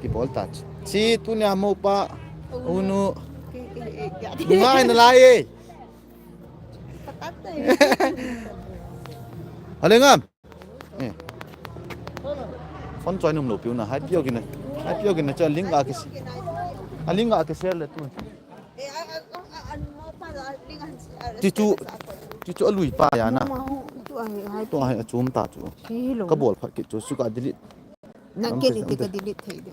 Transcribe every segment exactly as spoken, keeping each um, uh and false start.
Kibol ta chu. Chi tunia mopa, unu. Ngai na lai e. Hale ngam. Eh. Phone choi num lo piu na, hai piu kina. Hai piu kina cha link a kis. A link a kis le tu. Ti chu, ti chu a lui pa ya na. Tu a hai a chum ta chu. Ka bol phat kit chu, su ka delete. Na ke ni ti ka delete thei de.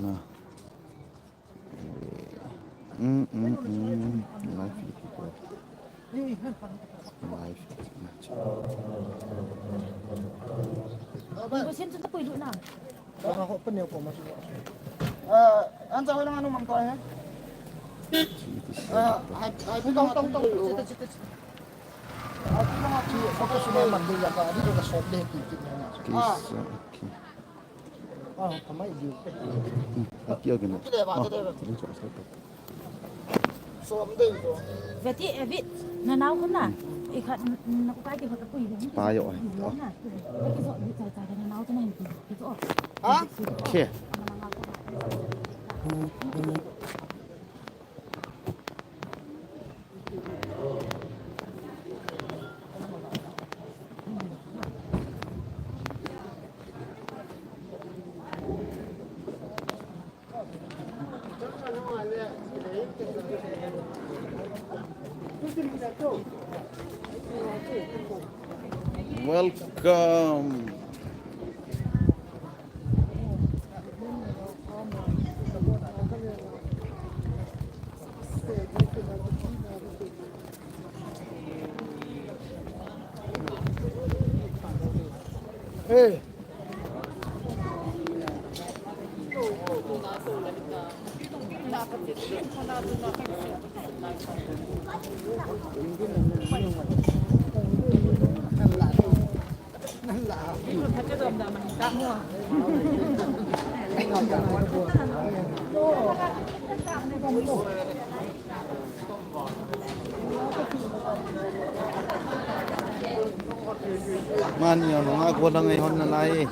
Na. Mm, mm, mm. Live video. Live. Ko sen tu ko ilu na. Baka ko pa niyo po mas. Ah, ang sa ko lang ano mang to eh. Ah, ay, ay, tong, tong, tong. Sita, sita, sita. Ah, tong, tong, tong. Sita, sita, sita. Kisa, okay. Ah, kamai diu. Hmm, ati agi mo. Ah, ati mo. Veti, Evit, nanao ko na. Ikat, nakukai ke baka kui. Payo, eh. Oh. Nanao ko na. Ha? Okay. Welcome. Hey. Mani ang mga kulang ay hon na lai.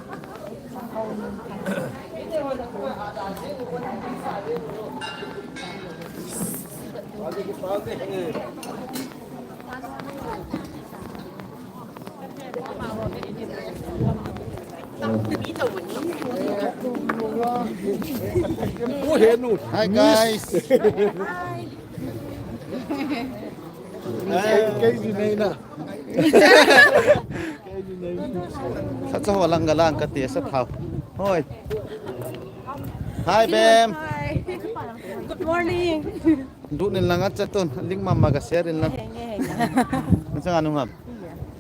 Hi guys. Sa cho lang galang ka ti sa thao. Hoi. Hi, Bem. Hi. Good morning. Dut nin lang at sa tun. Ling mama ka share in lang. Henge, henge. Ang sa anong hab?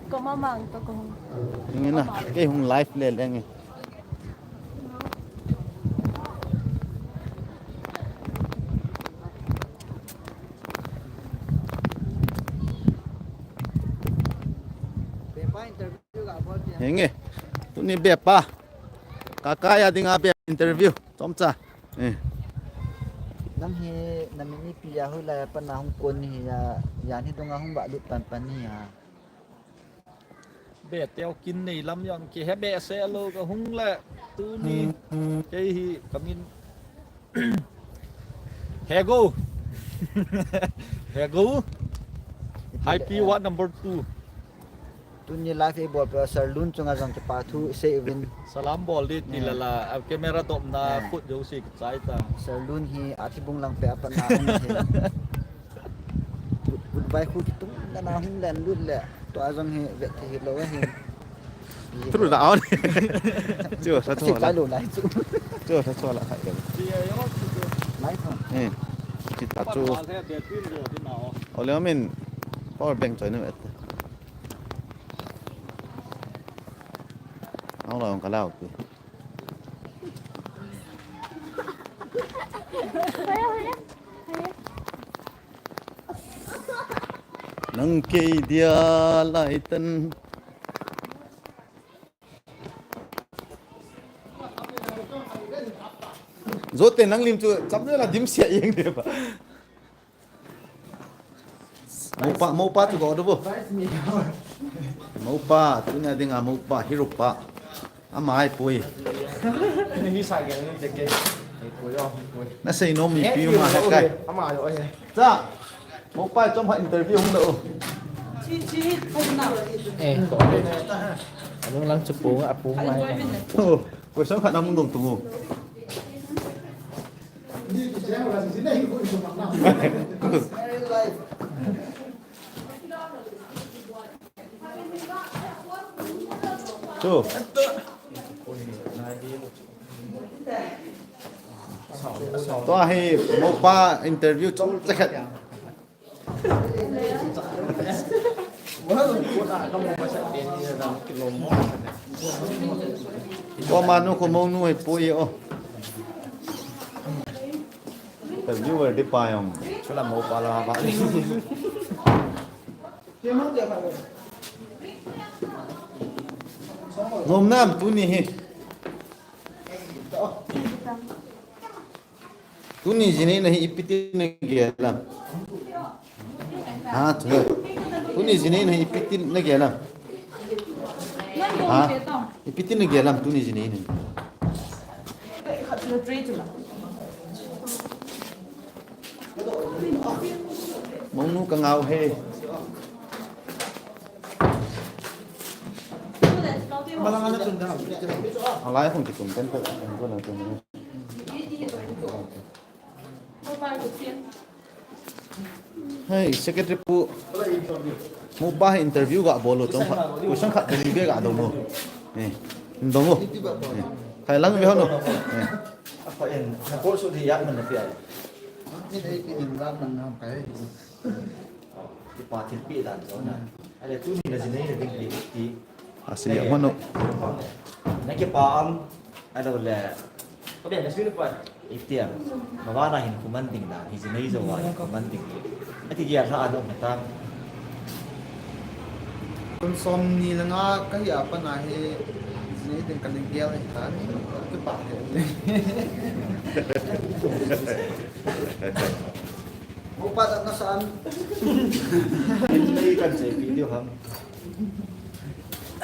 Ko mama ang to kong. Yung ina. Kay hong life le lang eh. Henge. Tuni bepa. Kaka ya dinga be interview. Chomcha. Eh. Nang hi na min ipi ya hu la ya pa na hung kon hi ya, ya ni donga hung ba lut pan pan ni ha. Be teo kin nei lam yon ki he be se lo ka hung le tuni. Kei hi kamin Hego. Hego. Hi P, what number two? Tuni live e bol pe Sir Lun chunga jong kipa thu sei uvin. Salam bol di ti la la. A camera dom na khut jo si chai ta. Sir Lun hi athi bung lang pe apa na hung hi. Good, good bye khu kitung na na hung len lut le. To a jong hi vet thei hi lo hi. Tru da on. Chu sa chu la. Lo lai chu. Chu sa chu la khai. Lai chu. Eh. Kita chu. Ole min power bank choi na vet. Ang la ong kalau pi. Nang kei dia lai tan. Zote nang lim chu cham la dim sia yeng de ba. Mopa, mopa chu ko do bo. Mopa, tunia dinga mopa, hirupa. Ama ai pui. Ni hi sa gen ni te ke. Ai pui o, pui. Na sei nom mi piu ma ha kai. Ama yo he. Cha. Mo pai chom ha interview hung lo. Eh, anung lang chu pu, a pu mai. Oh, question khat na mung dong tu. Chu. Tua hi mopa interview chom chakhat. Tua manu ko monu hi pui o. Interviewer di pa yong. Chula mopa la ba. Nom nam tuni hi. Tuni jinei na hi ipi tin na gel am. Ha, tu. Tuni jinei na hi ipi tin na gel am. Ha? Ipi tin na gel am tuni jinei na. Monu ka ngau he. Alai hung kitum kan ko ko na tum. Hey, secretary pu. Mo pa interview ga bolo tong. Question khat ding be ga dong mo. Eh, dong mo. Eh, khai lang be ho no. Eh. Apa en, na bol su di yak man na pi ai. Ni dei pi din ran man na kai. Di pa thil pi dan ko na. Ale tuni na jinei na ding di ti. Asi ya mano. Na ke pa am, alo le. Ko be na su pa. Itia. Ma ba na hin kuman ding dan, hi jinei jo wa hin kuman ding. Ati ya tha ano mata. Kum som ni le nga ka hi a pa na hi jinei ding ka ding gel hi ta ni. Ka pa he. Mo pa da na san. Ni kan se video ham.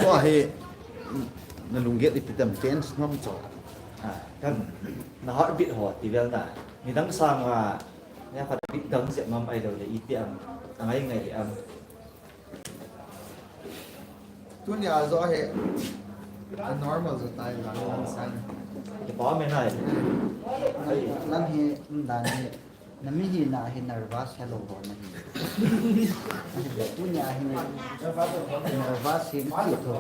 Ko hi na lunggel ipi tam tense nom cho. Ah, kan na heartbeat ho ti vel na. Ni dang sang a, ni khat beat dang se mam ai lo le iti am. Angai ngai am. Tuni a jo he. A normal jo tai la lang san. Ke pa me nai. Lang he um dan he. Na mi hi na hi nervous hello ho na hi. Tuni a hi nervous hi ki tho.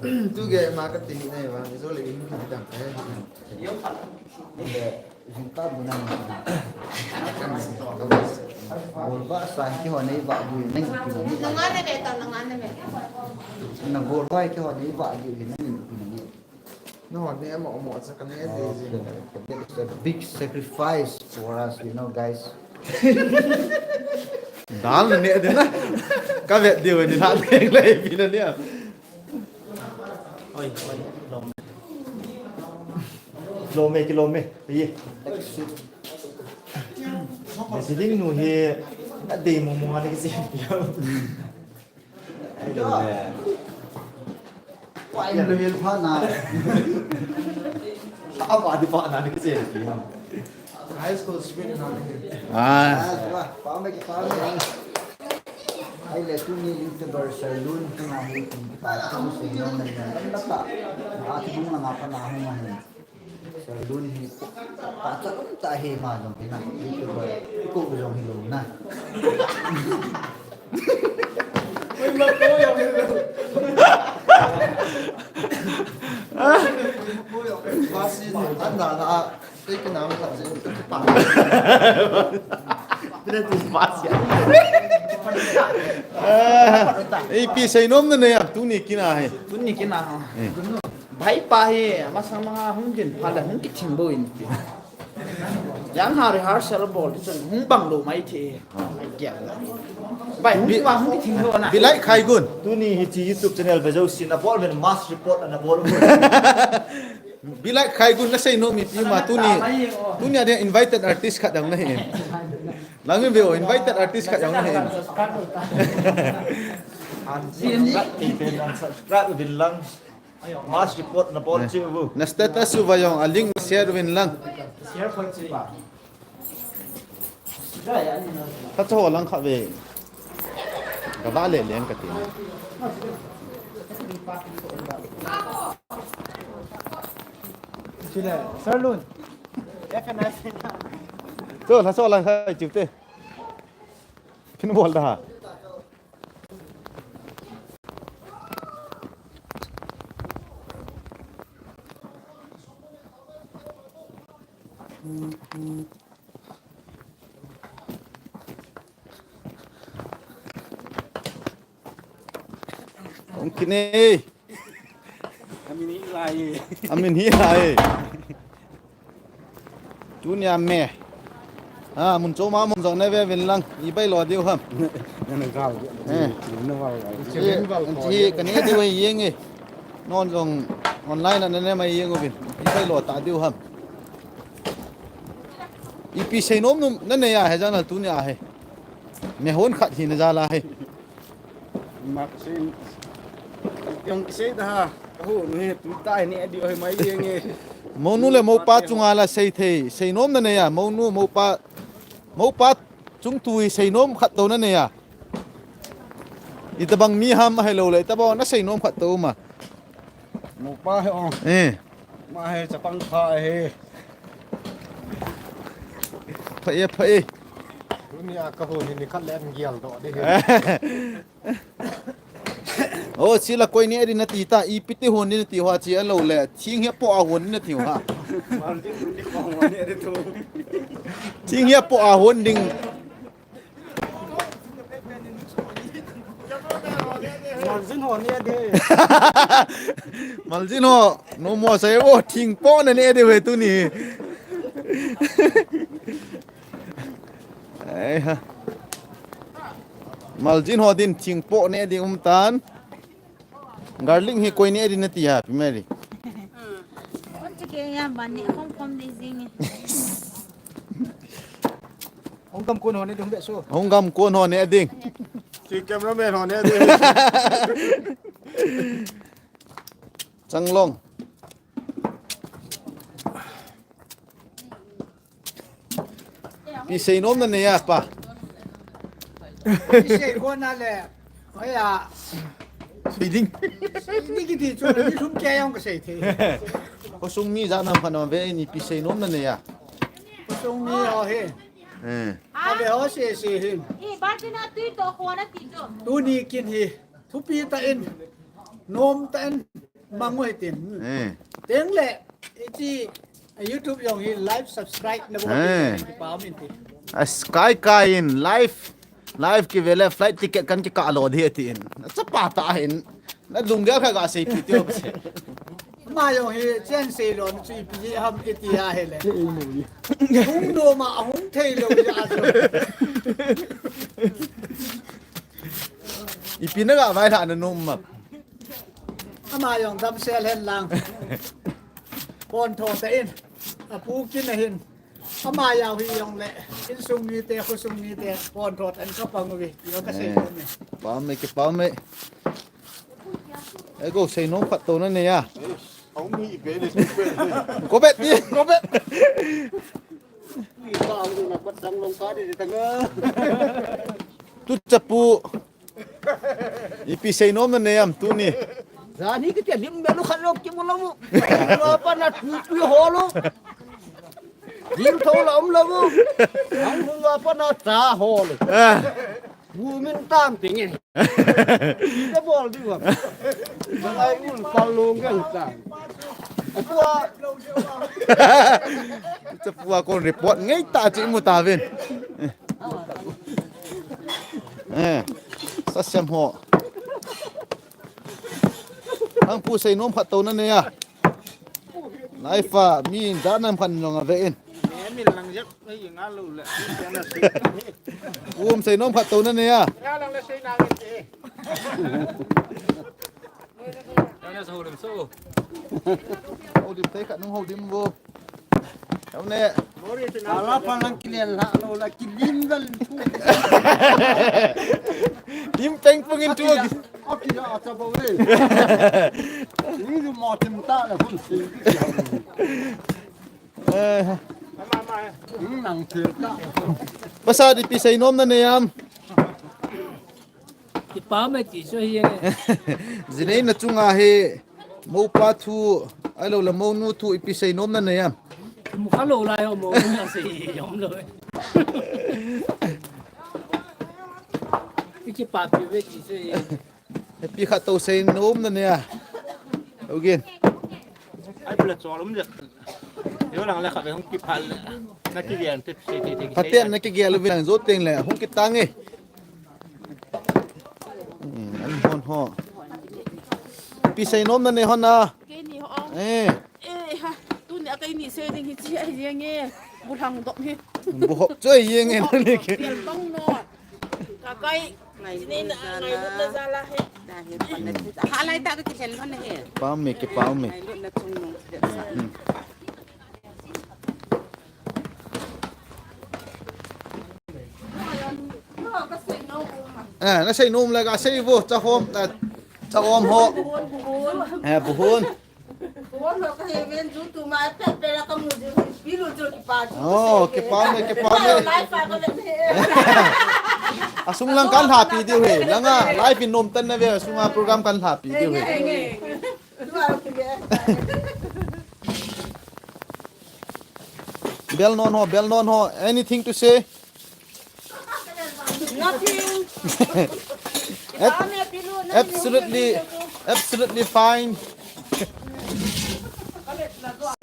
Tu ge ma ka ti ni nai ba, ni jo le in ki dang ka he. Jin ta bu na ni. Bol ba sa ki ho nei ba bu nei ki ni. Nangane beta, nangane beta. Na bol ba ki ho nei ba bu nei ki ni. No, ne ma omo sa ka ne de jin. It's a big sacrifice for us, you know, guys. Dal ne de na. Ka vet de ni na de le bi na ni. Oi, oi, lom. Lom me ki lom me. Ye. Wrestling nu hi na de mo mo ni si. Pai lo hel pha na. Apa di pa na ni si. High school spirit na ni. Ah. Pa me ki pa me. Ai le tu ni YouTuber salon tu na hi tu pa tu se no na na pa. A ki bung na pa na hu ma hi. Salon hi pa cha lum ta hi ma jong hi na. YouTuber ko jong hi lo na. Pasin an da na. Take na ma se. Ipi sei nom na ne ya tuni kina he. Tuni kina ha. Bhai pa hi masang ma hung din pha la hung ki thing bo in ti. Yang ha rehearsal bol ti chun hung bang lo mai thi. Bai, bi ma hung ki thing bo na. Bilai khai gun. Tuni hi chi YouTube channel ve jo sin a bol men mass report ana bol. Bilai khai gun na sei nom ipi ma tuni. Tuni a dia invited artist khat dang na hi. Lang ve o invited artist khat dang na hi. An subscribe uvin lang. Mass report na bol chi bu. Na status u va jong a link share uvin lang. Share khat chi. Ka cho lang kha ve. Ka ba le leng ka ti. Chile, Sir Lun. Cho la cho lang kha chi te. Phin bol da. Ong kine. Amin hi lai. Amin hi lai. Tunia me. Ha, mun choma mun jong na ve vin lang. I bai lo diu ham. Nana gal. Eh. Nana gal. Chi, chi, ka ne diu hi yeng e. Non jong online na ne mai yeng uvin. I bai lo ta diu ham. Ipi seinom nom na ne ya he jang na tunia he. Me hon khat hi na ja la he. Mak sin. Jong kisei da ha. Ka hu nu he tu ta ni adi oi mai yeng e. Mounu le mopa chunga la sei thei, seinom na ne ya, mounu, mopa, mopa chung tu hi seinom khat to na ne ya. Itabang mi ham a hello le, itabang na seinom khat to ma. Mopa he ong. Eh. Ma he chapang pha he. Pha e, pha e. Tunia ka hu ni ni khat le an gial do de he. O, sila koi ni edi na ti ta, ipi ti hon ni na ti ho chi a lo le, thing he po a hon ni na ti ho ha. Thing he po a hon ding. Maljin ho ni edi. Maljin ho, no mo sai o, thing po na ni edi ve tuni. Ai ha. Maljin ho din thing po ne ding um tan. Garlic hi koi ne ding na ti ha, Pi Mary. Kon chi ke ya ban ne khom khom ding jing e. Hung gam kon ho ne ding be so. Hung gam kon ho ne ding. Chi cameraman ho ne ding. Changlong. Pi seinom na ne ya pa. Pi sei ko na le. Oi ya. Sei ding. Sei ding kiti chu ni lum ke yong ka sei the. Khosung mi ja nam pha na ve ni pi seinom na ne ya. Khosung mi ho he. Eh. A ve ho se se hin. I ba ti na tui to ko na ti to. Tuni kin hi. Thupi ta in. Nom ta in. Mang u hitin. Eh. Teng le, ichi, YouTube jong hi live subscribe na bu Eh. Ti pa min ti. As kai kai in live, live ki vele flight ticket kan ki ka lo di ti in. Sa pa ta hin. Na lunggel kha ga sei pi ti o se. Ma jong hi chen sei lo chu ipi ham ki ti a he le. Hung do ma hung thei lo ja so. Ipi na ga vai tha na nom ma. Ama jong damsel hen lang. Pon tho ta in. A pu kin a hin. Ama jao hi jong le. Insung mite, khosung mite. Pon tho ta in ka pang uve. Yo ka sei Eh, ko me. Pa me ki pa me. E ko seinom khat to na ne ya. Hong mi be ne. Ko bet ni, ko bet. Ni ka ang na pat sang long ka di ta nga. Tu chapu. Ipi seinom na ne am tuni. Jani kiti lim belu khat lo kimu lo mu. Lo pa na tu tu ho lo. Lim tho la um lo mu. Ang hung lo pa na ta ho lo. Ah. Bu min tam ting e. Te bol di wa. Ba ai mun pa long kan ta. Tua. Te pua kon report ngai ta chi mu ta vin. Eh, sa sem ho. Ang pu seinom khat to na ne ya. Live a mi da nam khan long a ve in. Min lang jep, ai nga lo le. Um seinom khat to na ne ya. Nga lang le sei na nge. Kana sa holim so. Holim te khat nung holim vo. Kau ne. Ala pa lang kilian la lo la kilim dal. Lim peng pung in tu. Ati a cha bo le. Ni ju mo tim ta la hun si. Eh. Ni nang thil ta. Pasal ipi seinom nanei am? Kipa me ti chu hi nge. Jinei na chunga hi. Moupa thu, ahilou le mounu thu ipi seinom nanei am? Mu kha lou lai ho mounu na sei jong lou. Ikipa pi ve ti sei. Ipi khat tou seinom nanei a. Ogin. Ai pula chol um le. Yo lang le kha ve hung kiphal le. Na kigel te sei te te. Phaten na kigel ve lang jo teng le hung kitang e. Hmm, an hon ho. Ipi seinom nanei hon a. Keini ho. Eh. Eh, ha. Tuni a keini sei ding hi chi ahi jeng e. Bu hlang dop hi. Bu hop chu ahi jeng e nani ke. Pel bang no. Ka kai. Nei na, nei na jala he. Da he, pan na chu. Ha lai ta ka kilhen hon he. Pau me, kipa me. Nei na chung no. Hmm. Eh, na seinom le ka sei vo, cha hom, eh, cha hom ho. Eh, bu hon. Oh, kipa me, kipa me. Asung lang kan happy diu he. Langa live in nom tan na ve, asunga program kan happy diu he. Bel non ho, bel non ho. Anything to say? Nothing. Ab-, absolutely, absolutely fine.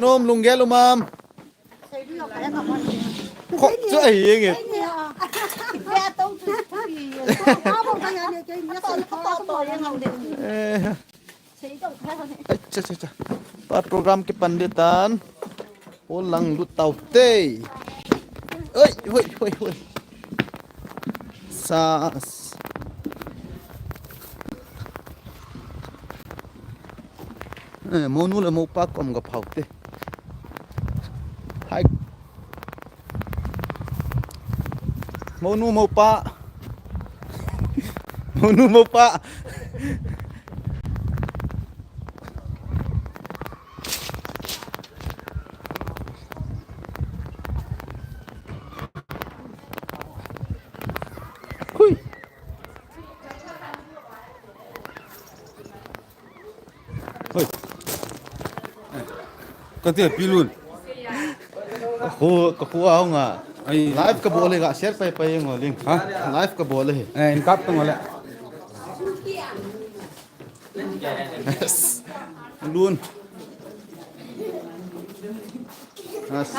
Nom lunggel umam. Kho chu ahi nge. Eh. Ai, cha, cha, cha. Pa program kipan ding tan. O lang lut tau te. Oi, hoi, hoi, hoi. Sas. Eh, mounu le moupa kom ga phau te. Hai. Mounu moupa. Mounu moupa. Hui. Hoi. Ka ti pilun. Ka khu, ka khu a hung a. Ai. Live ka bol le ka share pai pai ngo ling. Ha? Live ka bol le. Eh, in kap to ngole. Yes. Lun. Yes.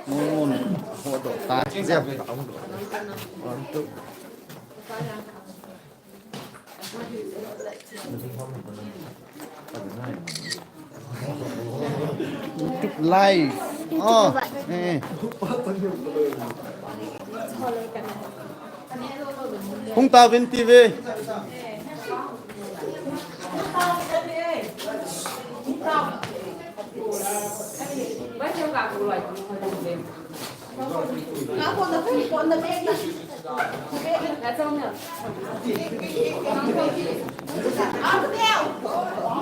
Mun, ho do ta, jep. One, two. Live. Oh, eh. Hung ta vin T V.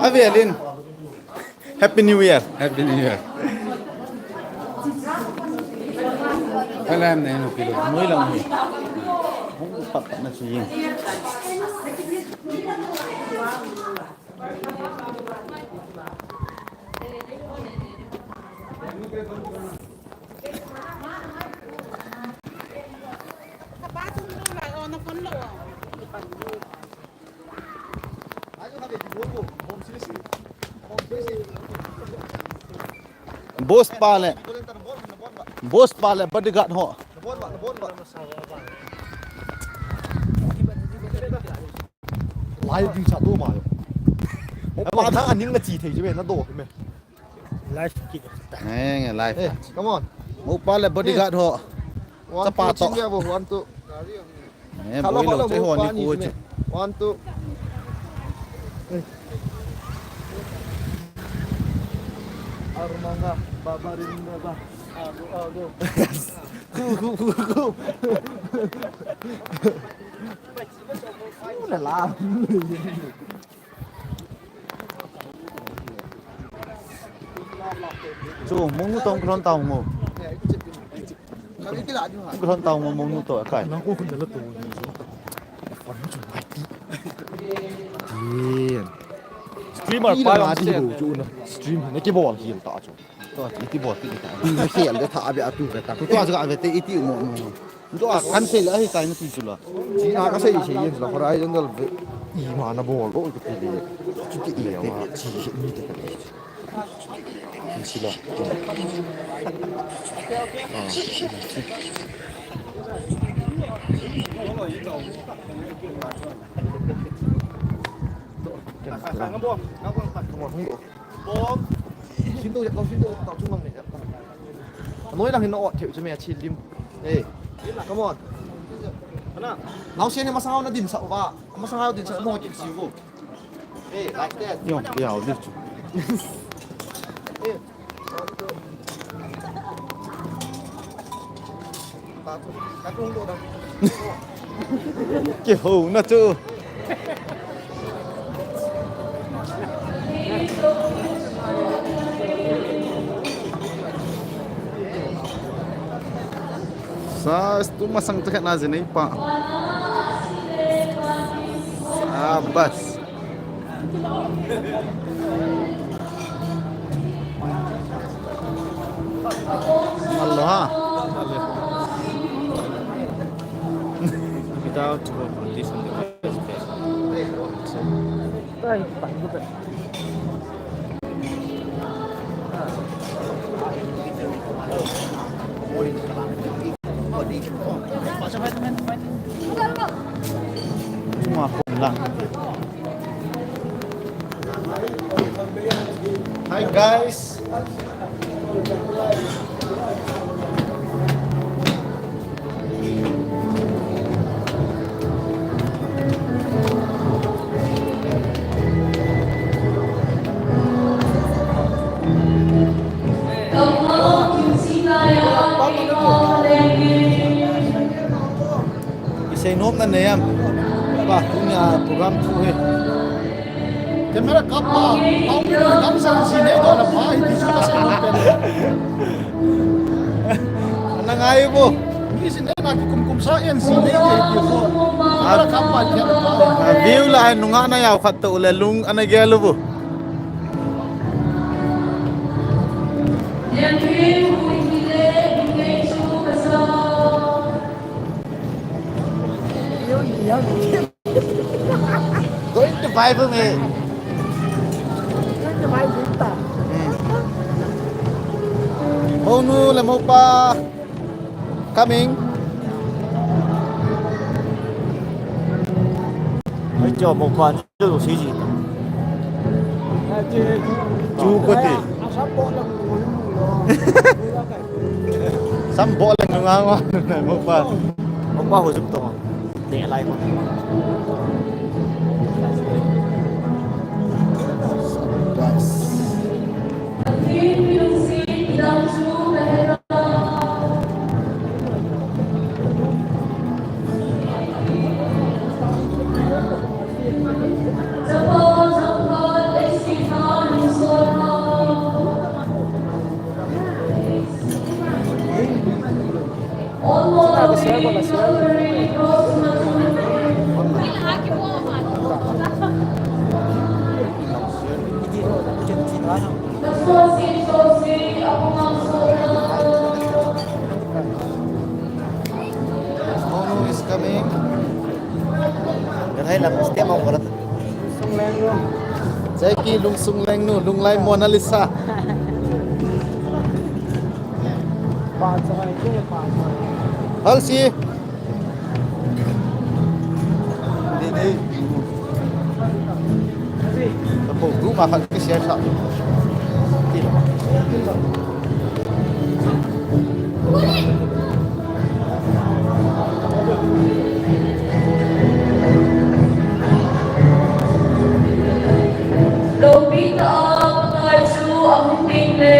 Avelin. Happy New Year. Happy New Year. Alam na ino pilo. Noi lang ni. Hung pat pat na suying. Boss pa le. Boss pa le bodyguard ho. Lai ding cha do ma yo. Mo pa na aning na chi thei je me na do me. Live kit. Eh, live. Eh, come on. Mo pa le bodyguard ho. One, two, three, one, two. Eh, hello, boi lo, hello, che ho ni ko che. One, two. Eh. Armanga, babarinda ba. Khu, khu, khu, khu. Khu na la. Chu, mong nu tong kron tao mo. Kron tao mo, mong nu to, kai. Nang ko khun da la to. Tin. Streamer pa yong sen. Chu na. Stream na ki bol hil ta chu. To, iti bol ti ta. Ni khel de tha be atu be ta. To, to, a ve te iti mo mo. To, a kan sei la hi tai na ti chu la. Chi na ka sei sei yen la Horizon dal ve. I ma na bol lo ko ti le. Chu ti le te chi ni te ka. Chi la. Come on. Bom. Shin to, to, shin to, to, chung lang ne. Noi lang hin na ot theu chu me a chil lim. Hey, come on. Ana. Nau sen ne masang au na din sa uva. Masang au din sa mo ki si ko. Hey, like that. Yo, ya, o chu. Hey. Kihou na chu. Sa, tu masang tu khat na jinei pa. Sabas. Malo ha. Without competition, the best, best. Hi guys. Isei nom na nei am. Ba, tunia program thu hi. Camera kap pa, pau pi na kam sa si nei do la pa, hi ti su ka sa nom pen. Ana ngai bo. Mi si nei na ki kum kum sa en si nei ke ti ko. Camera kap pa ki pa. A view la nunga na yau khat to le lung ana gel bo. Going to Bible me. Going to Bible ta. Hmm. Mounu le mopa coming. Ai, cho mopa. Chu ko ti. Sam bol leng nunga ngo, mopa. Mopa ho jup to. Te lai ko. Mounu is coming. Kan hai lam step out karat. Jackie Lungsung Lengnu, Lunglai Mona Lisa. Halsi. Dei, dei. Tapo group a khat ki share sa. Lopi ta a, Pakai chu a hung ding le.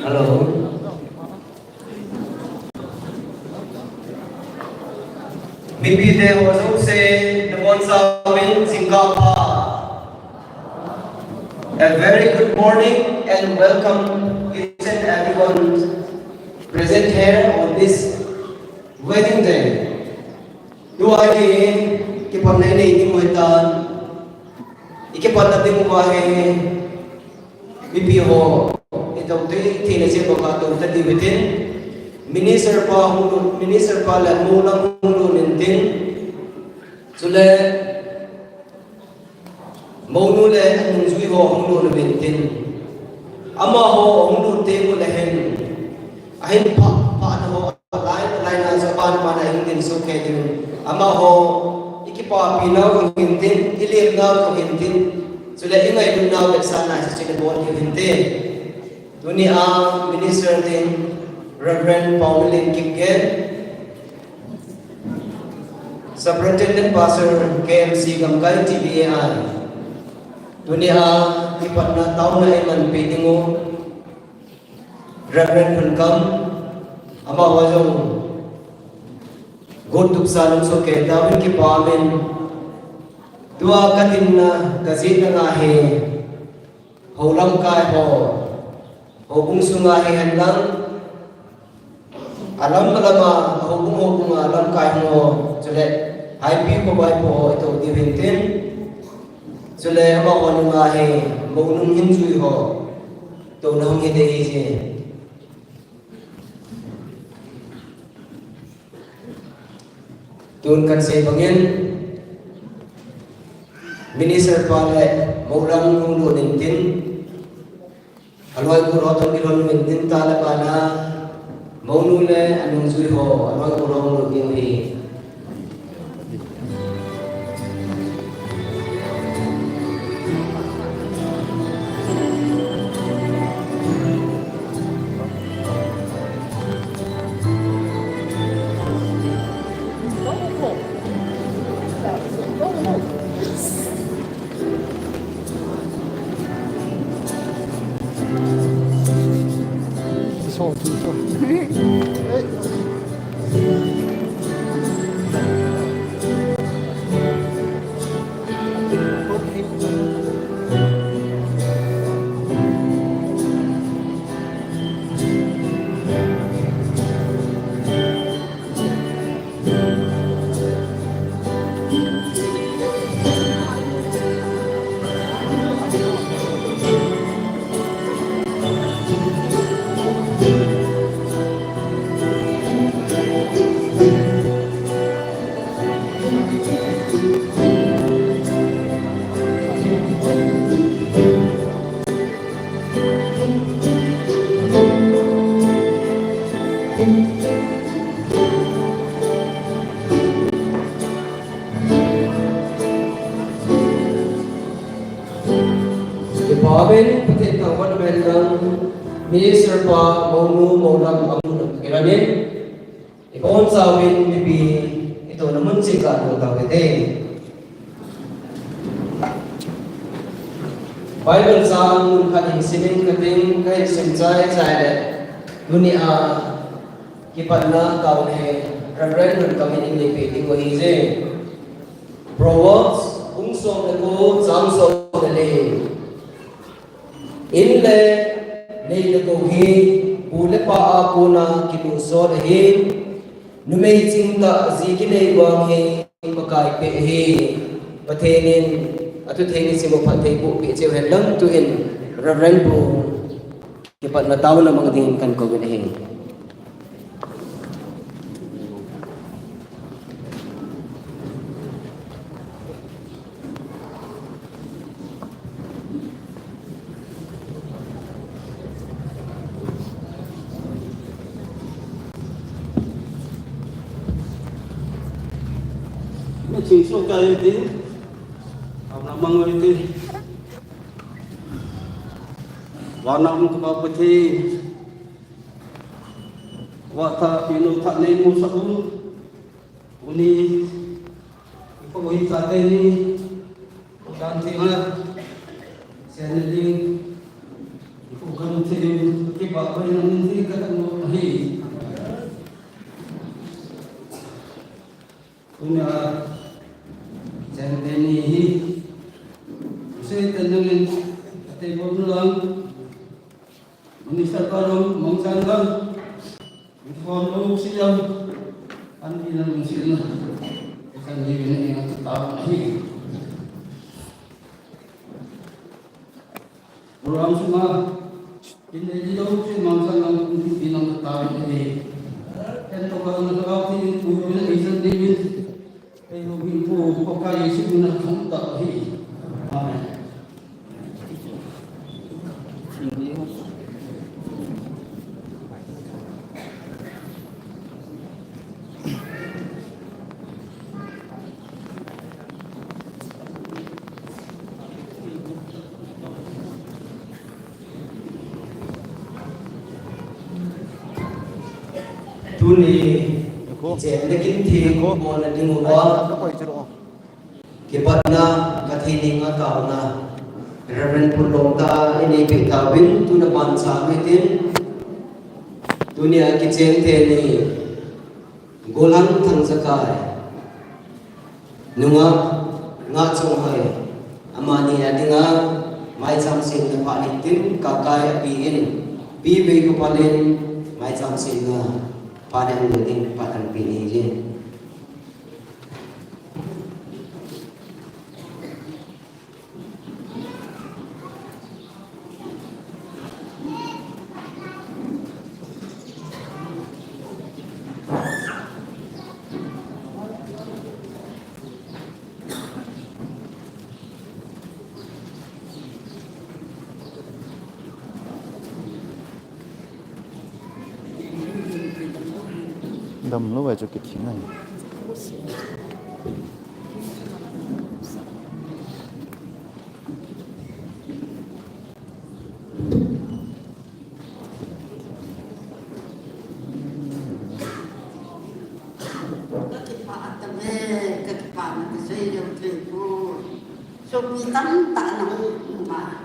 Hello. Mipi te ho jouse, nabonchauvin jingkah pha. A very good morning and welcome each and everyone present here on this wedding day. Tua hi kipatna inei ding u ahitan, ikipatna ding uva hi mipi ho itou tei theina cheh banga tou tadiu hitin, minister pa hung lut, minister pa le moulam hung lut intin, chule mounu le anungjui ho hung lut intin, amaho hung lut teng ule hin, ahin pha, phana ho alai, alai na chu aban ban a hung din soh kei diu. Amaho ikipapi nau hung din, ilim nau hung din, chule ingailutnau vetsahna chu chule bol diu hinte. Tunia minister ding Reverend Paomilen Kipgen, Superintendent Pastor K M C Gamkai T B A I. Tunia kipatna taona eimanpi dingu Reverend Lhunkam, amaho jong got tupsa lungsoh kei tauvin kipa umin. Tua kadinna, kajihna nga hi, hou lamkai ho, houbung sunga hihen lang, alam alam a, houbung houbung a lamkai ho, chule Haipi khovaipo ho itou diu hintin, chule amaho nunga hi, mounung hinjui ho touna hung hiding ahije. Tun kahin sei bangin, minister pa le moulam hung lut intin, aloi kul ho toh kilhon intin, tale bana mounu le anungjui ho aloi kul ho hung lut diu ahi. Kipa umin, Pathen thangvah in umhen lang, minister pa, mounu, moulam, amun, kiramin. Ibonchauvin mipi itouna mun cheh katou tauvin te. Bible chang mun khat hin simin kating, kahin sim chai chai le, tunia kipatna taona hi Reverend Lhunkam in eipeh diu ahije. Proverbs bung som le ko, chang som le li. In le nei le gou hi pu le pa a kona kimusot ahi. Numei chingtah ji kinei vang hi Pakai peh ahi. Pathen in athutheng in simuphat thei boh peh cheh hen lang. Tuin Reverend Pu kipatna taona mang dingin kahin kouvin ahi. King so ka iti. Ana mang iti. Wana um ka pa pati. Wa ta pinu ta nei mu sa um. Uni. Ipo hi ta te ni. Kan ti ma. Sen ni. Ipo kan ti. Ki ba ko ni ti ka ta no hi. Tunia kicheng teni hi, sei ten nangin, ate bom lang, Minister Karom, Mongsan lang, inform lo siam, an di nang sila, kan di na ina tao na hi. Program sunga, in ei di lo, si Mongsan lang, in di nang tao na hi. Ken to ka na ka ti, ku na isan di. Amen. Tuni, chen na kin thi ko na ding uva. Kipatna, Pathen henga taona. Reverend Pu Longta, ini pe tauvin, tuna ban sa metin. Tunia kicheng teni. Golang Thangzakai. Nungah, Ngahchonghoi. Amani a dinga, maicham semna pha nitin, kakai api in. Pi vei ko palin, maicham semna pha nitin, pha kan pi ni je. Damlou vai chu kithing ahi. Ka kipah tave, ka kipah na ka sei lou thei poi. Sopi tamtah na hung um a.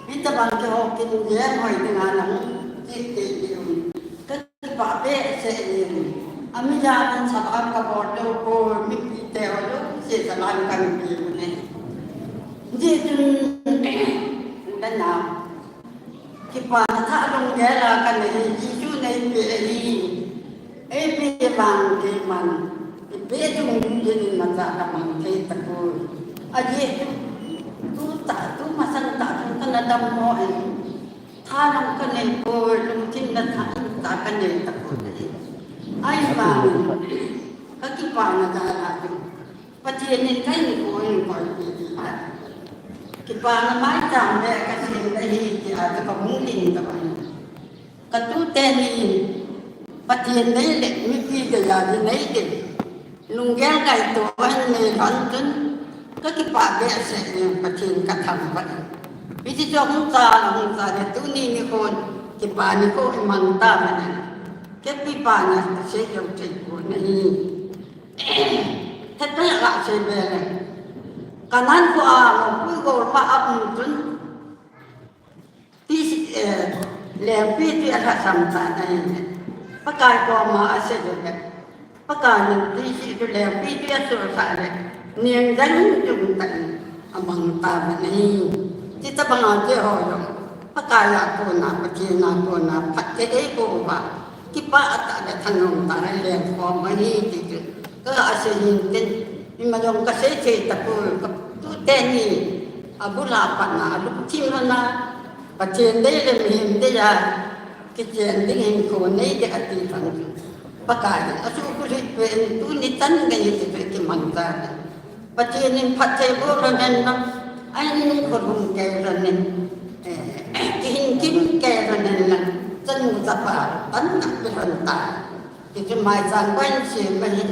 Hitabang keiho kin jeng hoi dinga na hung kit kei ding. Ka kipah behseh in. Ami ja min sabam ka bol lou poi, mipi te ho lou, se sabam ka mipi ne. Ji chun, dan na. Kipana thah lunggel a kanei, Jesu neipe ahi. Eipe vang keiman, ipe chung ding in imacha kamang thei tapoi. Ajeh chu, tu tah, tu masang tah chu kana dammo e. Tha jong kanei poi, lungthim le tha jong kanei tapoi. Ahivangin, kakipana jal a chu. Pathen in kahinkho in koipeh in. Kipana maicham le kasem ahi tia kahung ding tobang. Katute ni Pathen nei le mipi geiya ji nei ding. Lunggel kaito ahin nei lhon chun kakipah behseh in Pathen kathangvah in. Hiche chu hung cha, hung cha le tuni nikho kipa nikho imang tauve. Kei kipana kasei lou thei pon ahi. Thepeh la sei be le. Kanan kho a, Mongpui golpa a um chun. Ti si, eh, lengpi ti alhasam tan ahi. Pakai koma asei be le. Pakai in ti si chu lengpi ti asol sah le. Ning jang chung tan amang tauve. Ti tabang a keiho jong. Pakai a kona, Pathen a kona, phatthei eiboh uva. Kipah tah le thanom tah le lengkhom ahi ti chu. Ka asei hin tin, ima jong kasei thei tapoi, katute ni, abul a pat na, alungthim lhon a, Pathen dei le mihem dei a, kichen ding hinkho nei ding ati lhon chu. Pakai in, asuhkhuh lhit pen, tuni chan gei ti chu kimangcha. Pathen in phattheiboh lhon hen lang, ahin khollhum kei lhon hen, eh, kihin kim kei lhon hen lang, chanu chapa, tan na pe lhon ta. Hichu maicham koi in sem ahin.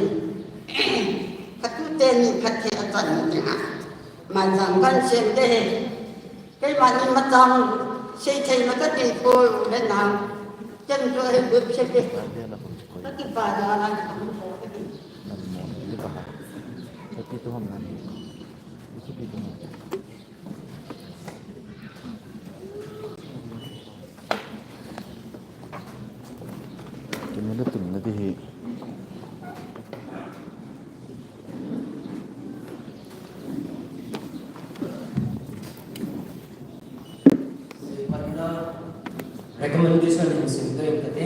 Katu teni phatthei achan ding a. Manjang kan sem te he. Keima ni machang sei thei ma kati poi le nang. Ken chu he gup se ke. Kati pa da la. Tumna, tumna ding hi. Recommendation hin simdoh kate,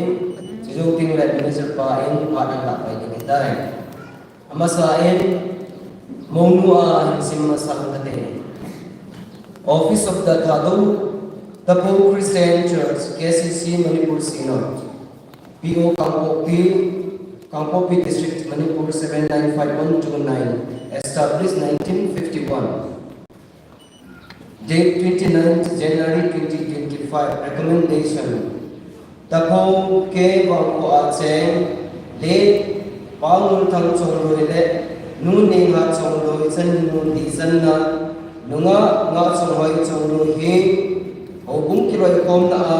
chujou teng le minister pa in phat alah pai ding ahitai. Amasa in, mounu a hin sim masang kate. Office of the Thadou Taphou Christian Church, K C C Manipur Synod, P O Kangpokpi, Kangpokpi District, Manipur seven nine five one two nine, established nineteen fifty-one. Date twenty-ninth January twenty twenty-five, recommendation. Taphou K Vangkho a cheng, late Pa Ngulthang Chongloi le Nu Nengha Chongloi, chanu Dihchanna, nungah Ngahchonghoi Chongloi hi, houbung kiloikhomna a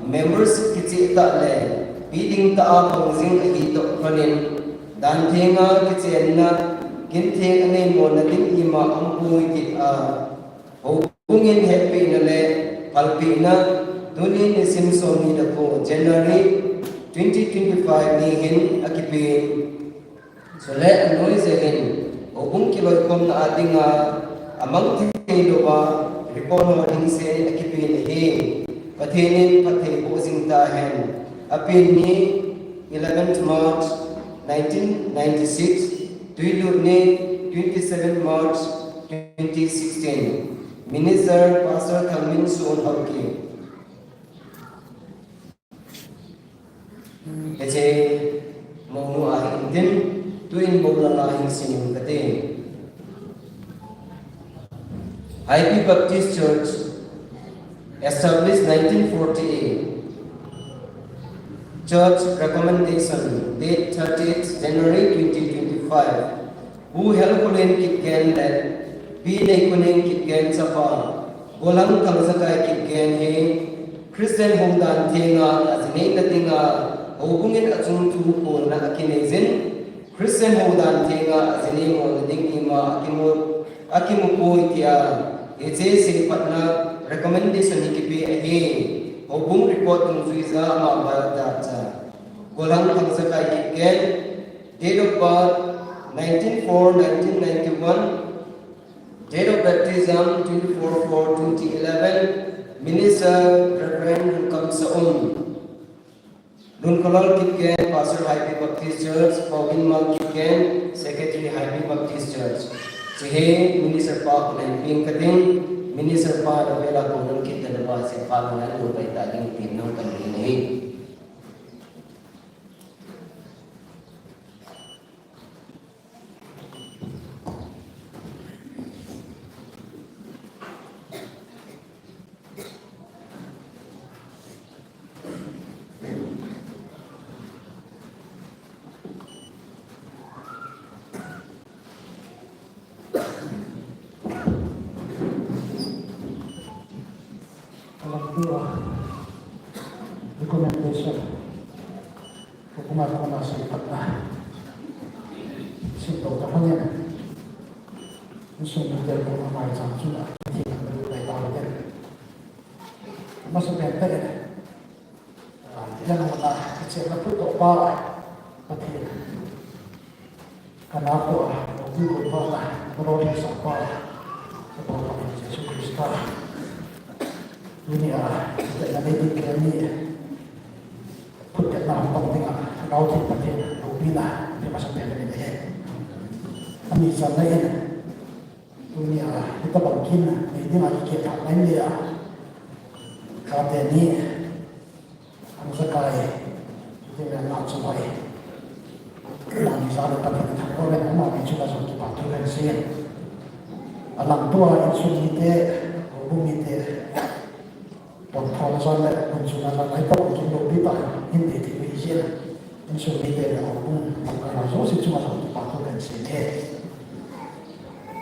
membership kicheh tah le, piding tah a pang jing ahi toh lhonin, danthenga kichenna, kintheng anei mona ding ima aum poi tia, houbung in hetpehna le phalpehna, tuni nisim somni le ko January twenty twenty-five ni hin akipen. Chule anoi jeh in, houbung kiloikhomna a dinga, amang thei louva, record ho ding se akipen ahi. Pathen in phatthei boh jing tahen. Apen ni eleventh March nineteen ninety-six, tuilut ni twenty-seven March twenty sixteen. Minister Pastor Thangminson Haokip. Hiche mounu a hin tin, tuin mounu a hin sim kate. Haipi Baptist Church, established nineteen forty-eight. Church recommendation, date thirtieth January twenty twenty-five. Pu Helkholen Kipgen le Pi Neikhonen Kipgen chapa, Golhang Thangjakai Kipgen hi Christian houdan thenga ajineina dinga houbung in achung thu konna akinei jin, Christian houdan thenga ajinei mona ding ima akimu, akimu poi tia, hiche seiphatna recommendation hi kipe ahi. Houbung record dungjuija ama biodata. Golhang Thangjakai Kipgen, date of birth nineteen four nineteen ninety-one, date of baptism twenty-four four twenty eleven, minister Reverend Lungkam Saum. Lunkholol Kipgen, Pastor Haipi Baptist Church, Paubinmang Kipgen, Secretary Haipi Baptist Church. Hiche hi minister pa khut a hin peng kate, minister pa na vela ko nang kit na ba se pa na lo pai ta ding tin nang kan ni. Kalam tua, recommendation. Ko kuma kuma seiphatna. Seito ta honin. Insung mite ko kuma mai chang chuna. Ti na ko pai ta honin. Masa pen pen. Ah, yan ho na, kiche na pu to pa. Pati. Kana ko a, ko pu ko pa na, ko ro ni sa pa. Ko pa ni Jesu Krista. Tuni a, kiche na ni ki ni. Phutna hung pang ding a, Lhagao Theng Pathen loupina, ti masa pen ni ahi. Ami channa in, tuni a, hitabang kin, nei ding a kikhel thei nai le a. Kate ni, Thangjakai, ti le Ngahchonghoi. Amani jal a Pathen thangvah in, amani chunga jong kipa thu kahin sei. Alangtua insung mite, houbung mite, Pon thona jong le, pon chuna jong le, tabang kin loupi ta, hin ti ti mi jin. Insung mite le houbung, pon kana jouse chunga jong kipa thu kahin sei e.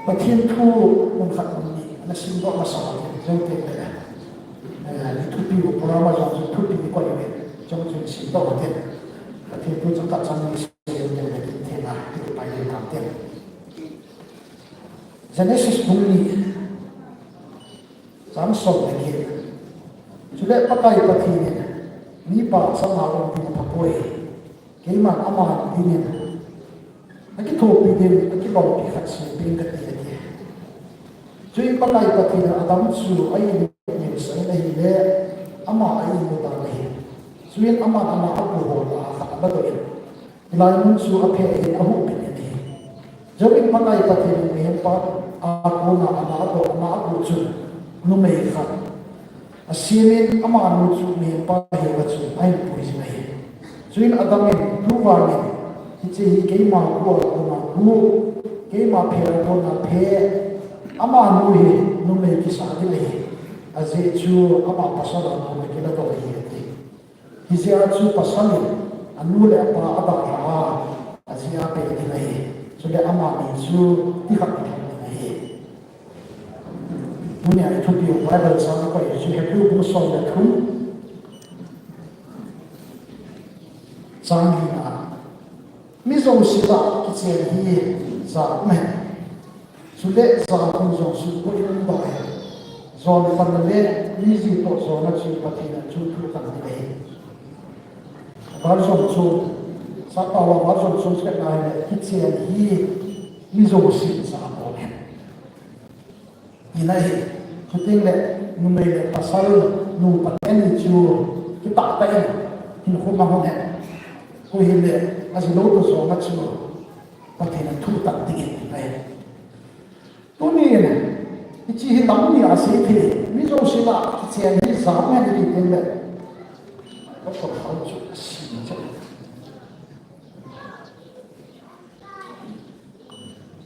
Pathen thu mun khat mun ni ana simdoh masa u te, jong te le. Eh, ni thupi u program a jong chu thupi ni koi ve, jong chu simdoh u te. Pathen thu chomkhat chang ni sim te le, tin thena, ti pai le tam te. Genesis bung ni, chang som le get. Chule Pakai Pathen in, mipa changa um ding apha poi. Keiman ama dingin akithopi ding, akilompi khat sem ding kati, ati. Chuin Pakai Pathen in Adam chu a-in in asah in ahile, ama a-in u dan ahi. Chuin aman ama agu ho lah a khat aladoh in, hilai mun chu aphe in ahuhbit in ahi. Chuin Pakai Pathen in mihem pa a kona ama adoh, ama agu chun numei khat asemin, amanu chu mihem pa henga chun ahin puijin ahi. Chuin Adam in, tuvangin, hiche hi keima gu a kona gu, keima phe a kona phe, amanu hi numei kisah ding ahi. Ajeh chu ama pasal a kona kiladoh ahi, ati. Hijeh a chu pasal in anu le apa adalha a, ajeh a pe ding ahi. Chule amani chu ti khat kilhon ding ahi. Tunia i thupi u Bible chang a koi chu Hebrew bung som le thum, chang lina. Mi jouse lah a kichen hi ja um hen. Chule ja um jong chu koi in um ding ahi. Jon panna le mi ji toh jona chu Pathen in athu tah ding ahi. Version chung, Sapao a version chung khat na ahile, kichen hi mi jousen ja bol hen. Ina hi, chuteng le, numei le pasal, nupa te ni chu, kitah tah in, hinkho mang hon hen. Koi hile, aji lou toh jona chu, Pathen in athu tah ding ahi. Tunin, hiche hi lam ni a sei thei, mi jouse lah a kichen hi ja um hen iti teng le. Ka kol hao chu a sim che.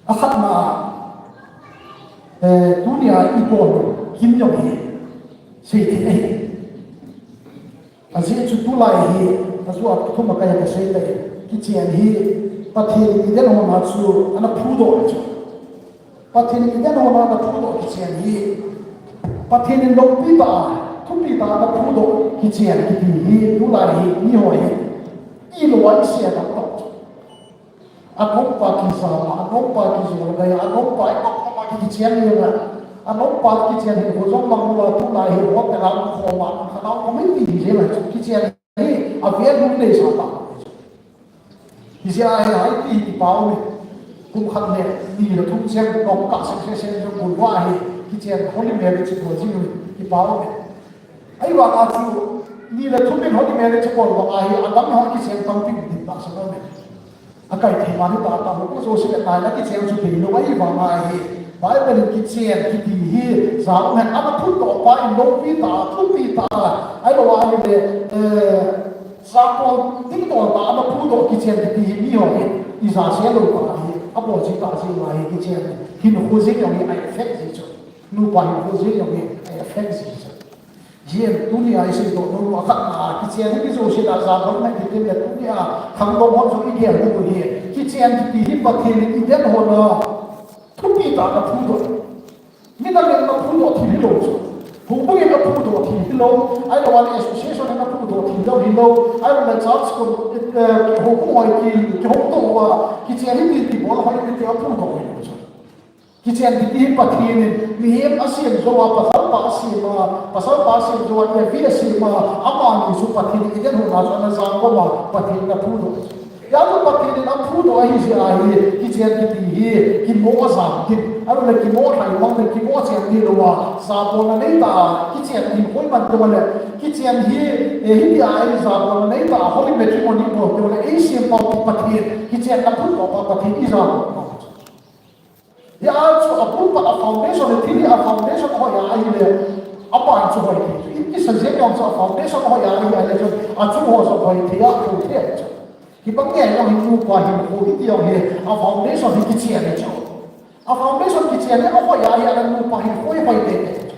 Akhatna, eh, tunia i bol u, kim jong hi, sei thei ahi. Ajeh chu tulai hi, ajeh a thum a kai a kasei tai, kichen hi, Pathen in Eden hon a chu, ana phudoh chu. Pathen in Eden hon a ana phudoh kichen hi, Pathen in loupi tah a, thupi tah a ana phudoh kichen kiti hi, tulai hi, miho hi, ilou a isei a tam tah chu. Anompa kijam a, anompa kijolgai a, anompa i kop kop a kichen leng a. Anompa kichen hi, ho jong mang lou a, tulai hi, hotel a um khom a, khanau khom hi ti hi jeng a chu, kichen hi, a value nei sa tah. Hijeh a hi, hiti hi kipa um e. Kum khat le ni le thum chen, nop kah seh seh chen jong bol uva hi, kichen Holy Marriage bol jing u, kipa um e. Ahivang a chu, ni le thum in Holy Marriage bol vang a hi, Adam in ho kichen tampi din tahsan um e. Akai thei mani tah tah, ho jouse le nai na kichen chu bei lou ahivang a hi. Bible in kichen kiti hi, ja um hen, ana phudoh pa in loupi tah, thupi tah, ahilou ahile, eh, ja bol ding dol tah, ana phudoh kichen kiti hi miho hi, ija se lou pa hi, abol ji tah ji uva hi kichen, hinkho jeng jong hi a effect ji chu. Nupa hinkho jeng jong hi a effect ji chu. Hijeh in tunia i seidoh nom u akhatna a, kichen hi mi jouse lah a ja bol hen kiti le tunia khangdong hon jong i gel diu hi. Kichen kiti hi Pathen in Eden hon a thupi tah a ana phudoh. Midang in ana phudoh thei hilou chu. Houbung in ana phudoh thei hilou. Ahilou le association in ana phudoh thei lou hilou. Ahilou le church ko, eh, houbung hoi ki, kihouto uva, kichen hi ti ti bol hoi ti ti aphudoh hilou chu. Kichen kiti hi Pathen in mihem asem jou a, pasal pa asem a, pasal pa asem jou a, Evi asem a, amani chu Pathen in Eden hon a chu ana jangom a, Pathen in ana phudoh. Hijeh chun Pathen in aphudoh ahijeh a hi, kichen kiti hi, kimo a jam ding, ahilou le kimo lhaimang ding, kimo chen ding lou a, ja bolna nei tah a, kichen ding koi man teng le, kichen hi, eh, hiti a ei ja bolna nei tah a, holy matrimony bol teng le, ei sempau Pathen, kichen ana phudoh pa Pathen i ja bol. Hia chu abul pat a foundation le thil hi a foundation hoi a ahile, aban chu hoi thei chu. I kisa jeng jong chu a foundation hoi a ahi ahile chun, achung ho chu hoi thei a, hoi thei a chu. Hibang ngen jong hi nupa hinkho hiti jong hi a foundation hi kichen hi chu. A foundation kichen hi ahoi a ahile nupa hinkho hi hoi thei thei chu.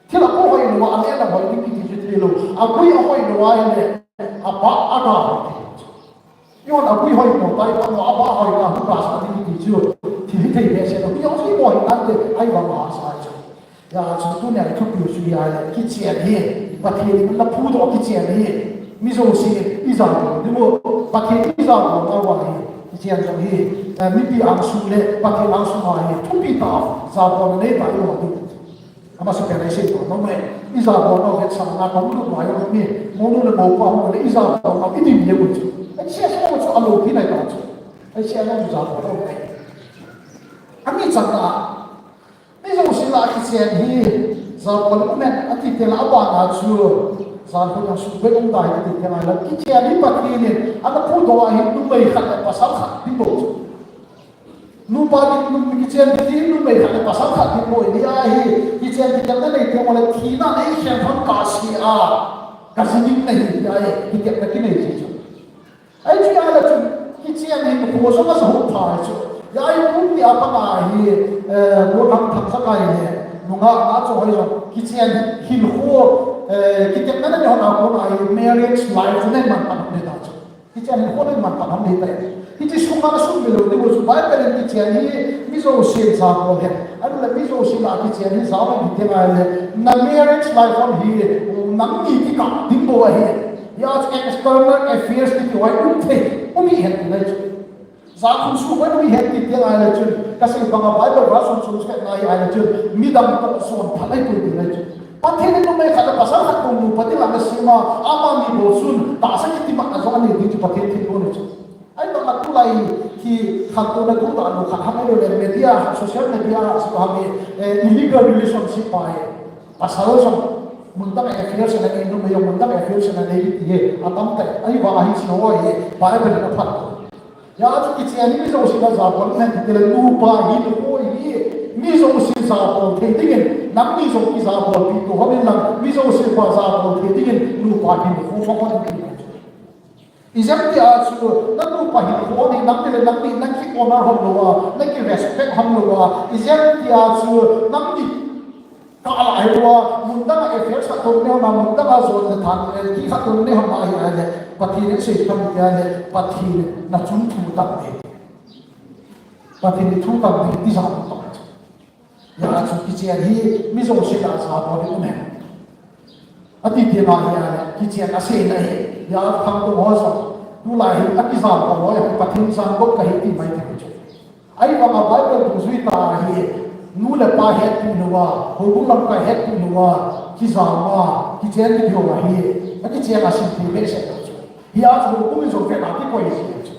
Thil a pu hoi lou a, a le a hoi ding kiti chu thei lou. A gui a hoi lou a, a le a ba a ga hoi ding. Yon a gui hoi lou tai pa lou, a ba hoi ka hu ka sa ding kiti chu. thil hithei behseh lou. Mi jong chu ibol hih nante, ahivang a sa chu. Hijeh chun tunia ithupiu chu hia le, kichen hi, Pathen in naphudoh kichen hi, mi jouse ijabol diu, Pathen ijabol nauva hi, kichen jong hi, eh, mipi angsung le Pathen angsung a hi thupi tah a jabolna neitah ihi diu. Amasapen a isei to nom e, ijabolnau vetsahna kahung lut uva jong hi, mounu le moupa hung le ijabolnau idim diu chu. Ahi sese chu alopi nai ta chu. Ahi sese chu jabolnau nai. Ami chang a, mi jouse lah a kichen hi, jabol um hen, ati teng le abana chu, jan hun a sukbet um ta hi ati teng le, kichen hi Pathen in, ana phudoh a hi numei khat le pasal khat ding bou chu. Nupa ding, nu, kichen ding hi numei khat le pasal khat ding bou ahi, ahi, kichen ding na nei teng le thina nei khen thon kasei a, kaji ding nahi, ahi, kitepna kinei ji chu. Ahi chu ahile chun, kichen hinkho jong ajah pha chu. Ahi, tuni a pat a hi, eh, Pu Thangjakai le, nungah Ngatchonghoi jong, kichen hinkho, eh, kitepna nei hon a kona hi, marriage life chu nei manpan hon ding ta chu. Kichen hinkho nei manpan hon ding ta. Hiche sunga sumil lou ding chu Bible in kichen hi, mi jousen jabol hen. Ahile mi jousen lah a kichen hi jabol hen ti ngai le, na marriage life hon hi, nangni kikah ding bou ahi. Hijeh chun external affairs kiti ho um thei, um hih hen ti nai chu. Jakhun sukboi um hih hen ti teng ahile chun, kasei banga Bible verse sung sung chu vet na ahile chun, midang toh jon phat ahipoi ti nai chu. Pathen in numei khat le pasal khat bou nupa dinga ana sem a, amani bou chun, tahsa kitimatna jong anei ding chu Pathen thilgon ahi chu. Ahivanga tulai hi khantouna thu tah lou khat ham ahilou le media, social media a chu ham hi, eh, illegal relationship pa hi. Pasal jong mun dang a affairs ana nei, numei jong mun dang a affairs ana nei ti hi atam tai. Ahivang a hiche ho hi Bible in aphat. Hijeh chun kichen hi mi jousen jabol hen ti le nupa hinkho hi mi jousen jabol thei dingin, nangni jong kijabolpi to hon in lang, mi jousen pa jabol thei dingin nupa hinkho mong hon in ti. Ijeh tia chu, na nupa hinkho hi nangni le nangni na ki honor hon lou a, na ki respect hon lou a, ijeh tia chu, nangni kah a ahilou a, mun dang a affairs khat toh nei hon a, mun dang a jon le than le ti khat toh nei hon a ahi ahile, Pathen in asei tam ti ahile, Pathen in na chung thu tam e. Pathen in thu tam e, ti jat tam. Hijeh chun kichen hi mi jousen jabol ding um hen. Ati teng ahile, kichen aseina hi, hijeh chun khangtou ho jong, tulai hi akijabol ho hi Pathen jabol kahi ti mai thei chu. Ahivanga Bible dungjui tah a hi, nu le pa hetpi louva, houbung lamkai hetpi louva, kijam a, kichen ding ho ahi, akichen a simpi behseh lou chu. Hijeh chun houbung in jong vet a kikoi ji chu.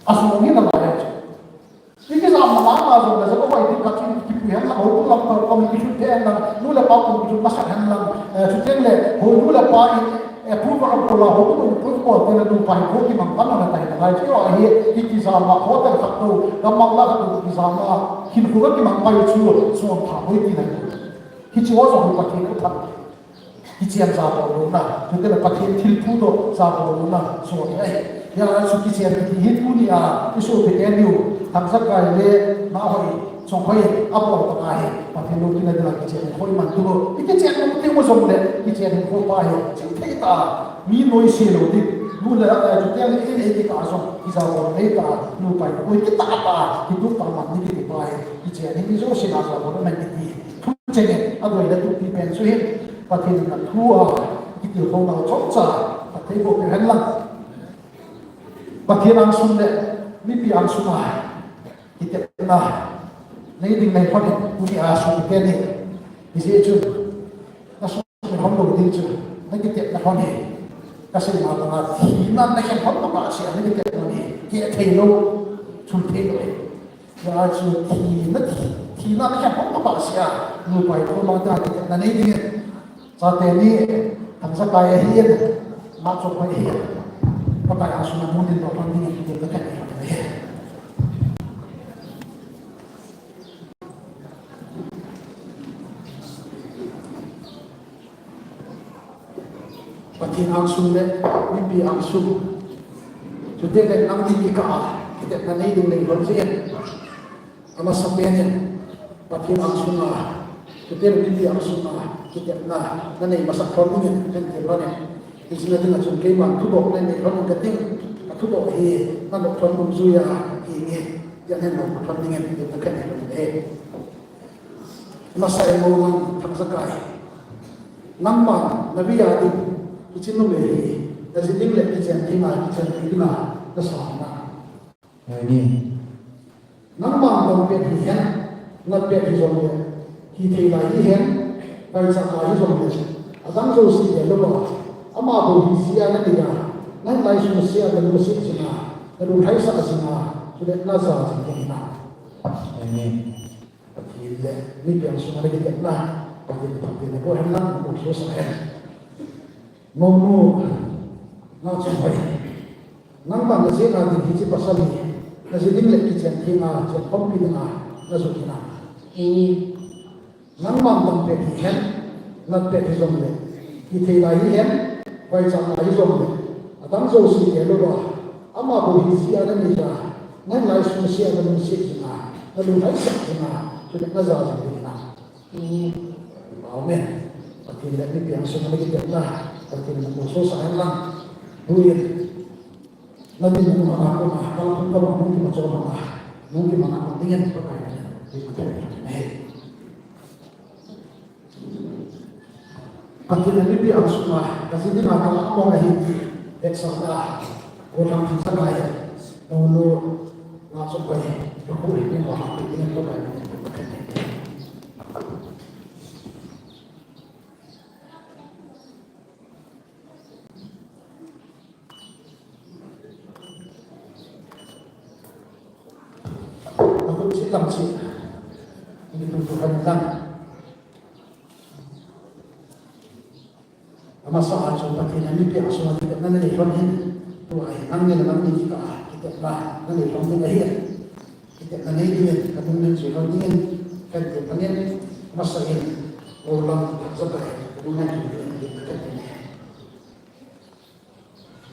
Asung hi nalai chu. Ikijam mama jong le, jong hoi ding khat chu kipui hen lang, houbung lamkai kom kilhut thei hen lang, nu le pa kom kilhut masat hen lang, eh, chuteng le, hou nu le pa in, eh, approval abol a, houbung in protocol te le nupa hinkho kimang pan na tai na lai chu ahi, ikijam a hotel khat toh, gammang lah khat toh kijam a, hinkho kimang pai chu, chom pha hoi ti nai. Hiche ho jong hi Pathen in aphat. Kichen jabol louna, chuteng le Pathen thilphudoh jabol louna, chu ahi. Hijeh chun kichen kiti hi tunia, isopi teni u, Thangjakai le, Nahoi, Chonghoi, abol tah ahi, Pathen loupina dinga kichen hi hoi man tu. Ikichen nom teng u jong le, kichen hinkho pa hi, chingthei tah a, mi noise lou ding, nu le, eh, chuteng le, in ei kikah a jong, kijabol nei tah a, nupa in, oi kitah tah a, kitup tah a man ding kiti pa hi, kichen hi mi jousen jabol ahi kiti. Thucheng in, adei le tupi pen chu hin, Pathen in athu a, kitilkhouna chomcha, phatthei boh peh hen lang. Pathen angsung le, mipi angsung a, kitepna, nei ding nei lhon hin, tuni a sung teni, hijeh chun, nasung hom lou ding chu, na kitepna lhon hi, kasei ma banga, thina nakhen lhon banga seh a, na kitepna lhon hi, keh thei lou, chul thei lou hi. Hijeh chun thina, thina nakhen lhon banga seh a, nupa hinkho mangcha kitepna nei dingin. Chate ni, Thangjakai ahin, Ngatchonghoi ahin. Pakai angsung a mun ding lou lhon dingin, kitepna khen nei lhon ding ahi. Pathen angsung le, mipi angsung. Chuteng le nangni kikah a, kitepna nei ding nei lhon jeh in. Amasapen in, Pathen angsung a, chuteng le mipi angsung a, kitepna, nanei masat lhon dingin, kahin ti lhon in. Hiche na dinga chun keiman thudoh nanei lhon in kating, kathudoh hi, nanoh lhon dungjui a, hinge. Tia nen lo, phat dingin, tia nen lo, eh. Masa e mo lang, thak sa kai. Nangma, na bia ding, kichi nu le hi, na ji ding le, kichen ding a, kichen ding a, na sa na. Amen. Nangma, nang pet hi hen, na pet hi jong le, hi thei lai hi hen, kai sa lai hi jong le, adang jo si le lo ba, ama bo hi sia na ni ga, nang lai su sia na lu si jing a, na lu thai sa jing a, chu le na ja jing na. Amen. Pathen le, mi piang sunga le kitepna, Pathen, Pathen le, bo hen lang, bo so sa hen. Mo mo, na chong hoi. Nangma na jeh a ding hiche pasal hi, na ji ding le kichen ding a, chen khompi ding a, na ju kina. Amen. Nangma nang pet hi hen, na pet hi jong le, hi thei lai hi hen, vai chang lai hi jong le, adang jo si le lo ba, ama bo hi sia na ni ja, nang lai su sia na lu si jing a, na lu lai sa jing a, chu le na ja jing ding na. Amen. Pathen le mi piang sunga le kitepna, Pathen le mo so sa hen lang. Buin. Na din mo ma ko ma, kal kum ka ma, nung ki ma cho ma, nung ki ma na ma ding en pa kai. Amen. Pathen le mi piang sunga, ka ji ding a ka la mo ka hi, ek sa na, ko lang sa na ye. No, no, na so ko ye, ko ko ni ma, ko ni ko kai. Akum si lam si. Ini pun Tuhan lang. Amasa a chu Pathen a mi piang sunga kitepna nei lhon hin. Tua hi nang ni nang ni kikah a kitepna nei lhon ding ahi. Kitepna nei ding in, ka nung nei chu lhon ding in, kan ti panin, amasa in, o lam tak sa ta hi, ka nung nei chu ding in, ka ti ne.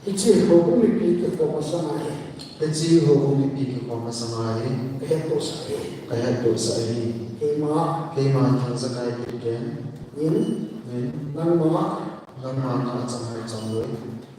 Hiche houbung mipi kikhom masang a hi. Hiche houbung mipi kikhom masang a hi. Ka hettohsah hi. Ka hettohsah hi. Keima. Keima Thangjakai Kipgen. Nin. Nin. Nangma. Nangma kachang hai changloi.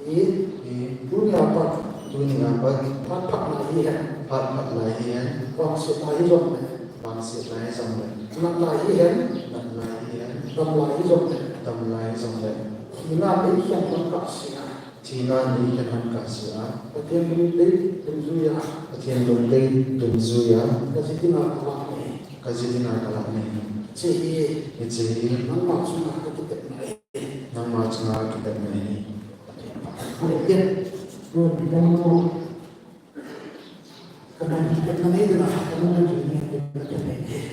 Hi. Hi. Tunia pat. Tunia pat. Phat phat lai hi hen. Phat phat lai hi hen. Vangset lai hi jongle. Vangset lai hi jongle. Nat lai hi hen. Nat lai hi hen. Dam lai hi jongle. Dam lai hi jongle. Thina neikhen lhon kahsea. Thina neikhen lhon kahsea. Pathen lungdei dungjuia. Pathen lungdei dungjuia. Kaji dinga kalah nahi. Kaji dinga kalah nahi. Hiche hi. Hiche hi. Nangma chunga kakitepna ahi. Nangma chunga kakitepna ahi. Pathen. Pathen. Pathen. Ka nung kitepna nei ding a, ka nung kitepna nei ding a, ka nei ding.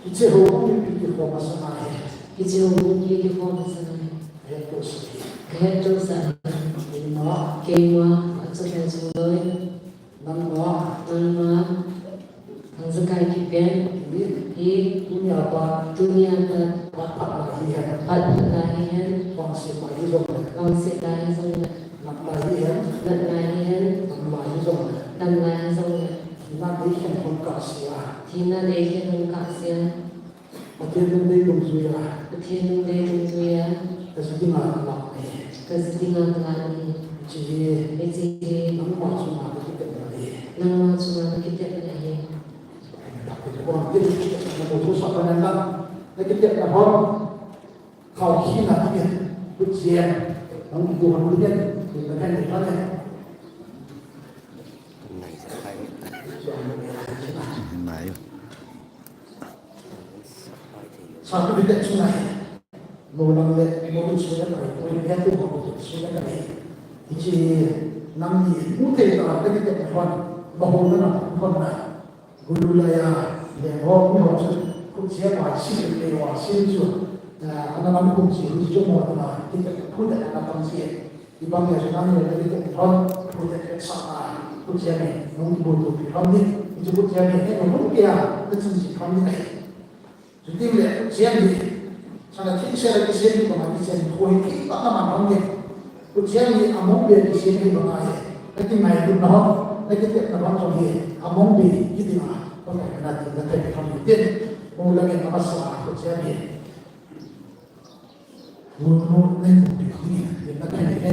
Hiche houbung mipi kikhom masang a hi. Hiche houbung mipi kikhom masang a hi. Ka hettohsah hi. Ka hettohsah hi. Keima. Keima. Kachang hai changloi. Nangma. Nangma. Thangjakai Kipgen. Hi. Hi. Tunia pat. Tunia pat. Phat phat lai hi hen. Phat phat lai hi hen. Vangset lai hi jongle. Vangset lai hi jongle. Nat lai hi hen. Nat lai hi hen. Dam lai hi jongle. Dam lai hi jongle. Thina neikhen lhon kahsea. Thina neikhen lhon kahsea. Pathen lungdei dungjuia. Pathen lungdei dungjuia. Kaji dinga kalah nahi. Kaji dinga kalah nahi. Hiche hi. Hiche hi. Nangma chunga kakitepna ahi. Nangma chunga kakitepna ahi. Pathen lungdei dungjuia. Namu thu sa pa nan lang. Nakitepna hon. Khao khina dingin, kut jem, nang kigo hon dingin, kin na kan ni kan ni. Nai. Sa tu bit chu nai. Mo lang le, mo bit chu nai, mo bit tu mo bit chu nai. Hiche nang ni, mu te ta, ka ni te hon, mo hon na, hon na. Gulu laiya, leng ho, mi ho chu, khut jem a sim le wa sim chu, ah, ana lam khum chi, ni chu mo ta, ti te, khut te ana tam chi. Ibang ya chu nang le, ti te, hon, khut te, sa a, khut jem e, nung bu tu pi hon ni, ni chu khut jem e, e, nung kia, na chin chi hon ni. Chuti le, khut jem ni, Sana thil sela kisem hi banga kisem hi, ho hi thil tah a man hon ding. Khut jem hi among be kisem hi banga hi. Naki ngailutna hon, naki tepna hon jong hi among be hi ding a. Pakai na ding na thei hon hi ding. Mo langin amasa a khut jem hi. Mo mo nai mo be hi ding na thei hi.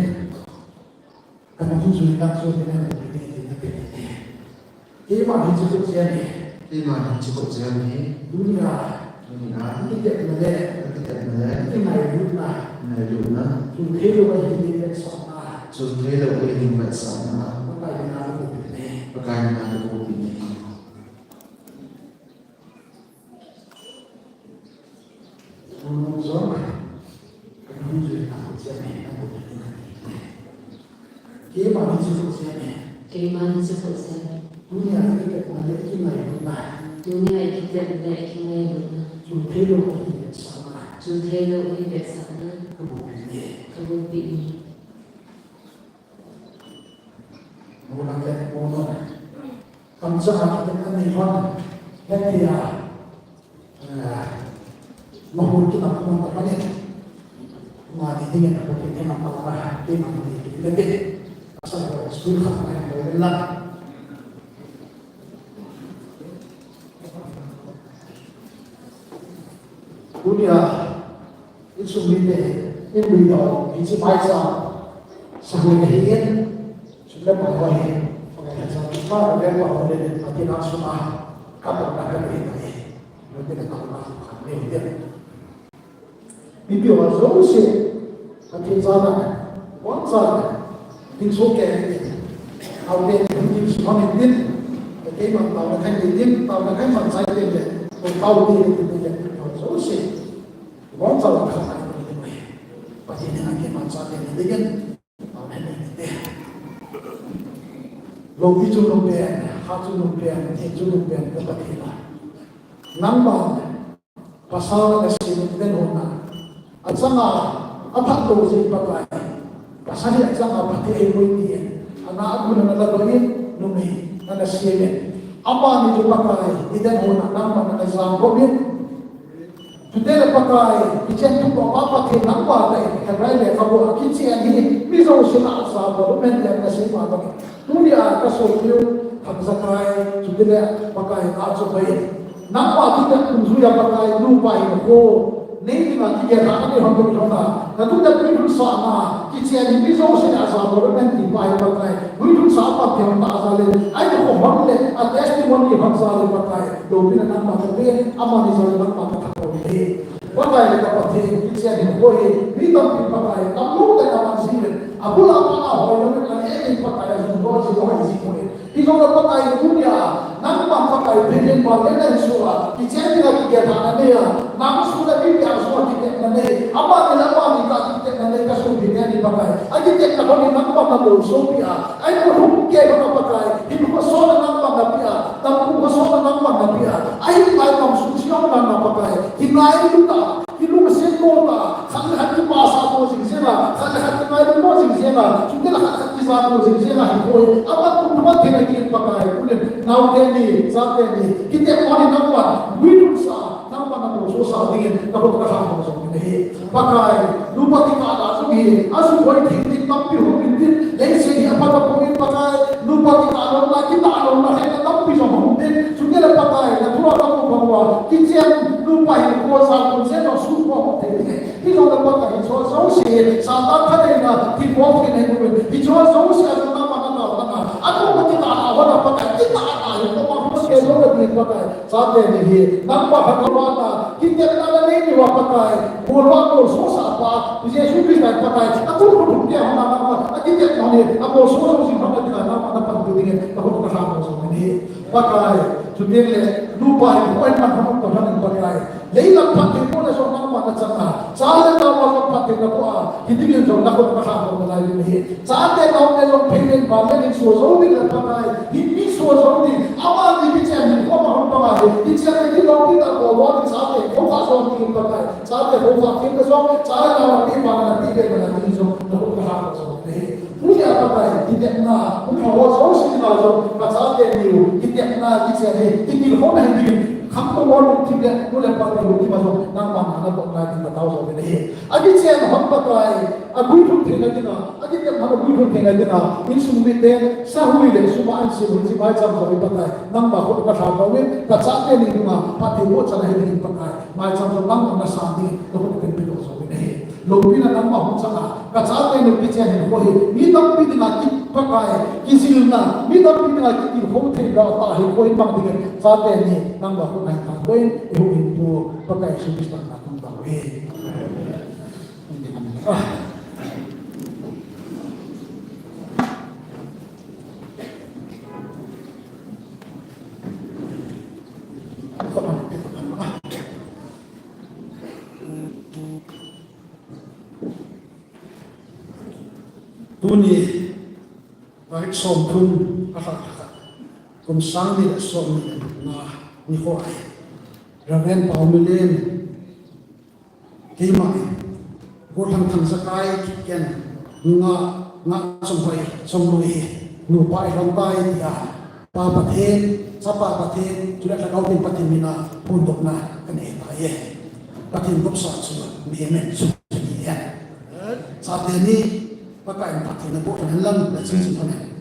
Kana hu jui na so ding na mo be hi ding na thei hi. Keima hiche khutjem hi. Keima hiche khutjem hi. Tunia. Tunia. Ikitepna le. Ikitepna le. Ingailutna. Ingailutna. Chun theilou ahi vetsahna. Chun theilou ahi vetsahna. Pakai mina kabupi e. Pakai mina kabupi e. Keima hiche khutjem e. Keima hiche khutjem e. Tunia ikitepna le ikingailutna. Tunia ikitepna le ikingailutna. Chun theilou ahi vetsahna. Chun theilou ahi vetsahna. Kabupi e. Kabupi e. Molang le molang. Kamchang a kitepna nei hon. Hethei a. Eh, mahul kinah pon ta hon e. Mani dingin a pon kinah pon ta hon e. Kinah pon ta hon e. Asa ko school khat na ko la. Tunia, insung mite, in lui dau, hiche maicham, sahui ahi in, sum le pai ho hi, pakai le chang, pa le pa ho le, Pathen a sum a, ka pa ka ka le, ka le, ka pa ka ka le, Mipi ho jouse, Pathen jana, bon jana, ding soh kei, aute, ding soh kei, kei man tao na kei, ding tao na kei man sai kei, ko tao kei, kei, kei, jouse, bon jana, Pathen na kei man sai kei, ding, tao na kei, ding. Loupi chu nung pen, ha chu nung pen, theng chu nung pen, ka Pathen a. Nangma, pasal na sem in den hon a. Achanga, aphat lou jeh Pakai. Pasal hi achanga phatthei ahi poi tin. Ana amun ana la doh in, numei, ana sem in. Amani chu Pakai, i den hon a nangma na jam bou in. Chuteng le Pakai, kichen thu pa pa Pathen nangma te, Hebrai lekhabu a kichen hi, mi jouse na jam bou in, na sei ma Pakai. Tunia ka sopi u, Thangzakai, chuteng le Pakai a chu bai. Nangma kitep dungjuia Pakai, nupa hinkho nei dinga kigel a nei hon ding hon a. Na thutep guilhung sahna, kichen hi mi jouse na jam bou in ti pa hi Pakai. Guilhung sah pa ti hon ta jal in. Ai ko hon le, a testimony hon jal in Pakai. Loupina nangma ka pe, amani jal in nangma ka thangvah e. Pakai le ka Pathen, kichen hinkho hi, mi tampi Pakai, tamlou te ka man jin. Abul a pa a hoi lou in, a le in Pakai, a jin lou, a jin lou, a jin lou. Hijongle Pakai tunia, nangma Pakai, Pathen pa le na Jesu a, kichen dinga kigel a na nei a, nang su le mi pia su a kitepna nei, amani le amani ka kitepna nei, ka sopi teni Pakai, akitepna ho hi nangma na bol sopi a, ai ko hung ke ba Pakai, hinkho sona nangma na pia, tam ko sona nangma na pia, ai mai kam su chiang na na Pakai, hi ngai lu ta, Kilungset mo ta, khat le khat kipasah mo jing jeng a, khat le khat kingailou mo jing jeng a, chuteng le khat khat kija mo jing jeng a, hi koi, apat kum apat theng a kiin Pakai, ulin, naote ni, chate ni, kitepna ni nangman, guilhung sa, nangman na bol soh sa dingin, na khut ka thang ho jong in ahi. Pakai, nupa kikah a jong hi, asuhoi thei ding tampi hung in tin, leiset hi apha tapon Pakai, nupa kikah lou na, kikah lou na, hei na tampi jong hung in tin, chuteng le Pakai, na thu a ka mu bang uva, kichen, nupa hinkho sa, kun se jong su ko hung thei ding. Hijongle Pakai hiche jouse, Satan thaneina, thilbol thei nei uvin. Hiche jouse a nangma na nao na. Athum a kitah a hon a Pakai, kitah a hi, Pakai, hung se jong le ding Pakai. Chate ni hi, nangma khat ka vana, kitepna na nei diu a Pakai. Bol vang bol soh sa pa, Jesu Christa Pakai. Athum a thum tia hon a nangma, akitepna ni, abol soh soh jing hon a tia nangma na panpi dingin, na khut ka thang ho jong in ahi. Pakai, chuteng le, nupa hi, koi man hon to han Pakai. Leilam phatthei bohna jong nangma na chang a, cha le nao a jong phatthei na boh a, hiti hin jong na khut ka thang ho nalai ding ahi. Chate naote jong phei len pa len in soh jou ding le Pakai, hi mi soh jou ding, amani kichen hinkho ma hon bang ahi, kichen le kilou ding ta ko lo ding chate, ko ka jong ding Pakai, chate ko ka ding ka jong, cha le nao a pi pa na pi len na ding jong, na khut ka thang ho jong ding. Tunia Pakai, kitepna, um ho jouse na jong, ka chate niu, kitepna, kichen hi, kitilkhouna hi ding, kham ko mo lungthim le, nu le pa te lungthim a jong, nangma na na bol ngai ding ka tao jong in ahi. Akichen hon Pakai, aguilhung theina dinga, akitepna aguilhung theina dinga, insung mite, sahui le sum a an sim hun ji maicham jong hi Pakai, nangma khut ka thang ho in, ka chate ni dinga, phatthei boh chan ahi ding Pakai, maicham jong nangma na san ding, na khut ka thang ho jong in ahi. Loupina nangma hung chang a, ka chate ni kichen hinkho hi, mi tampi dinga ki Pakai, kijilna, mi tampi dinga kitilkhou thei lou a tahi koi bang dingin, chate ni, nangma khut ngai ta koin, i huhhingpu, Pakai Jesu Christa na kum ta hi. Tuni, tarik somthum, a lha khat, kum sang ni le somni le nga nikho ahi. Reverend Paomilen, keima in, Gollhang Thangzakai Kipgen, nga, nga Chonghoi, Chongloi hi, nupa i lhon tai tia, Pa Pathen, Chapa Pathen, chule Lhagao Theng Pathen mina phondopna kanei tai. Pathen gopsa chu mihem in sum chu ni hen. Chate ni, Pakai in phatthei naboh lhon hen lang, nachung jing lhon hen.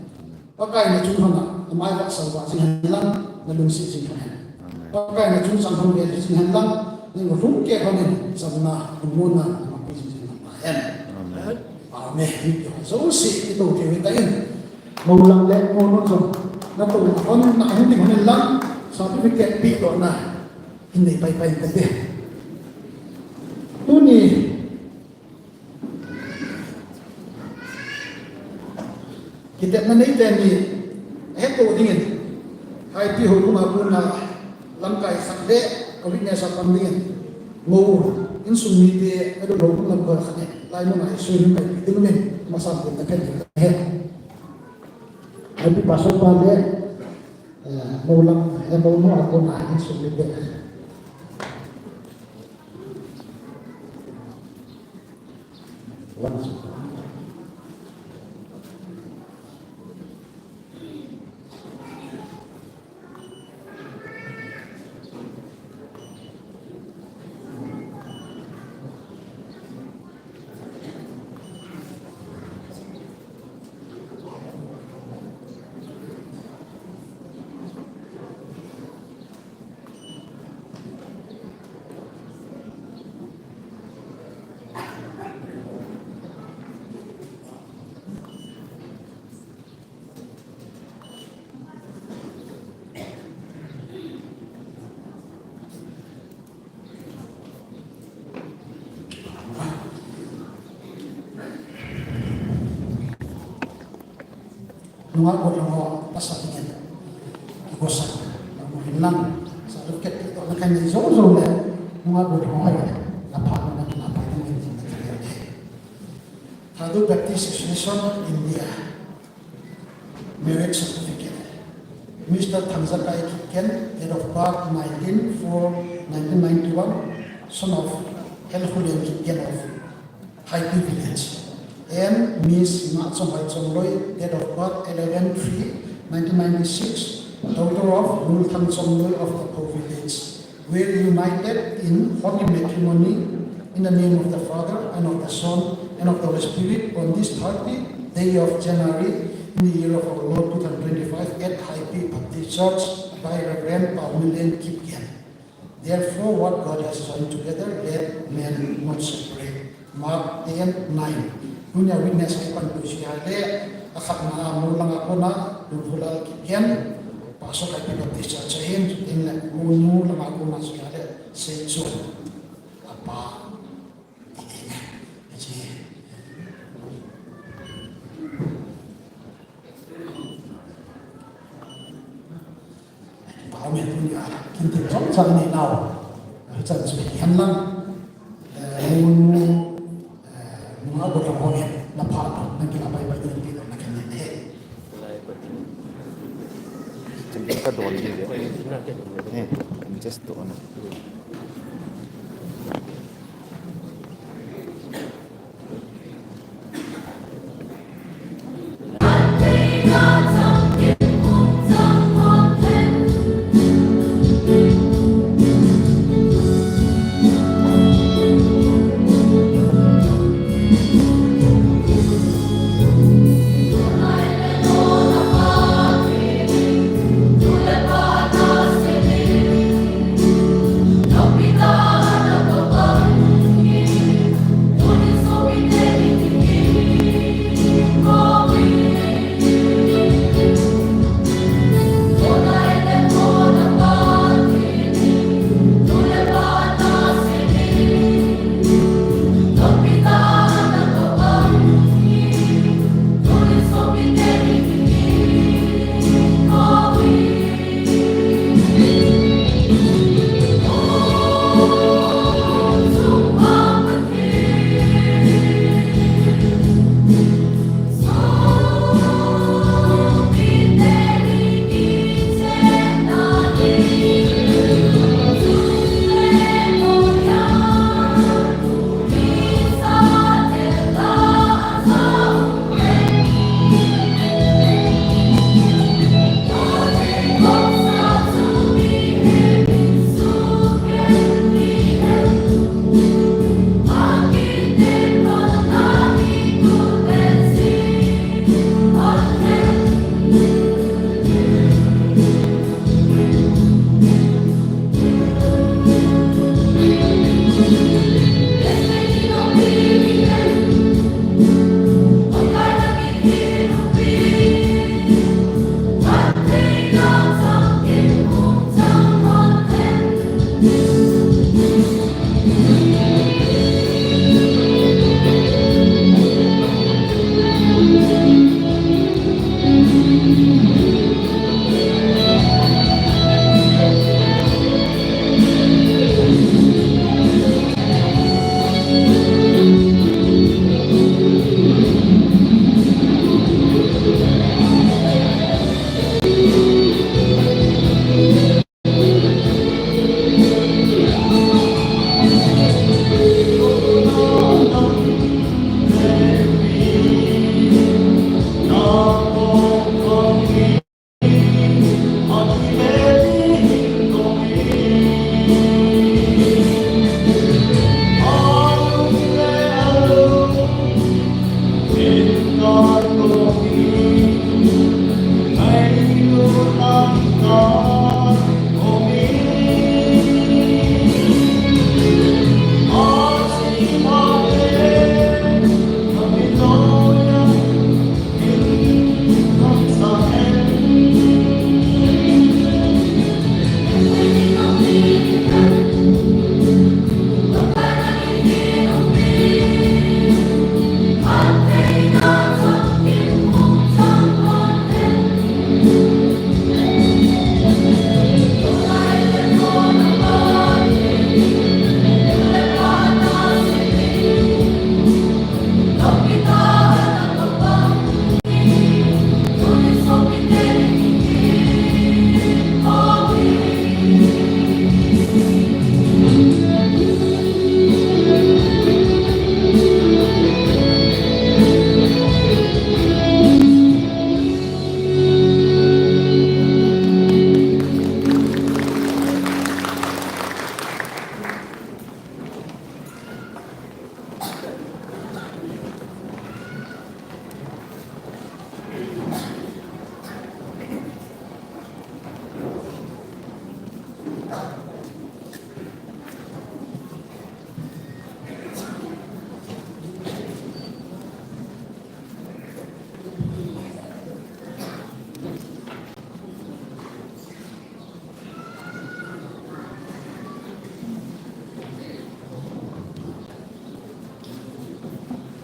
Pakai nachung lhon a, amai vahsau vah jing hen lang, nalungset jing lhon hen. Pakai nachung chang lhon vel jing hen lang, nalung lhung keh lhon in, chamna, lungmonna, namanpi jing hen lang hen. Amen. Amen. Jouse, ito keu hita in. Moulang le mounom jong, nato lhon na hung ding hen lang, certificate pedohna, hin nei paipai kate. Tuni, kitepna neite ni, hetto dingin, Haipi houkhoma kona lamkai khat le, a witness a pan dingin, mou, insung mite, adu houkhom lamkai khat le, lai muna Jesu in kai ding min, masang ding na pen ding he. Haipi pastor pa le, eh, moulang, eh, mounom a kona insung mite. Nungah gollhang ho, pasal dingin. Kigosa. Namu hin lang. Certificate to na kan ni zo zo le. Nungah gollhang ho, na pa na na pa dingin. Thadou Baptist Association, India. Marriage certificate. Mister Thangzakai Kipgen, date of birth nineteen four nineteen ninety-one, son of Helkhulen Kipgen of Haipi village, and Miss Ngahchonghoi Chongloi, date of birth eleven three nineteen ninety-six, daughter of Nulthang Chongloi of the Pho village, were united in holy matrimony in the name of the Father and of the Son and of the Holy Spirit on this thirtieth day of January in the year of our Lord two thousand twenty-five at Haipi Baptist Church by Reverend Paomilen Kipgen. Therefore, what God has joined together, let man not separate. Mark ten nine. Tunia witness a ipanpi u chu ahile, akhatna a Moulanga kona, Lungkhulal Kipgen, Pastor Haipi Baptist Church ahin, chutengle Moulanga kona chu ahile, Seichon, apa, Pau mi tunia, kin tin jong jong ni nau. Chan chu hi hen lang. Eh, mun, eh, mun a bot ho hen, na pha to, na kin a pai pai din pi to, na kin ni he. Chim ka don din de. Eh, just don.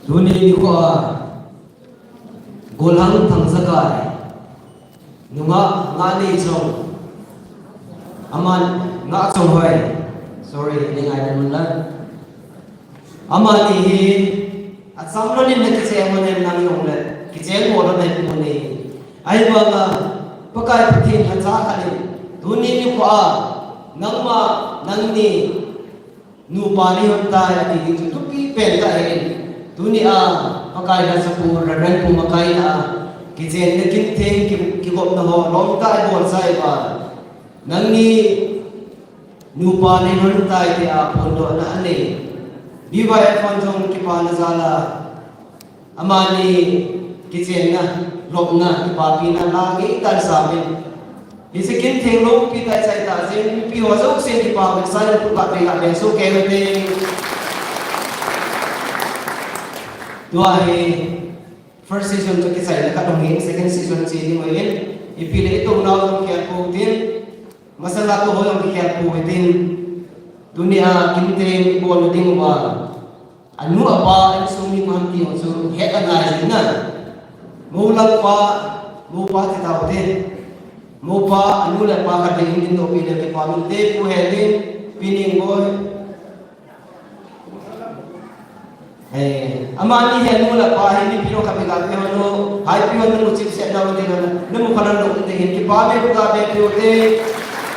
Tuni nikho a, Golhang Thangzakai, nungah Ngahneichong, aman Ngahchonghoi, sorry, ni ngai na mun la. Amani hi, acham lou in na kicheng mo nem nang jong le, kicheng mo lou na hi pu ni. Ahivanga, Pakai Pathen lhacha khat in, tuni nikho a, nangma, nangni, nupa nei hon tai ati ding chu thupi pen tah ahi. Tuni a, Pakai lhacha pu, Reverend Pu Makai na, kichenna kintheng ki, kigopna ho, lom tah a ibol sa uva. Nangni nupa nei hon tai tia phondohna anei. B Y F hon jong kipana jal a, amani kichenna, lopna, kipapina la ngei tah in sa uvin. Hiche kintheng lompi tah chai tah jeh in, mipi ho jousen kipa uvin, sa le pu ka pe ka pe so ke te. Tua hi first session chu kichai le ka dong hin, second session che ding uvin. Ipi le itoh nau jong kikhel pou tin. Masanga tou ho jong kikhel pou tin. Tuni a kintheng ibol ding uva. Anu apa, insung mi man ti ho chu het angai jing na. Moulang pa, moupa ti tau te. Moupa, anu le apa khat ding hin ding doh pi le kipa min te pu he ding, pi ning boi. Eh, amani hi anu le apa hi mipi lou khat beh ga pe hon o, haipi hon namu chip set na ding hon, namu khat lou ding hin kipa me pu ga pe pi u te.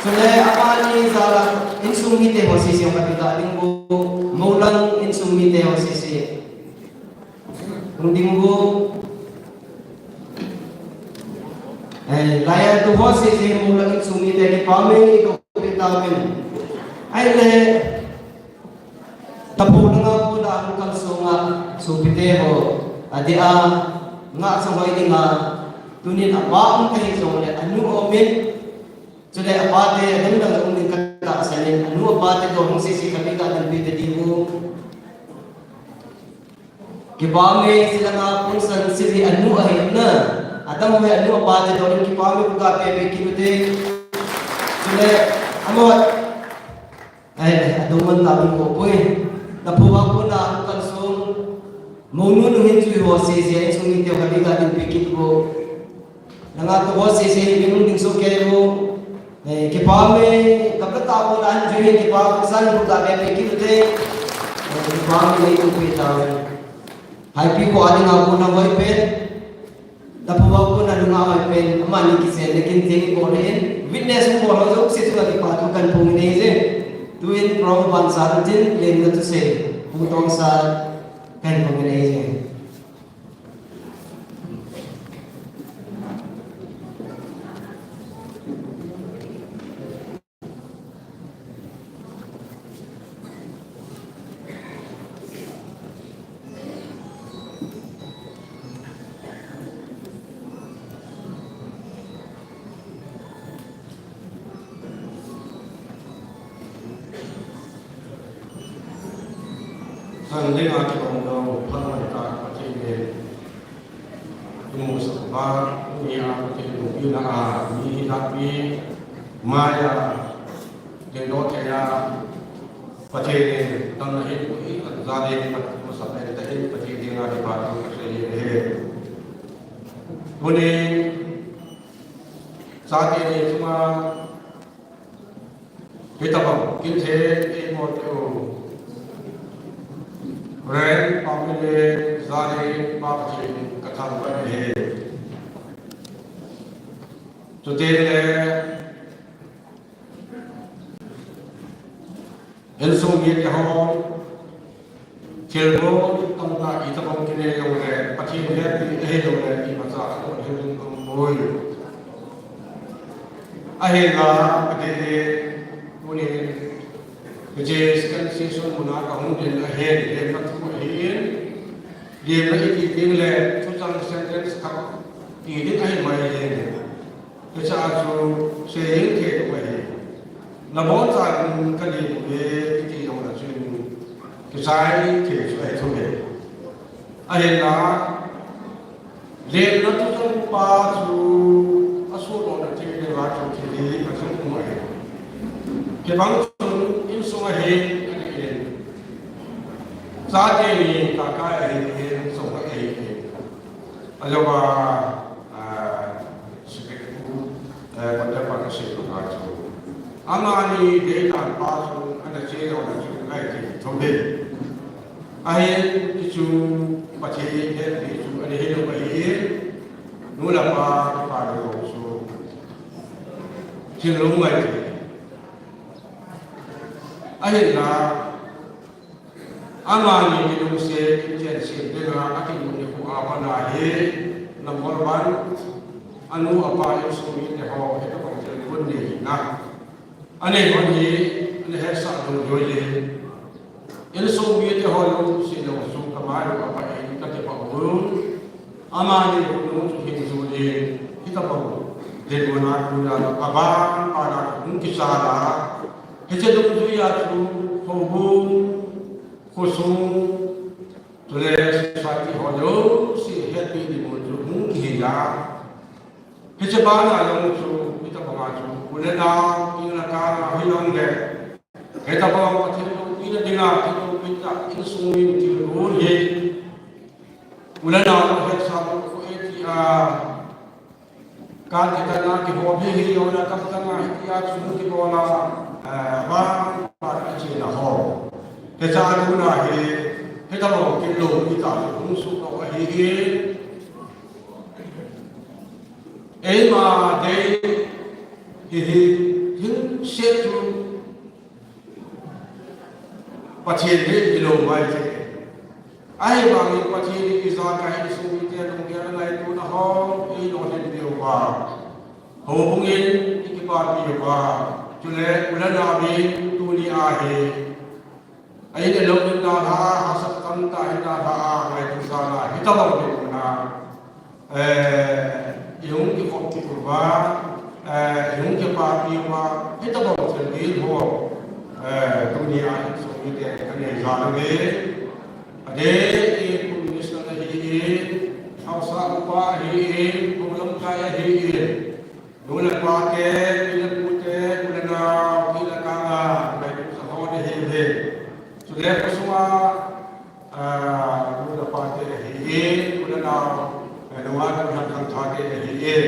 Chule amani jal a insung mite ho sese khat beh ga ding u, moulang insung mite ho sese. Hung ding u. Eh, laiya tu ho sese moulang insung mite kipa me tou pe ta pen. Ahile, Tapou langa kona hung kalsong a, sopite ho, adeh a, Ngahchonghoi dinga, tunin apa um kahi jongle, anu um in, chule apa te, adang dang um in katahsan in, anu apa te toh hung sese kapi katanpi ta diu. Kipa me, hilanga Punsan Sili anu ahi na, adang me anu apa te toh kipa me pu ga pe pe kit u te. Chule, amahon Ai, adong man ta ding ko poi. Tapou a kona hung kalsong. Mounu nu hin jui ho sese, insung mite ho khat beh ga ding pe kit u. Langa tou ho sese, min hung ding so ke u. Eh, kipa me, kap ta kona hin jui hin kipa, san pu ga pe pe kit u te. Eh, kipa me, nei tou pe ta. Haipi kho a dinga kona hoi pen. Tapou a kona nungah hoi pen, amani kichenna kintheng ibol in, witness hung bol ho jouse chunga kipa thu kahin phong in ahi je. Tuin program ban sa tin, lemna thusei, Pu Tongsa kahin phong in ahi je. Sunday a kibang dau, phat mai ta Pathen in. Tumu sapa, tuni a Pathen lungpina a, mi hi lakpi, maya, dingdoh thei a, Pathen in, tamna hin, ui, kan jale, kan masap le, ta hin, Pathen dinga, di pa, tu, se, ye, he. Tuni, chate ni, chunga, Hitabang, kintheng eibol teu. Ren, pamile, jale, pa Pathen, kathangvah e. Chuteng le, insung mite ho, Thilbol tamtah itabang kinei jongle, Pathen hepi ahi jongle, imacha alou hel ding aum poi. Ahinla, Pathen in, tuni, hiche second session muna kahung ding ahin, lemna thu ahin, lemna iti ding le, thuchang sentence khat ti ding ahi mai hin. Hiche a chu, sei jeng thei lou ahi. Nabonchauvin kalem uve, iti jong le chun, kichai thei chu ahi thou ve. Ahinla, lemna thuchang pa chu, asodohna thei le va chu thil hi achung um ahi. Kibang chun, insung ahin, ani in. Chate ni, kakai ahin, Hello, ah, ah, Secretary, eh, Pastor Pastor Singh Langa chu. Amani deidan pa chu, ana che lou na chu, ngai ti thum ve. Ahin, ti chu, Pathen hetpi chu, ana he lou ahi. Nu le pa, pa le lou chu. Thinglung ngai ti. Ahinla, amani kilungset, inchen sem dinga, akinung nikho a pat ahi, number one, anu apa insung mite ho, hitobang thilgon nei na. Anei hon hi, ana hetsah dungjuiyin. Insung mite ho lungset lou chu kamai lou a pat in kakipah uvin. Amani lungset hin jui in, hitobang dinmun a kon a abang, abang a hung kichal a. Hiche dungjui a chu, houbung, khosung, chule society ho jouse hetpi dinmun chu hung kihi a. Hiche bana jong chu, hitobanga chu, u le nau, in le kang a hijongle, hitobang Pathen loupina dinga, Pathen loupina insung min thilgon hi, u le nau hetsah lou ko e ti a, kan kitan a kihou hi hi, u le nau kitan a hi ti a chu kibol a, eh, vang, vang a chena ho. Hiche a kon a hi, hitobang kilou, hita chu hung suh lou ahi. Eima dei hi hi, hin se chu Pathen dei hilou mai te. Ahivangin Pathen in ijakai insung mite lunggel a ngaitona ho, eilolhin diu va. Houbung in ikipapi uva. Chule u le nau in tuni a hi. Ahin alou in dalha a, hahsat tamtah in dalha a, ngaito sah a, hitobang dinmun a. Eh, ihung kikhoppi uva, eh, ihung kipapi uva, hitobang thil gel ho, eh, tuni a insung mite kanei jal uve. Adeh in, Pu Minister ahi in, haosa upa ahi in, Pu lamkai ahi in. Nu le pa te, pi le pu te, u le nau, pi le kang a, ngaito sah ho ding ahi uve. Chule khosunga, ah, nu le pa te ahi in, u le nau, eh, nungah nungsan khangthah te ahi in.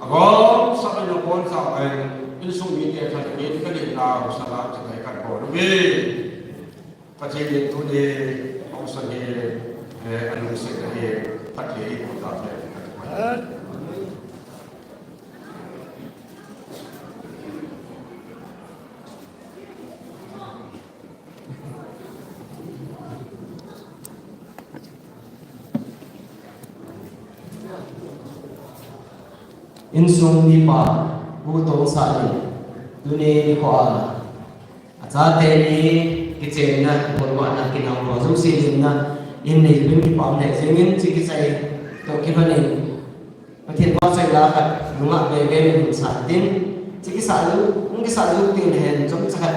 Agom sah in abon sah in, insung mite thalheng in kanei nau, salam chakai kabol uve. Pathen in tuni, hung sang hi, eh, alungset ahi, Pathen in hung ta te. Insung mipa, Pu Tongsah in, tuni nikho a, achate ni kichenna, bolvahna, kinah ho jouse limna, in neipeh in kipa um lheh jengin, hiche kichai toh kilhonin, Pathen vahchoi la khat, nungah veve min hung sah tin, hiche kisah lut, hung kisah lut teng le hin, chomcha khat,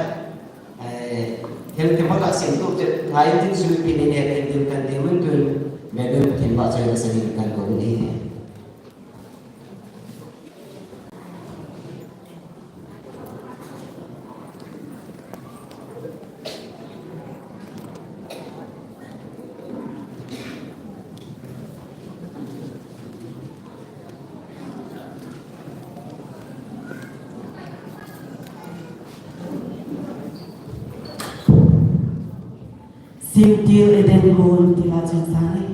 eh, thil themkhat sem tup chet, ngai tin sumil pi ni ne, thil thil kan ti mun tun, veve Pathen vahchoi la sa ding kan kou in ahi. Simtil Eden Home, ti la chun sang e.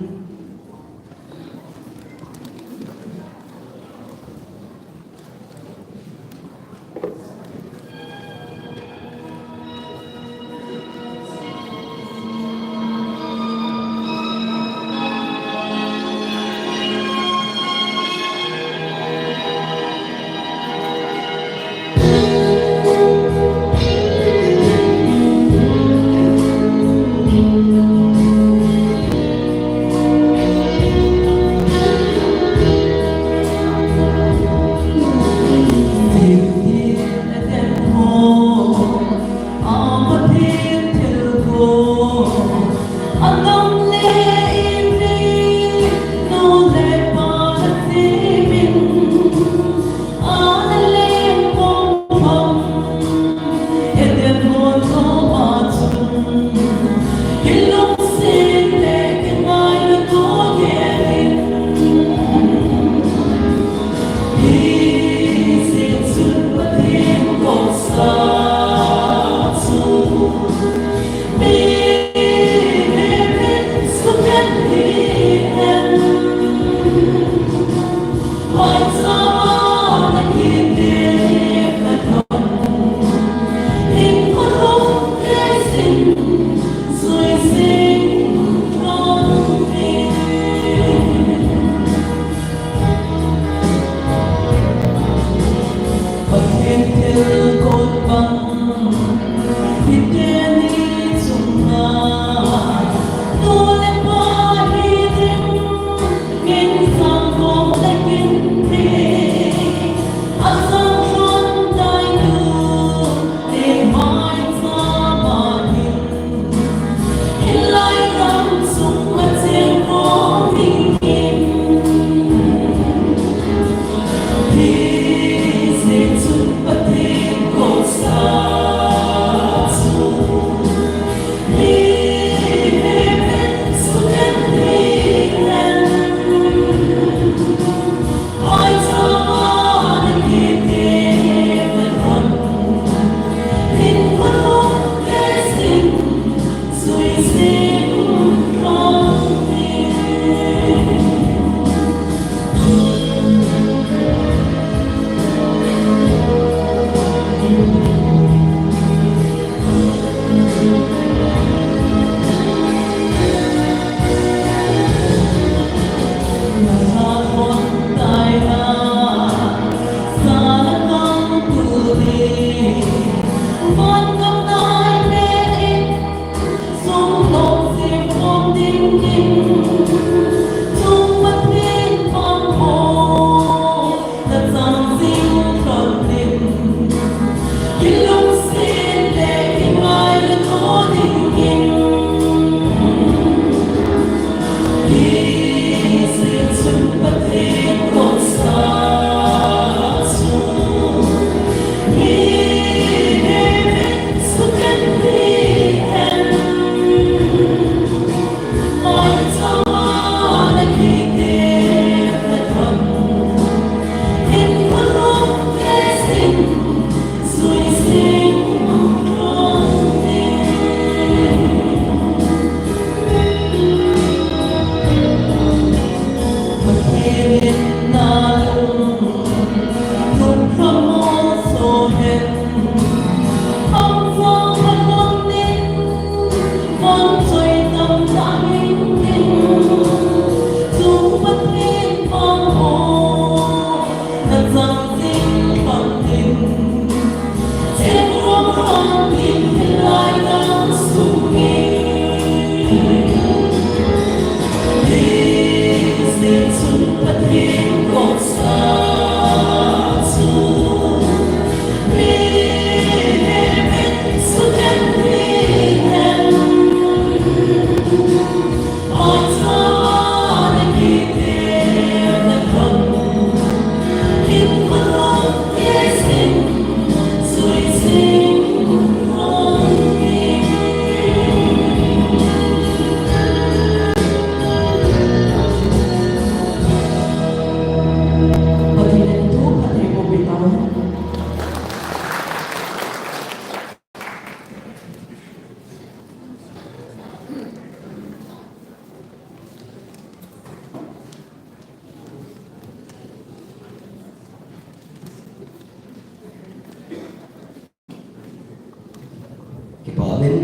Kipa min,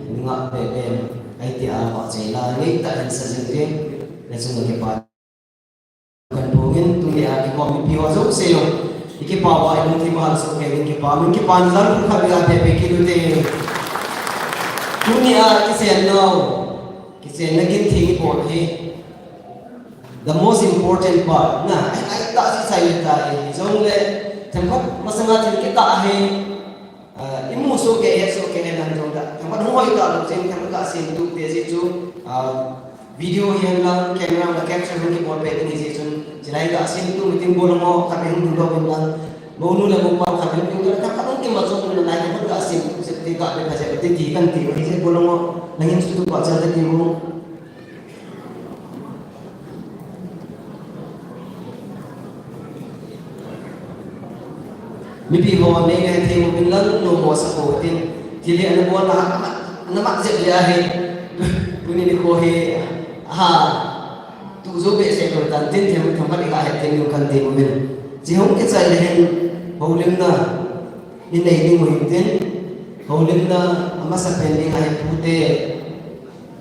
nunga pe pen, ai ti a pa chei la, ngei ta en sa jing jing, le chung kipa. Kan pungin, tuni a kipa min pi wa zo se yo. Ikipa wa ilung ti ma so ke, kipa min kipa ni zan kha bi a pe pe ki lu te. Tuni a kisen no, kisen na kin thing po hi. The most important part, na, ai, ai, ta si sai ta hi, zong le, themkhat masanga thil kita hi, ah, imu so ke, he so ke, he nan zong da. Themkhat hoi ta lo, zeng themkhat ka sin tu te si chu, ah, video hian lang, camera la capture hung kibol pe ding hi si chun, chilai ka sin tu meeting bol mo, ka pe hung du lo bin lang. Mo nu le mo pa khat in tung khat in tung ma chong na lai khat ka sim, se ti ka pe ka se ti ti kan ti, se ko lo mo, na ngin su tu pa cha ti mo. Mipi ho nei nei thei mo bin lang lo mo sa ko tin. Ti le ana bol na, na ma je le a he. Tuni ni ko he. Ha, tu jo behseh lou tan tin, themkhat iga het theina ding kan ti mo min. Chi hung kichai le hin, houlimna inei ding u hin tin, houlimna amasapen ding ahi pute,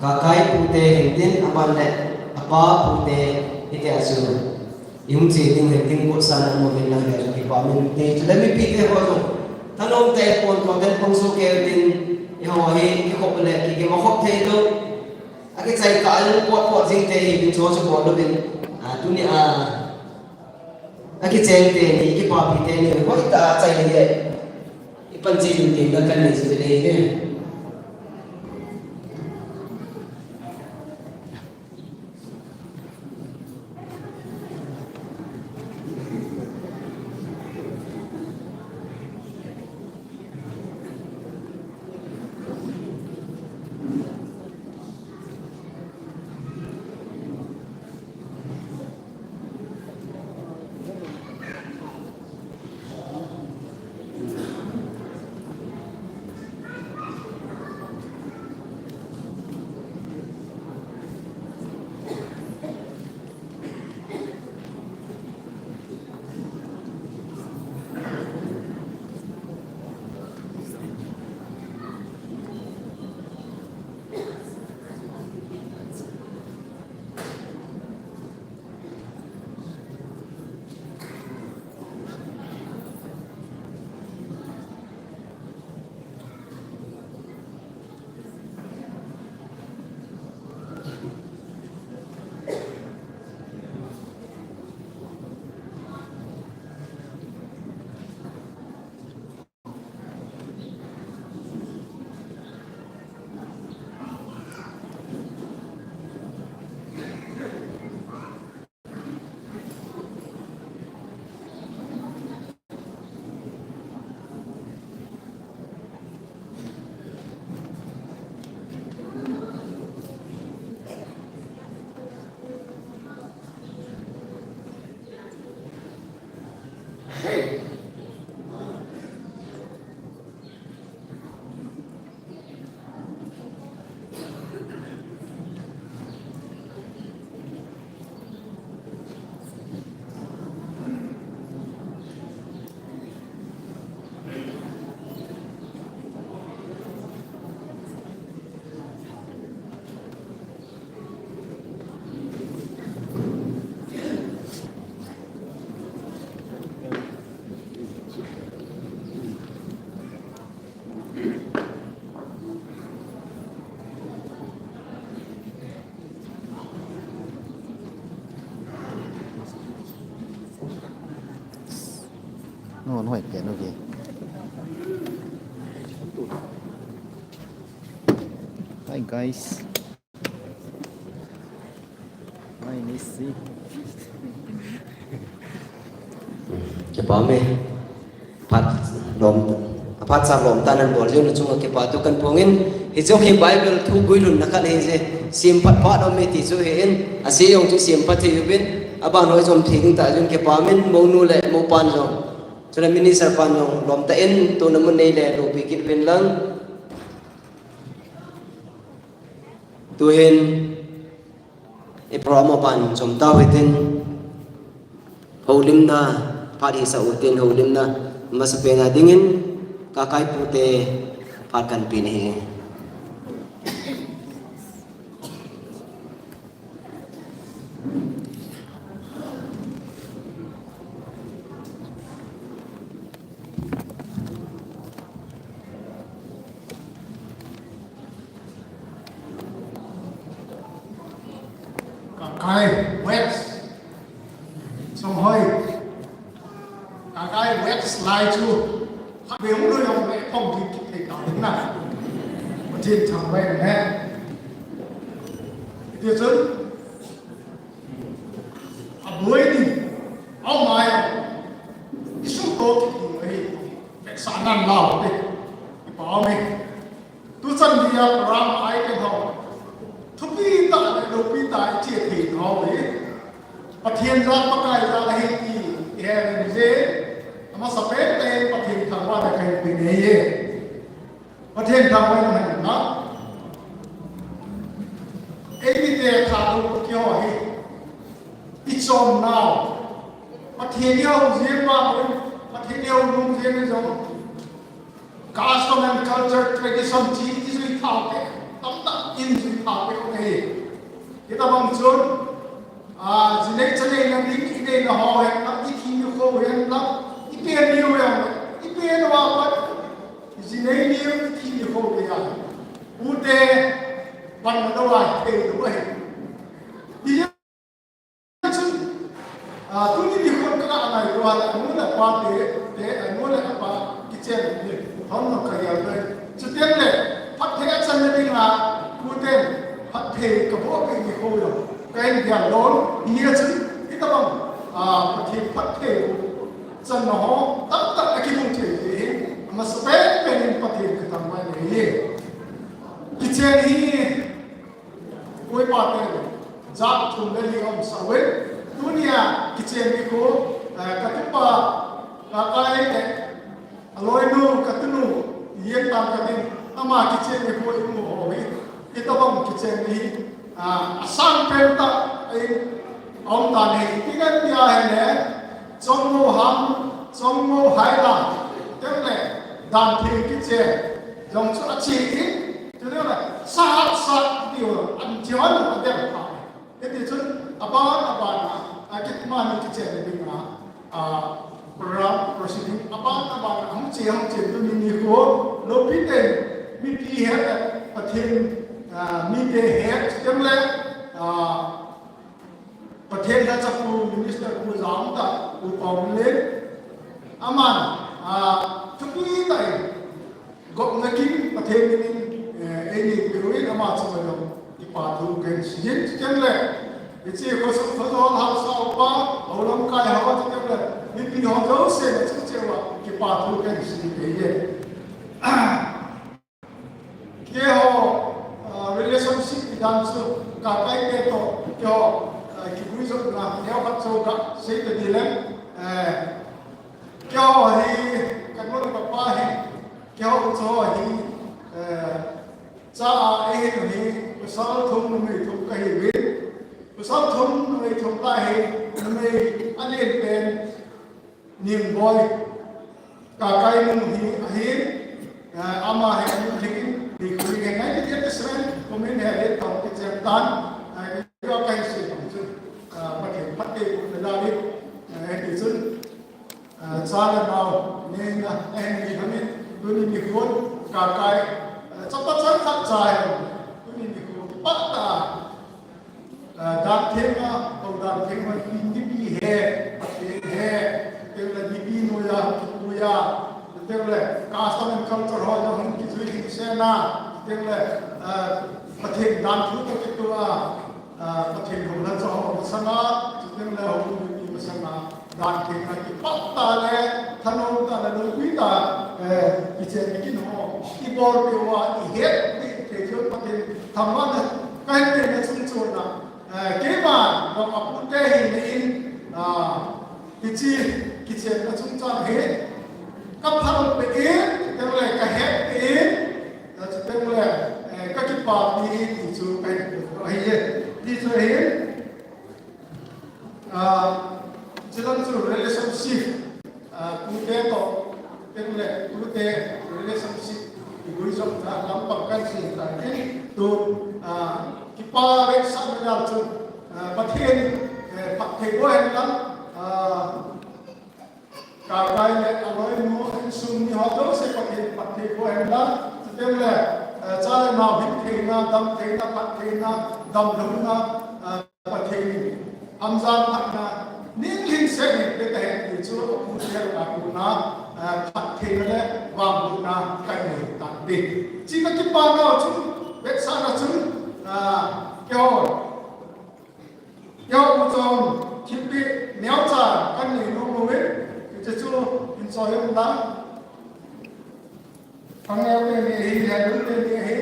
Kakai pute hin tin, aban le apa pute, hiti a chu ihung che ding u hin tin, kotsan a um uvin lang le chu kipa min te, chule mipite ho jong thanom tah in pon pon ten pon soh kei tin, eiho hi kikhop le ki, kimakhop thei lou. Akichai kah a jong potpot jing te hi, min cho chu bol uvin. A, tuni a, akicheng teni, kipapi teni, hoitah a chai le, ipan chai ding tengle kan nei chu le hi. No, no, I can't, okay. Hi, guys. Hi, Missy. Kipa me. Phat lom, aphat sa lom tan an bol jing na chunga kipa thu kan phong in, hiche hi Bible thu guilhunna khat ahi je, sim phat phat um e ti chu ahin, ase jong chu sim phat thei uvin, aban hoi jom thei ding ta jong kipa min, mounu le mopan jong, chule minister pan jong lom tah in, tuna mun nei le loupi kit uvin lang. Tuhin, i program aban chom tau hitin, houlimna phat hisah utin, houlimna masapen a dingin, Kakai pute phat kan pe ahi. Kakai West, Songhoi, Kakai West lai chu, phat be hung loi jong le phong ding kit thei ta ding na. Pathen thangvah in he. Hiti chun, aboi ni, aumai, isuto kit ding ahi. Vetsahnan lau te, kipa um e. Tuchan dia program a item ho, thupi tah le loupi tah a iche thei ho hi, Pathen jal Pakai jal ahi ti ihe uvin je, amasapen in Pathen thangvahna kahin pe ahi. Pathen thangvahna. Eimite Thadou kiti ho hi, i chom nau, Pathen i hou jeng vang, Pathen i hou nom jeng jong, custom and culture, tradition ti i jui thau te, tamtah in jui thau te kong hi. Hitabang chun, a, jinei chanei na ding, i nei na ho hen la, i thi ni kho hen la, i pen ni hen la, i pen wa pat, jinei ni, i thi ni kho hen la. Ute, pan ma do wa, i pen ni wa hi. Ti chun, a, tuni nikho ka ngai tua la, anu le apa te, te, anu le apa kichen ni, hon no ka ya le. Chuteng le, phatthei a channa dinga, uten, phatthei ka boh peh nikho lo. Ka hin dia lon, ni a chun, hitabang, a, phatthei, phatthei channa ho, tamtah a kibung thei te hi, amasapen pen in Pathen ka thangvah in nei e. Kichen hi, Ui pa te, jat thum le li um sa ui. Tunia kichen nikho, eh, ka tupa, ka kai te, a loinu, ka tunu, yen tang ka ding, ama kichen nikho i mu ho hi. Hitabang kichen ni, ah, asang pen tah, ai, um ta ni, ti kan tia hi le, chong mo ham, chong mo hai la, tem le, dan thing kichen, jong chu a chi in, Chuteng le, sahat sat tiu, an chion, a deu pha. Hiti chun, aban, aban a, a kit mani kichen dinga, a, program, proceeding, aban, aban a, hung che, hung che, tuni nikho, lopi te, mipi het, Pathen, a, mite het, chuteng le, a, Pathen lhacha pu Minister pu jong ta, Pu Paul le, aman, a, thupi tah in, gopna kin Pathen min in, eh, eini peuvin ama chunga jong kipa thu kahin seiyin, chuteng le, hiche khosung khojol haosa upa, houlamkai ho chuteng le, mipi ho jouse na chungchang uva kipa thu kahin seiyin ahi. Keiho, ah, relationship i dan chu, ka kai te toh, keiho, ah, kiguijopna, neokhat chu kasei ta di leng, eh, keiho hi, ka nu le ka pa hi, keiho u chu hi, eh, cha a eihin u hi, pasal thum numei thum kahiuvin, pasal thum numei thum lah hi, numei alen pen, Ningboi, ka kai nung hi ahin, eh, ama hi nung hi, ni khui ngai ngai ti ti sren, kumin he le tong ti chen tan, eh, yo kai si tong chu, eh, Pathen phat te ku na la ni, eh, ti chun, eh, cha le nau, ni na, eh, ni khamin, tuni nikho, ka kai, eh, chapa chan khat cha hi, tuni nikho, pa ta, Ah, dan theng a, to dan theng a, mipi he, Pathen he, chuteng le mipi noiya, noiya, chuteng le custom and culture ho jong hung kijui hing sena, chuteng le, ah, Pathen dan thu toh kitoh a, ah, Pathen hou lhacha ho masanga, chuteng le hou mipi masanga. Dan theng a kipat tah le, thanom tah le, lungpui tah, eh, kichen kin ho, ibol peh uva, ihet peh, thei thei Pathen thangvahna, kahin peina chung chon a, eh, keima, jong apute hina in, ah, hiche, kichenna chungchang hi, kaphal peh in, chuteng le kahet peh in, ah, chuteng le, eh, kakipapi in, ti chu kahin pe ahi e, ti chu ahi. Ah, chulang chu relationship, ah, tute toh, teng le tute relationship, i gui jong ta lampang kan si ta ni tu, ah, kipa vetsahna jal chu, ah, Pathen, eh, phatthei boh hen lang, ah, ka kai le aloi nu, insung mi ho jouse Pathen phatthei boh hen lang, chuteng le, eh, cha le nao hin theina, dam theina, phat theina, damlouna, ah, Pathen in, amjan phatna, ning lhingset in pe ta hen ti chu, apu tel a kona, ah, phattheina le vangbohna kanei tan te. Chi kakipa nau chu, vetsahna chu, ah, keiho, keiho u chun, thilpeh neocha kanei nom lou in, hiche chu, in choi um lang. Khangeo teni ahi, lhadun teni ahi.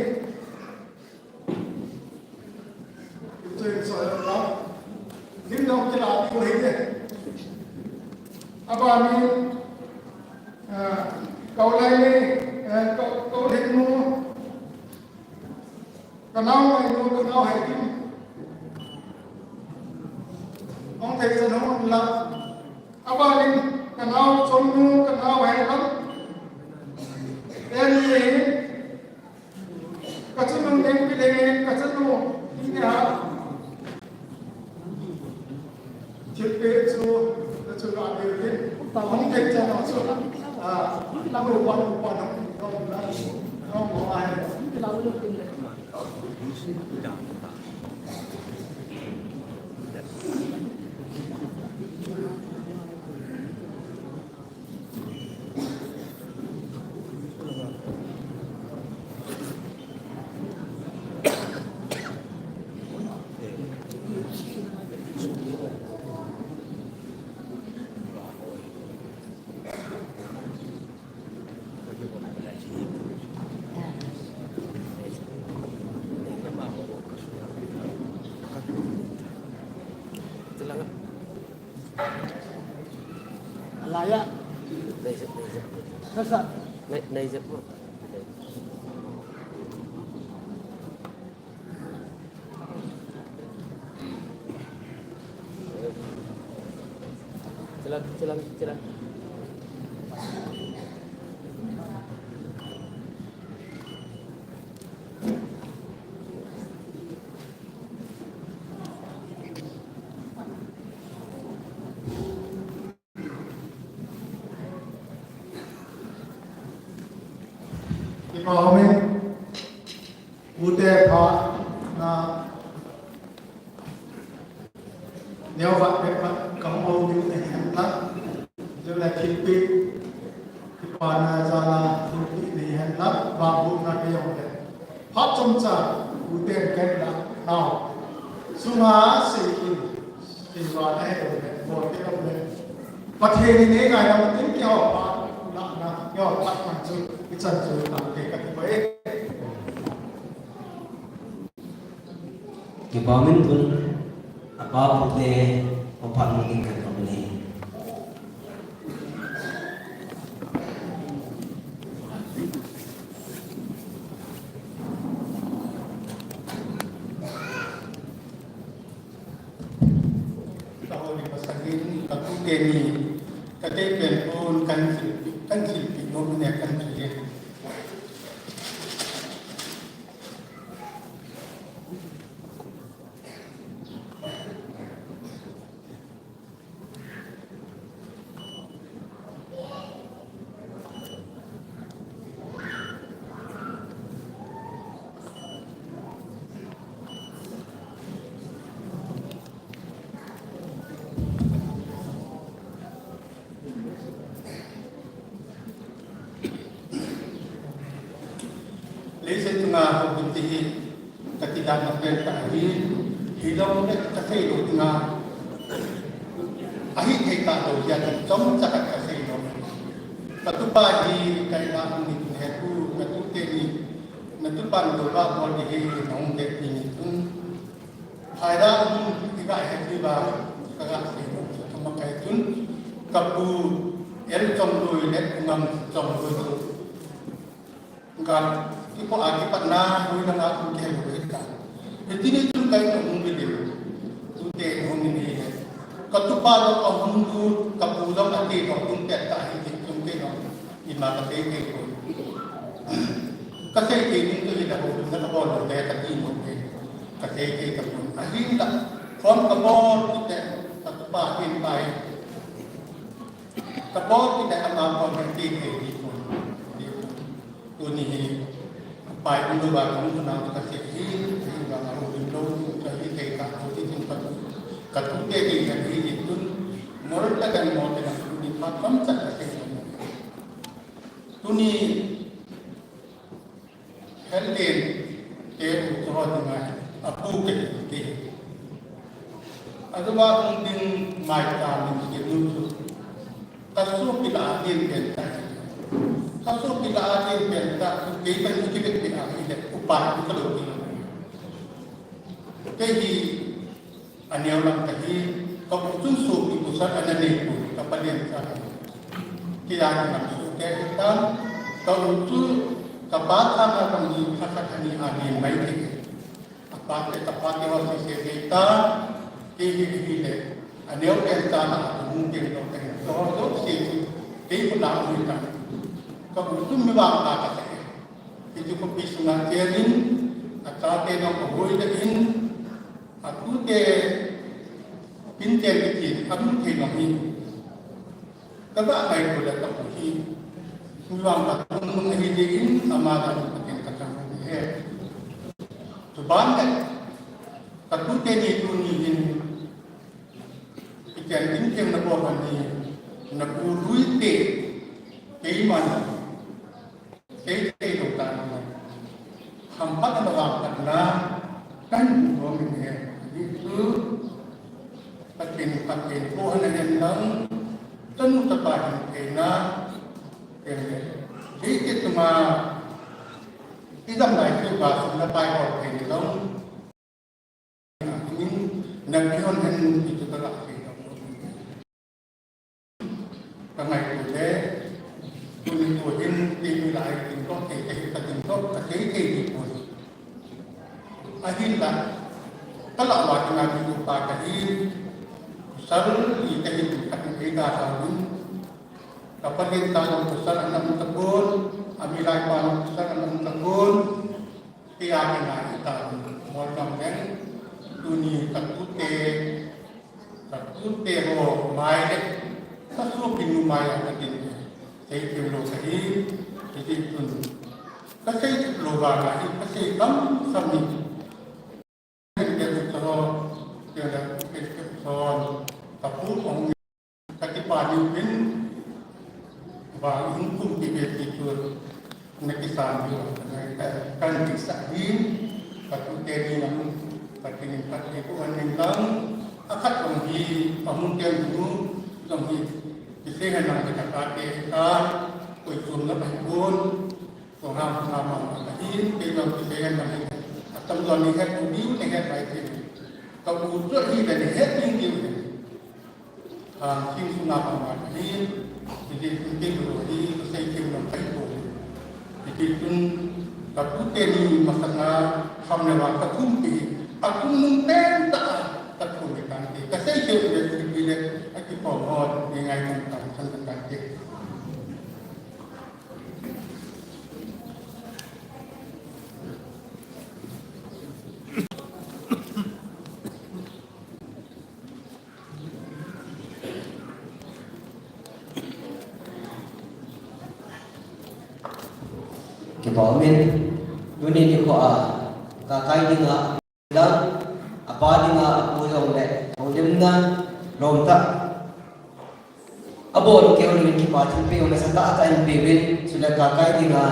Ito in so ta. Lim dong kila ti ko hi de. Abani, ah, kau lai ni, eh, kau, kau lai nu. Ka nao mai nu, ka nao hai kim. Hung thei chan hung la. Abanin ka nao chomnu, ka nao hei lam. Eni, ka chanu ding pi ding, ka chanu ding ha. Thilpeh chu, na chu ka ding ding. Hung thei chan chu. Ah, na ru pa, ru pa, na ru pa, na ru pa, na ru pa. Alaya. Naisip, naisip. Sasa. Nai-, naisip mo. Chilan, chilan, chilan. Kipah umin, ute pha na neo vat pet vat kang o diu nei hen la, diu la thilpeh, kipana jana thilpeh nei hen la, vangbohna kei jong le. Phat chomcha, uten ken la, nao. Sunga sei in, sei va na he lo le, bol te lo le. Pathen in ei ngai lam tin keiho phat, la na, keiho phat khan chu, i chan chu, la te ka ti pai. Kipah umin tun, apa pu te, apa pu ding kan ka ni. Ka holi pasagin, ka tu teni, ka te pen pun, kan silpi, kan silpi, no ne kan silpi. Leiset chunga houin ti hi, ka ti dan na pen ta hi, hi lo le ka sei lo dinga. Ahi thei ta lo ya chomcha ka sei lo. Ka tupa hi ka ila ni he tu, ka tu teni, na tupa ni lo ba bol di hi, na hung te ni tun. Phaida um, i ga he ti ba, ka ga sei lo, ka ma kai tun, ka pu, el chom lui le, ngam chom lui tu. Ka, ki po a ki pat na, lui na nga tu ke lui ka. Hiti ni tun kai ka um bi de, tu te hung ni ni. Ka tu pa lo ka hung tu, ka pu lo ka te ka hung te ta hi ti tun te lo, i ma ka te te ko. Ka te te ni tu ni ka ko, na ka bol lo te ka ti mo te. Ka te te ka pun. A hin la, khom ka bol kit te, ka tu pa hin pai. Ka bol kit te ama khom ka te te ni pun. Tuni hi, pai pun lo ba kong tu na ka se hi, hi ba ka ho pun lo, ka hi te ka ho ti tin ka tu. Ka tu te te ka hi ti tun. Mol ta kan mo te na tu ni pa khom cha ka se. Tuni Hel din, te u cho dinga, a pu ke te. Aduba hung din mai ta min ke nu chu. Ka su pi la din pen ta. Ka su pi la din pen ta, ke ban ki be pi a ni de, u pa ni ka lo din. Te hi, Aneo lam ka hi, ka u chun sopi kusat ana nei poi, ka palen cha. Kila ni lam su te ta, ka u chu ka pa cha na kam ni kha kha ni a ni mai te. A pa te, ka pa te wa si se te ta, ke hi hi le, a Ka neo pen cha na ka mu pen lo ka hin. Ka ho lo se chu. Kei ko na mu ta. Ka bu tum mi vang ta ka se. Hichu khopi sunga chenin, achate jong ahoi le in, atute pinchen kichen, amu thei jong hi. Ka ga ngai ko le ka pu hi. Sulang ka tung nung ahi jeh in, ama jong ka ken ka chang hi he. Chuban le, ka tute ni tuni hin, kichen in ken na ko han ni, na pu lui te, keiman. Kei, kei lo ta ni. Hamphatna vangphatna, kan ko min he. Ni chu, Pathen, Pathen, ko hana hen lang, tanu tapa hin theina, kei le. Kei ke tuma, idam lai chu ba sum na pai ko thei ni lo. Min, na kihon hen ti chu ka la thei lo. Ka ngai ko le, tuni ko hin, ti mi lai tin ko, thei thei ka tin ko, ka thei thei ni ko. Ahin la, ka la wa ti na ti ko pa ka hin, sal ni ka hin ka tin ka sa hin. Ka pa din ta ko sal na ta ko, ami lai pa ko sal na ta ko. Tia kina ita, mo jong leng, tuni ka tute, ka tute ho mai le, ka sopi nu mai a ka tin, sei kim lo ka hi, ki tin tun. Ka sei lo ba ka hi, ka sei kam kam ni. Ke ke so, ke ke so, ka pu ong Ka kipah uvin, vang hung kum kibe ti chu na kisan diu, kan kisah in, ka tute ni nam, ka tinin ka ti ko anin lang, akhat jong hi, amun ken nu, jong hi, kisei hen lang ka ta te ka, koi kum na pai kun, Ko ham ham ham, ahin, kei jong kisei hen lang hin. Atam jong ni het u diu, ni het lai tin. Ka u jong hi le ni het ding diu hin. A, sing sunga ham ham, ahin, kei jong kei jong hi, kisei kin jong kai ko. Kei jong, ka tute ni masanga, ham le wa ka thum ti, a thum nung pen ta, ka thum ni kan ti. Ka sei kin le, ki le, a ki pom ho, ni ngai kan kan, kan kan ti. Kipah umin, tuni nikho a, ka kai dinga, Lang, apa dinga apu jong le, houlimna, lom tah. Abol keu le kipa thilpeh jong le sa tah tah in peuvin, chule ka kai dinga,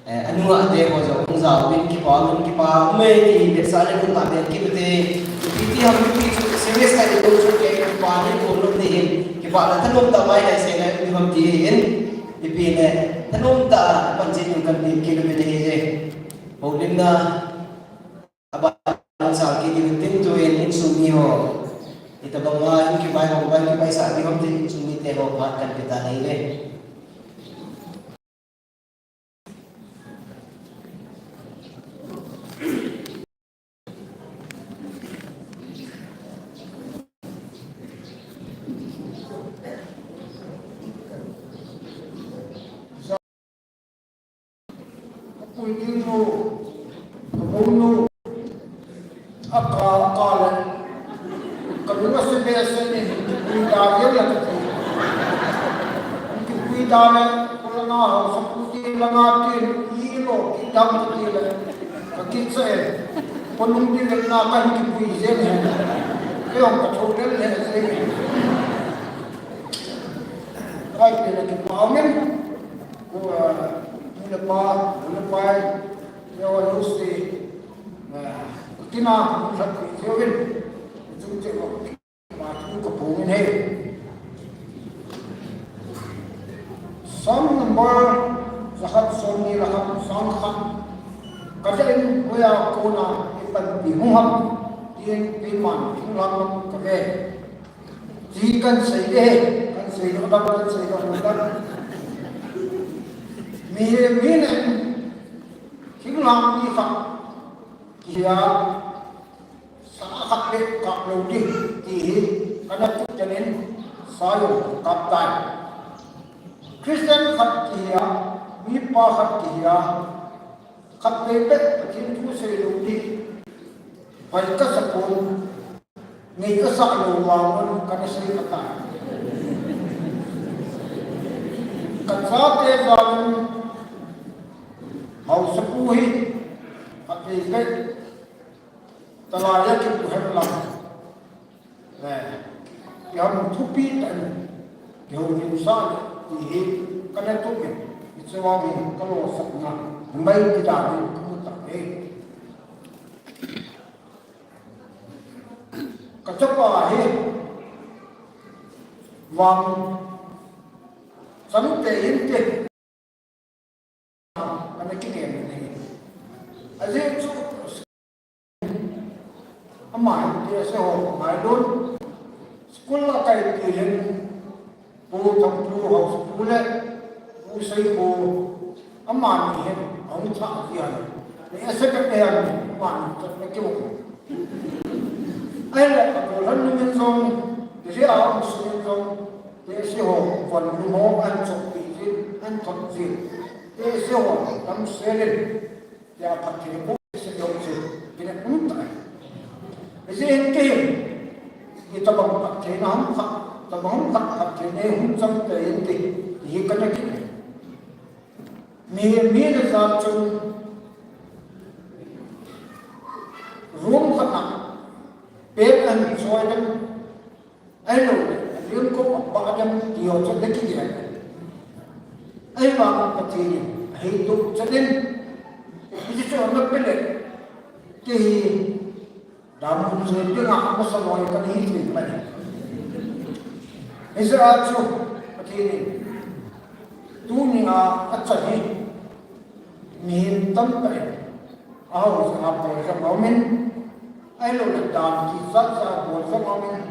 eh, anunga te ho jong hung jaovin, kipa min kipa, um e ti, vetsahna nunga te, kipa te, ipi ti ham ipi chu, serious tah in chu, kipa ni ko lom ni hin, kipa la thanom tah mai lai se le, ni ham ti hin, ipi le, thanom tah, pan chin kan ti, kilometer hi je. Houlimna, Aba, sa kiti tin tuin insung mi ho. Itabang ma in kibai ho, bai kibai sa mi ho tin insung mite ho phat kan pe ta nei ve. Ka pu nu, ka pu nu, a ka, a ka le, ka lung a se be se ni, kipui da ye le ka ti. Kipui da le, ka langa ho, sa pu ti langa ti, i lo, ki dam ti le, ka ki se, ka lung ti le na ka kipui je ni. Ke ong ka tho le le se ni. Kai ti le kipau men. Ko, ah, nu le pa, nu le pa, ya wa lu se, ah, kina, sa ti se win. Jung che ko, ma tu ko pu min he. Psalm number, jakhat som ni le khat, Psalm khat. Ka ja in, hoya kona, i pan pi hung ham, tin, tin man, hung lam, ka ve. Ti kan sei le, kan sei le, kan sei le, kan. Mi, mi ne, thinglhang ni khat, kia, sa khat le, kap lo ding, ti hi, Kana tup chan in, sa jong kap tai. Christian khat kihi a, mipa khat kihi a, khat vei beh Pathen thu sei lou ding, vai kasa pon, ngei kasa lou vang un kana sei kha tai. Kachate jal in, haosapu hi, khat vei beh, talai a kipu hen lang. Eh, iham thupi tah in, kihoulimsah le, ti hi, kana tup in, hiche vang hi, kalosapna, numei ti dan in, kamu tai. Kachapa hi, vang, changtah in te, ana kingen ahi. Ajeh chu, ama hi ti ase ho, ngailun. School a kai ti hin, Pu Thangpu, haosapu le, Pu Seikho, amani hin, ahung thah ji ahi. Ni ase ka te ahi, amani chatna kimu. Ahile, abol lhon nungin jong, ti a um sungin jong, Tehse ho, von lum ho, ahin chohpeh jin, ahin thot jin. Tehse ho, damsel in, tia phatthei bol se jong chu, kina um tai. Hijeh in kei, itobang phattheina ham khat, tobang ham khat phattheina hung chang tei inte, ti hi kana kiti. Mi, mi le jat chun, room khat a, bed ahin choi dem, Ahilou le, alungkong abah dem ti ho chu ana kigel. Ahivang Pathen in, ahei tup chan in, hiche chu ana pe le, kei hi, damun jui dinga, amasa loi kana hi thei pai. Hijeh a chu, Pathen in, tunia, achan hi, mihem tamtah in, ahao jeh a bol jong aumin, ahilou le, dan kichat jeh a bol jong aumin,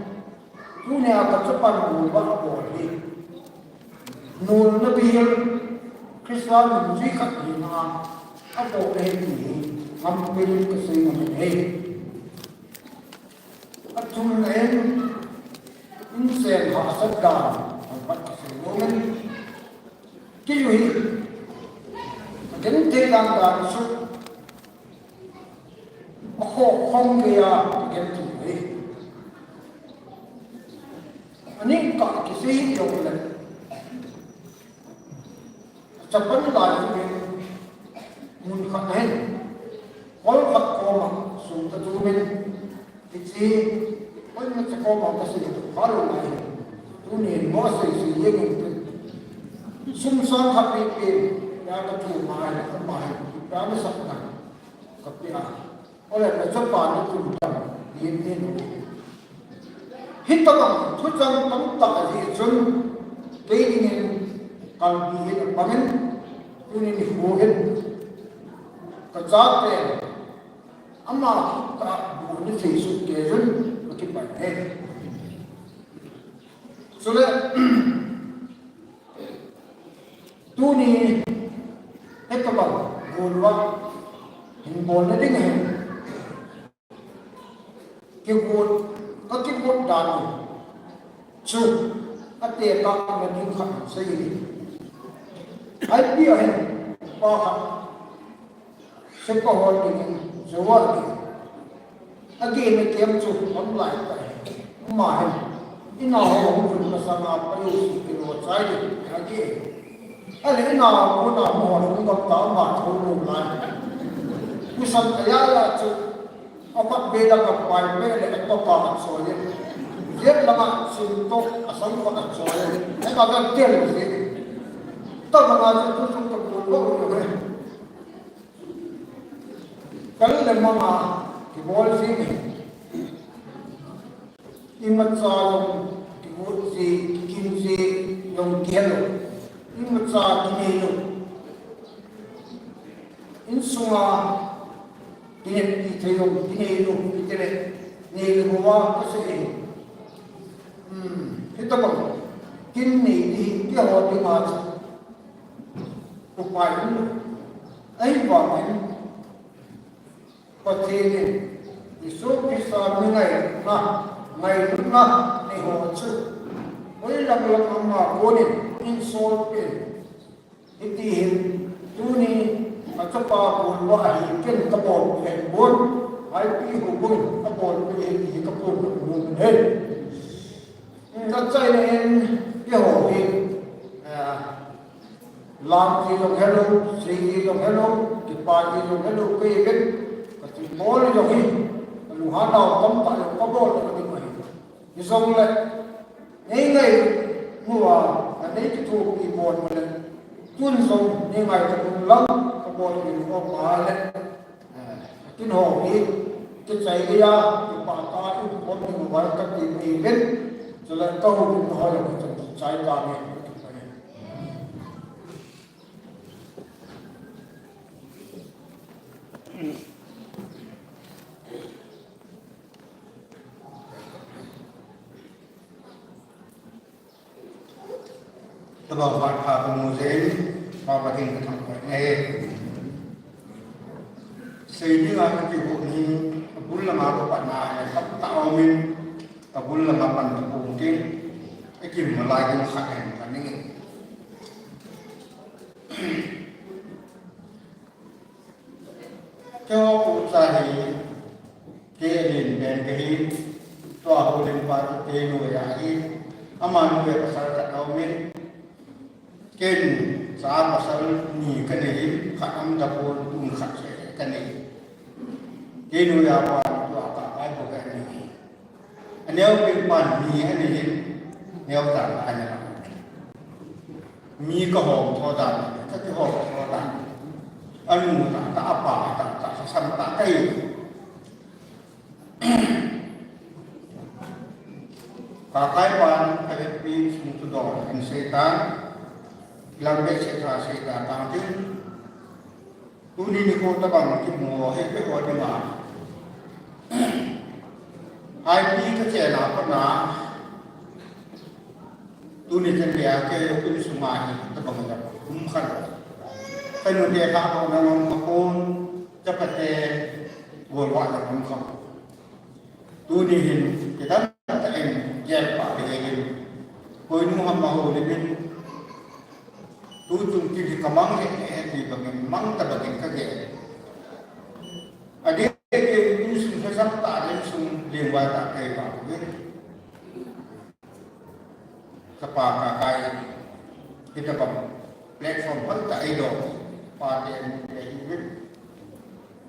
Tunia kachapan golvah abol hi. Nolna bihil Christa nungjui khat hina a abol ahi ti hi ngampel in kasei ngam e. Athumna in insung hahsat dan, apat kasei ngam e. Kei jong hi, kagenthei dan dan chu, akhoh khom geiya kagenthei e. Aning kah kisei jong le, achapan lai chu in, mun khat ahin, hall khat koma sung kachom in, Hiche, koima cha koma kasei to phalou ngai. Tunin mo sei sei jeng in. Sum sang khat ni pe, ya kathum mai, khat mai, ya masang na. Kape a. Ole kachapa ni kum tam, ni ni no. Hitobang thuchang tamtah ajeh chun, kei dingin kalbi hi apangin, tunin hi ho hin. Kachate, Ama kah bu ni thei sut kei jun, akipan e. Chule, tuni, hitobang, golvah, hin bolna ding ahi. Kigot, kakigot dan u. Chu, atekahna ding khat sei. Ipi ahin, pa khat. Sepa hol dingin, Jehovah ding. Agehna kem chu, hom lai tai. Ama hin. Inao ho hung lhun masanga, pa jouse kilo chai ding, ageh. Ahile inao kona hung hol hung gam ta, ama thou lou lai. Husan aya ya chu, apat be langa pai be le, atopa achoi e. Jet langa chun to, asang ko achoi e. Eka ga tel je. Tabanga chu, tu chu ka bu lo lo e. Kal le manga kibol jing e. Imacha jong kigot ji, kikim ji, jong kihel lou. Imacha kinei lou. Insunga kineppi thei jong kinei lou, itile, nei lou bouva kasei e. Hmm, hitobang, kin nei ding, keiho dinga chu. Upai um lou. Ahivangin, Pathen in Jesu Christa mi ngaina Ngailutna nei ho chu hoilang lang ama konin in solpeh. Hiti hin tuni achapa bol uva hi ken kabol pen bon, Haipi houbung in kabol pen hi kaphon kaphon ahi. Kachaina in keiho hi, eh, lam ti jong helou, sei ti jong helou, kipa ti jong helou, kei vet, kati bol jong hi, kalunghan nau tamtah jong kabol ka ding ahi. Hijongle, nei ngainu a, kanei kithopi bol mo le, tun jong nei ngaito un lang, kabol in o pa le, eh, kin ho hi, kichai geiya, kipah tah in, khom ding uva kati mai uvin, chule kahung in ho le, kichai tah in, Tabang phat pha kamu jeh in, Pa Pathen kathangvah e. Sei dinga kati ho hi, abul langa pat na, tamtah aum in, abul langa pan tapong tin, ikim malai ding khat hen kani. Keiho ucha hi, kei alen pen kahi, tua houlimpa chu kei noiya ahi, ama noiya pasal khat aum in, ken cha pasal ni kanei in, khat aum tapon, tun khat seh kanei. Kei noiya pa tua Kakai bou kanei. Aneo pen pan ni anei in, neo dan anei. Mi kahom tho dan, kakihom tho dan. Anu tah tah, apa tah tah, kasam tah kahi. Kakai pan, kavet pi sung tu don, in seitan, lam be seitan, seitan tang tin. Tuni nikho tabang kimu ho hi keiho dinga. Haipi kachena pat na. Tuni chan geiya kei insunga hi tabang la um khan. Kanu te kha ko na ngom ka kon, chapa te golwa na ngom ka. Tuni hin kidang tah in gel pa te hin. Koinu ham ma houlim in. Tuchung kin hi kamang he he ti bangin mang ta bangin kagel. Adeh ke insung hesam ta insung lingwa ta kei ba uvin. Kapa Kakai. Hitabang platform hol ta idol. Pa te mu te hi uvin.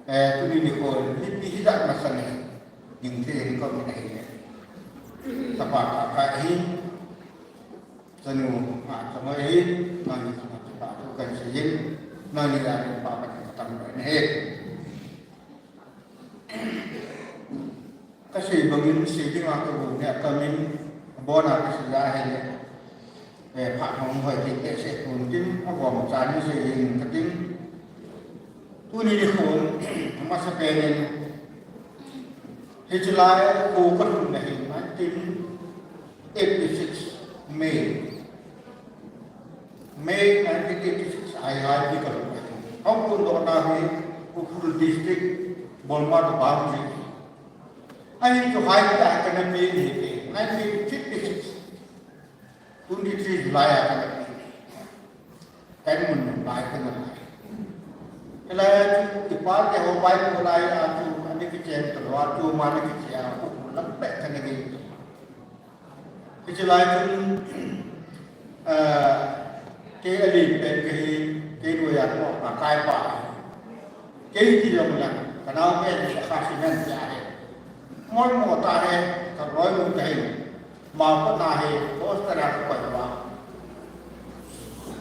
Eh, tuni nikho, nipi hijat masang e. Ding thei ko mi nahi e. Kapa Kakai hi. Chanu, a, chanu hi, nangni chanu pa tu kan seiyin, nangni la ni pa pa ka tam ba ni he. Kasei bangin sei dinga kabu ne kamin, abona kasei a he le. Eh, phat hong hoi ti te sei kun tin, abom chan ni seiyin katin. Tuni nikhon, amasapen in, hiche lai kho kalhun na hi nineteen eighty-six May. May nineteen eighty-six a hi Haipi kalhun na hi. Hung kondohna hi Ukhrul District, Burma to boundary. Ahi chu Haipi a kana pen hi te, nineteen fifty-six. Twenty-three July a kana pen. Kan mun mun bai kana bai. Hilai a chu, kipa te ho bai ko lai a chu, ani kichen to a chu, ma ani kichen a, ko lam pe kana ge. Kichi lai chu, ah, kei alen pen kahi, kei noiya ko Kakai pa. Kei ti jong lang, kanao pen kha simen ja he. Mol mo ta he, ka roi mo ta he. Mao kona hi hostel a kakoi uva.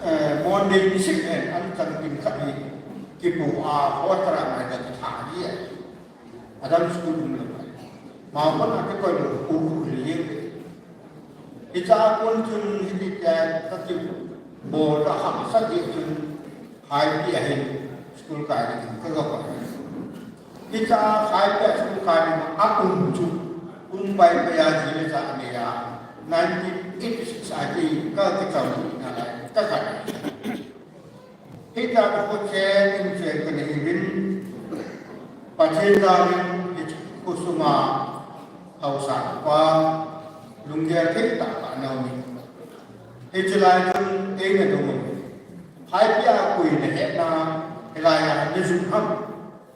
Eh, Monday nisih hin, an chan tin khat hi kipu a hostel a ngai ka tha ji a. Adam school um lo. Mao kona kakoi lo, u u li. Hicha kon chun hiti tia kati bol ka hahsa ji chun. Haipi a hin school kai ding ka ga pa. Hicha Haipi a school kai ding a um chu, um pai pai a ji le cha ne ya. Nineteen eighty-six a ji ka kichai na lai ka khat. Hicha ka ko che in che ka ni rin. Pathen jal in hiche khosung a Haosa pa, lunggel thei tah tah nau ni. Hiche lai chun eina dong u. Haipi a koi nahet na, hilai a najum ham,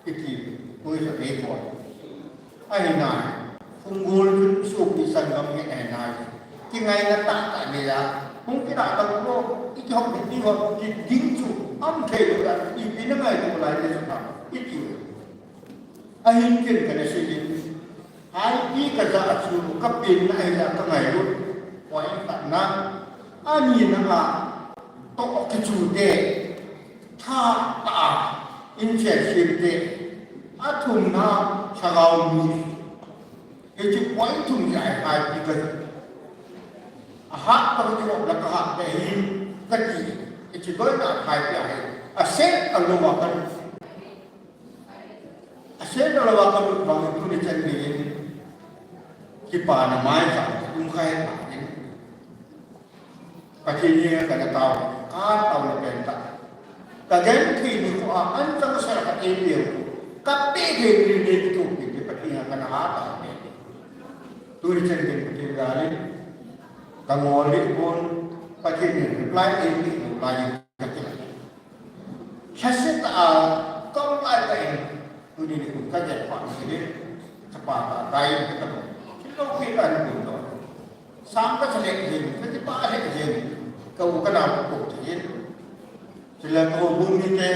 iti, koi sa nei poi. Ahi nai, Phunggol chun sopi sanggam ngen ahi nai. Kingaina tah tah nei a, hung kina tah lo, iti hom, iti hom, iti ding chu, um thei lou a, ipi na ngaito lai le chu ham, iti. Ahin ken kana sei in, Haipi kaja chu kapenna ahi a kangailut. Point khatna. Anina a, toh kichu te, tha ta a, inchen sim te, athumna, lhagao mi. Hichu point thum hi ahi Haipi kaja. Ahat pa chu la kahat te hi, kati. Hichu loina Haipi ahi. Aset a lou a kan Asen lou a kalut bang tuni chan gei in kipana maicham um kha he in Pathen henga kana tao, ka taona pen tah. Ka genthei nikho a anchang sel khat eipeu, ka pe thei ni nei kithopi te Pathen henga kana ha tao. Tuni chan gei Pathen jal in ka ngol lih pon, Pathen in reply eipeh lou lai in ka ti. Lhasetah a, kaum lai tah in, tuni nikho ka gel phat seh in, chapa ka kai in ka tabang. Thil loupi ka hin kum doh. Sang ka sa lheh jeng, ka kipah lheh jeng, ka u ka nao ka kou thei in. Chule ka houbung mite,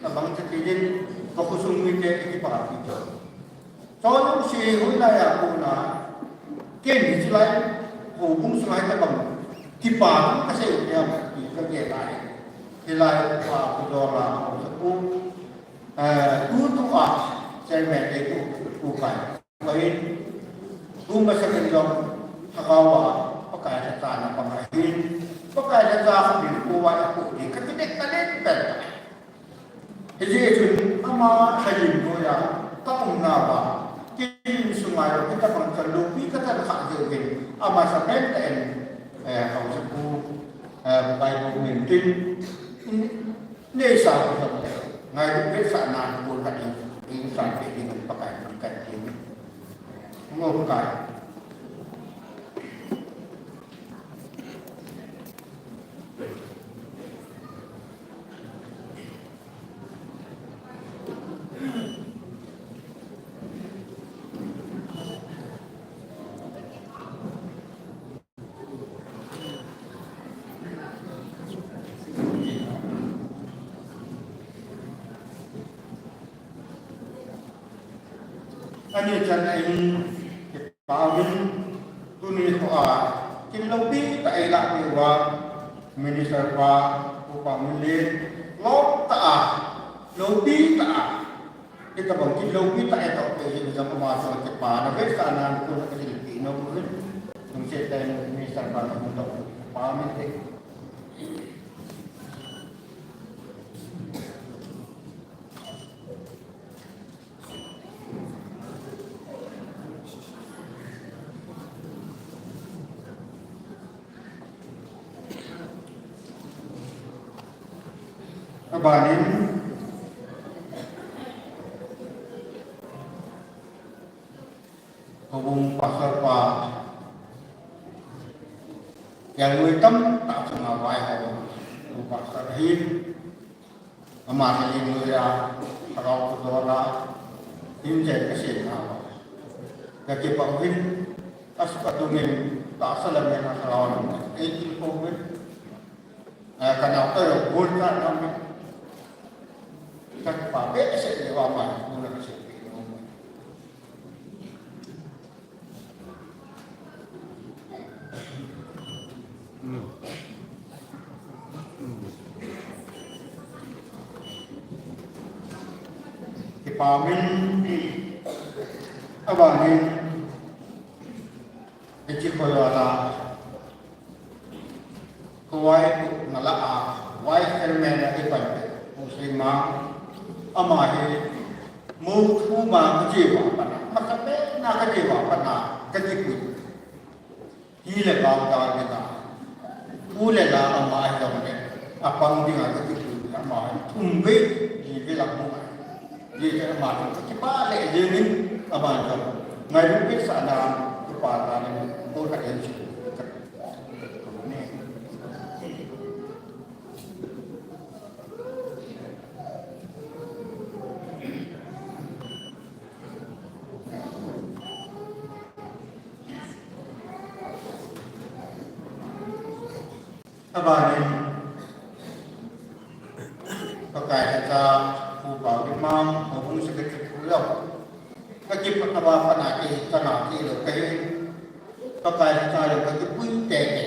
tabang thei in, ka khosung mite, ka kipah thei in. Chonung se hoilai a kona, ken hiche lai, houbung sunga hitabang, kipana kasei u ham, ti kagel lai. Hilai pa Pu Jola, Pu, eh, tutua, chairman te Pu, Pu Pai. Pai, tu masa ken jong, Lhagao a, Pakai lhacha na pang ahin, Pakai lhacha khat in, Pu Pai, Pu, ti, kakinek kalen pen. Hijeh chun ama lhalim noiya ka umnauva, kin sunga jong hitabang chan loupi ka chan kha jeh uvin, amasa pentah in, eh, Haosapu, eh, Bible min tin, in, neisa ko sa, ngailut vetsahna ko khat in, in san pe ding Pakai in kan tin. Mo Pakai. Ani chan ahin, Pamin, tuni nikho a, kin loupi tah a eilah peh uva, Minister pa, Upa Minlin, lom tah a, loupi tah a, hitabang kin loupi tah a eitoh peh jeh in jong ama chunga kipana vetsahna nikho kahin pe nom uvin, lungset tah in Minister pa, Upa Minlin. Abanin, houbung pastor pa, kelngoi tamtah chunga vaihom, pastor ahin, Ama lhalim noiya, Lhagao Pu Jola, himjen kasem nauva, kakipah uvin, asuh kadumin, tahsa lam in Lhagao lam in eitilkhou uvin, eh, kanao tah jong golcha namin, kakipah behseh jeh uva ama hi, tuna kasei nom. Kipa umin, abanin, hiche khoi a la, Khowai pu nala a, Vice Chairman a ipan pu Seimang, ama hi, mothuma kache uva pat a, masapena kache uva pat a, kakipui. Hi le gao ta le ta. Pu le la ama hi jong le, apang dinga kakipui, ama hi, thum vei, li vei la mu. Li vei ama hi, kakipah le jeng in, ama jong. Ngailutna sahna, Tupa jal in, ko ka en si. Abanin, Pakai lhacha, Pu Paolimang, houbung secretary pu jong. Ka kipa, ka ba pana ki, ka na ki lo ka hi. Pakai lhacha jong ka kipui tete.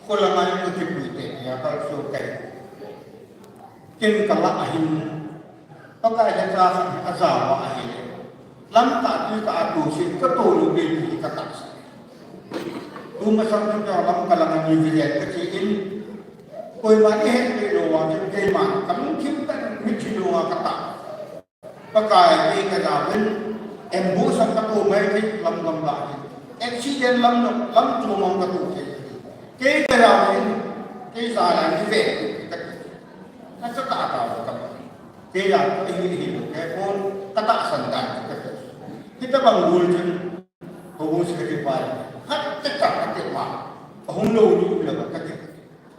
Kholanga jong ka kipui tete, a ka so ka hi. Ken ka la ahin. Pakai lhacha khat hi ajao a ahile. Lamkah tuikah a tohse, ka toh lou ve ti ka tahsan. Tumasang chun jong Lamka langa ni visit ka che in. Koiman eihet peh lou vang chun keiman ka lungthim tah in mithi lou a ka tah. Pakai kei ka jaovin, ambush a ka toh mai thei lam gam lah in. Accident lam jong, lam chom a ka toh thei. Kei ka jaovin, kei jal a ni ve ka ti. Nasatah a ka Kei a, ahi, ahi, kei pon, ka tahsan dan, ka tahsan. Hitabang rule chun, houbung secretary pa, khat te khat te ma, ahung lou ni u le ba ka ti.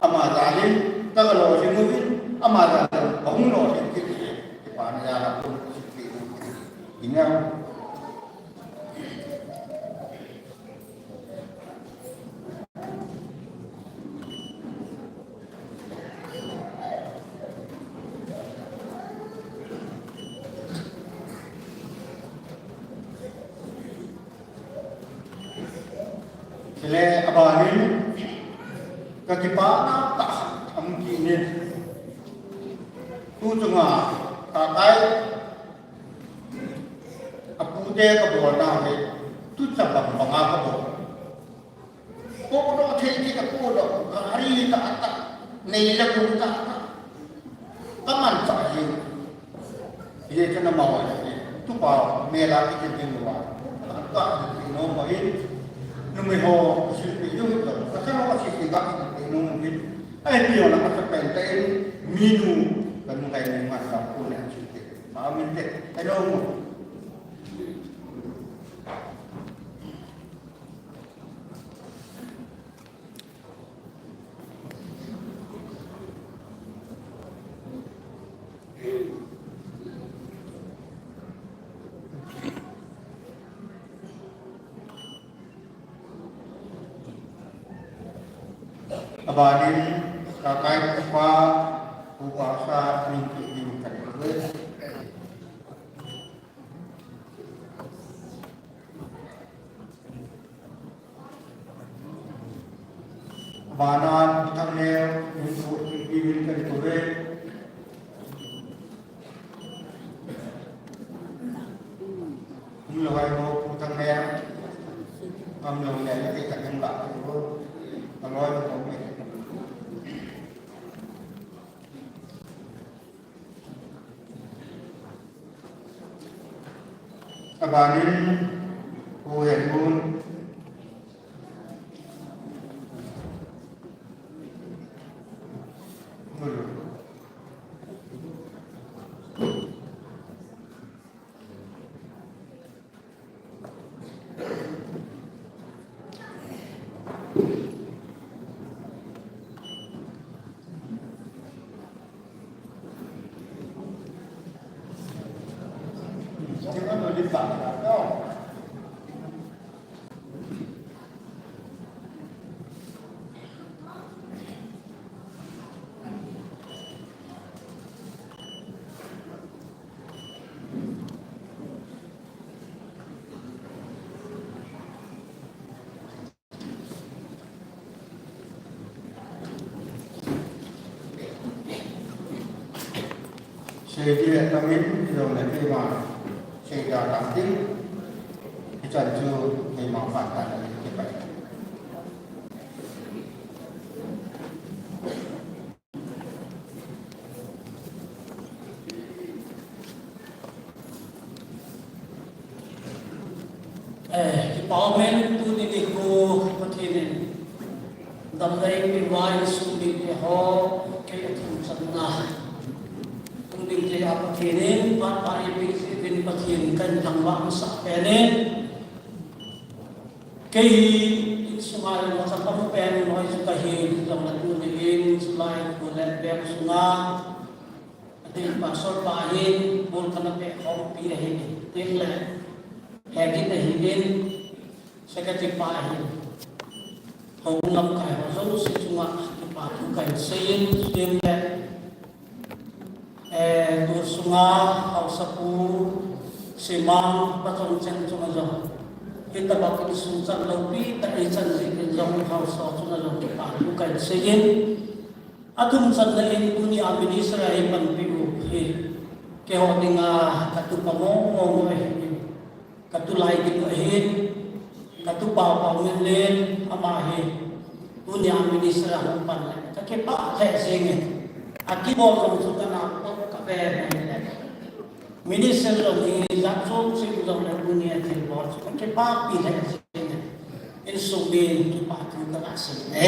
Ama jal in, ka ga lolhing uvin, ama jal in, ahung lolhing kit, kei pa na jal a pon, secretary. Ina. Chule abanin ka kipana tah a um kit in. Tu chunga ka kai Apute ka bolna hi, tucha bang banga ka bol. Podoh thei thei a podoh, gari tah tah, nei le gou tah tah. Ka manchah jing. Hijeh chun amaho, tupa mel a kichen ding uva. Ka, ka, no ma in, numei ho, silpeh jong hita, ka chanu ka silpeh ka silpeh nom in. Ahi pi ho na ka sa pen ta in, minu, ka nu kai ni man ka pu na silpeh. Amen te. Hello. Abanin, ka kai pa, upa sa, min ki, min ka, Vana Pu Thangneo, min thu, min kan thu ve. Hung lou hai mo Pu Thangneo. Am lou le le te kan hung la ko. Aloi ko me. Abanin, Pu Henmun. Seidi le tamin, ilou le keima, seida tam ding, hichan chu keima phat tan ding kipai. Eh, kipa um e, tuni nikho Pathen in damlai peh uva insung mite ho, kei athangchanna. Tuni nikho a Pathen in phat pha eipeh jeh uvin Pathen kahin thangvah masah pen in. Kei hi insunga jong chapang pen loi chu kahi, jongle tuni in chulai khu le peng sunga, ati pastor pa hin bol kana pe khompi ahi, tin le, he kit ahi in, secretary pa ahi. Hou lamkai ho jouse chunga kipa thu kahin seiyin, tin le, Eh, tu sunga haosapu Simang Pachongchen chunga jong, hitabang insung chan loupi tah ichan jeh in jong haosa chunga jong kipa thu kahin seiyin. Athum channa in tunia minister a eipanpi u hi keiho dinga katupa mong mong ahi. Katulai ding ahin, katupa Paominlen, ama hi tunia minister a hung pan le kakipah lheh jengin. Akibol jong chu kana pop kave le. Minister jong hi jat chom chim jongle tunia thilbol chu kakipahpi lheh jengin. Insung min kipa thu kana seiye.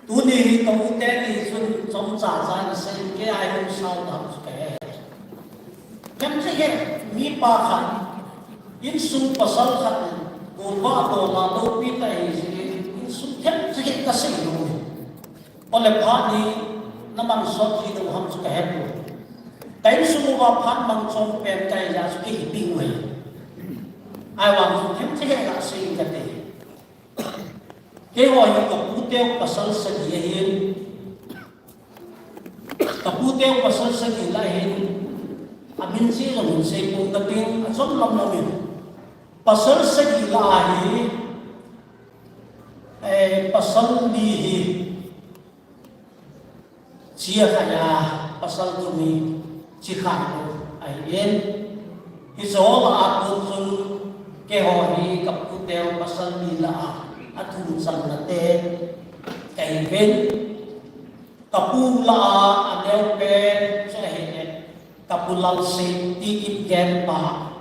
Tuni hi ka u teni chun chomcha cha nasei, kei a hung sao dam chu kahe. Themcha hi mipa khat, insung pasal khat, golvah dola loupi tah ahi jeh in, insung themcha hi kasei lou. Ole phat hi naman sot hilou ham chu kahepoi. Ka insung uva phat mangchom pen kahi jeh chu kahi ding uve. Ahivang chu themcha hi kasei kate. Keiho hi kaputeu pasal sagi ahin. Kaputeu pasal sagi lah ahin. Amin chu jong hin seipon kating, achom lam lam in. Pasal sagi lah ahi, eh, pasal li hi chia khai a, pasal thum hi chia khai lou ahin. Hiche ho lah a kon chun keiho hi kaputeu pasal li lah a, athum channa te kahiuvin. Kapu lah a aneo pen chu ahile, kapu Lalsei ti Kipgen pa.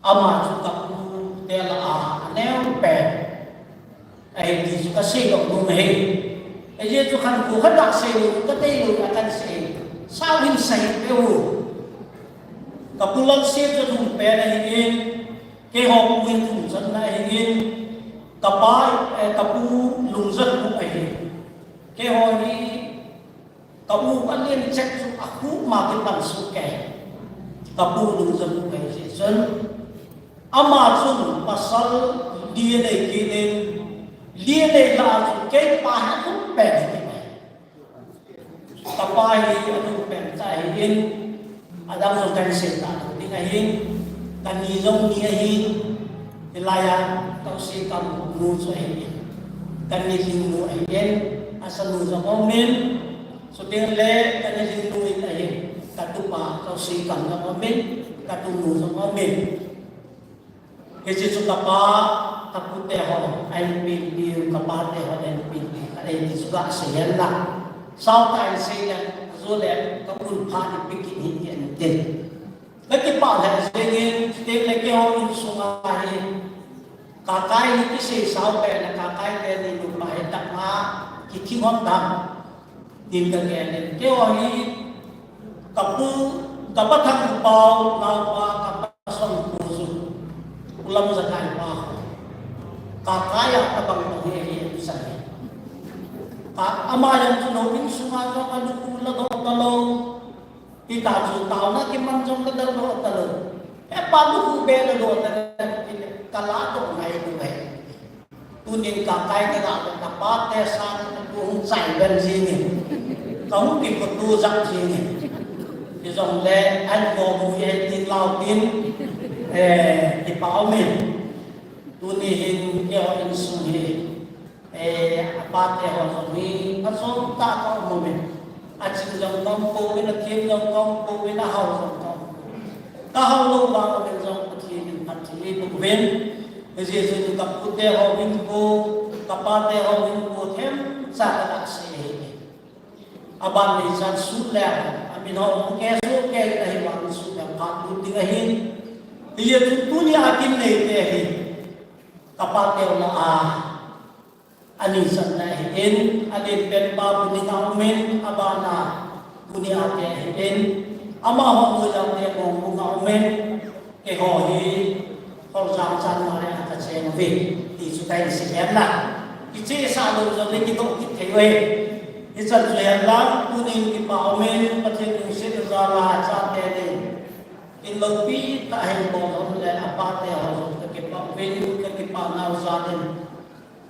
Ama chu kapute lah a aneo pen ahi ti chu kasei lou nom ahi. Ajeh chu khankho khat a sei lou, katei lou a kahin sei. Sao hin sei peh u. Kapu Lalsei chu athum pen ahin, keiho pu hi athum channa ahin, kapa, eh, kapu Lungjathup ahin. Keiho hi Ka u alen chet chu akhu ma kipan suh kei. Kapu Lungjathup kei jeh chun. Ama chun pasal li anei kit in, li anei lah a chun keipa hi athum pen ahi. Kapa hi athum pen tah ahin, adang jong kahin sei talou ding ahin, kani jong ni ahin, hilai a Tousei Kam nu chu ahin, kani Lhingnu ahin, asanu jong aumin, Chuteng le kani Lhingnu in ahin, katupa Tousei Kam jong aumin, katunu jong aumin. Hiche chu kapa, kapute ho ahin penpiu, kapate ho ahin penpiu, ka dei ti chu gasei hen lang. Sao tah in sei le, ajou le, ka un phat in peh kit hih in tin. Kakipah lheh jengin, chuteng le keiho insunga hi, Kakai hi kisei sao pen a, Kakai teni nupa hi tama kithing hon tam. Tin kagel in. Keiho hi kapu, kapa Thangpao naopa, kapa Songpu chu, U Lamjakai pa ho. Kakai a tabang bang hi ahi, ahi sa hi. Ka, ama jong chu houin sunga jong alukhu ladoh talou. Hita chu taona kiman jong ladoh talou. Hepa, lukhu be ladoh talou. Kaladoh ngai lou ahi. Tunin Kakai kagah le kapate sanga kahung chai ben jingin, kahung kikhutu jat jingin. Hijongle, ahin komu e tin lau tin, eh, kipa umin. Tuni hin keiho insung hi, eh, apate ho jong hi, phachom tah a kaum umin. Aching jong kaum pouvin, athem jong kaum pouvin, ahao jong kaum pouvin. Kahao lou vang umin jong Pathen in phatthei eiboh uvin. Hijeh chun kapute ho hinkho, kapate ho hinkho themcha kaga sei ahi. Aban neichan sut le, amin ho hung kisoh kei ahivangin sut le phat lut ding ahin. Hijeh chun tunia kin neite hi, kapateu lah a, ani channa ahin, alenpen pa Buning a umin, abana Buni ate ahin, amaho noiya te Mongbung a umin, keiho hi Kholjang channa le a kacheng uve. Kahin sei em na. Kichehsah lou jong le kidoh kit thei uve. Hichan chu hen lang, tunin kipa umin, Pathen lungset jal a chate ni. Kin loupi tah a hin bol hon le apate ho jong kakipah uvin, kakipah nau jal in.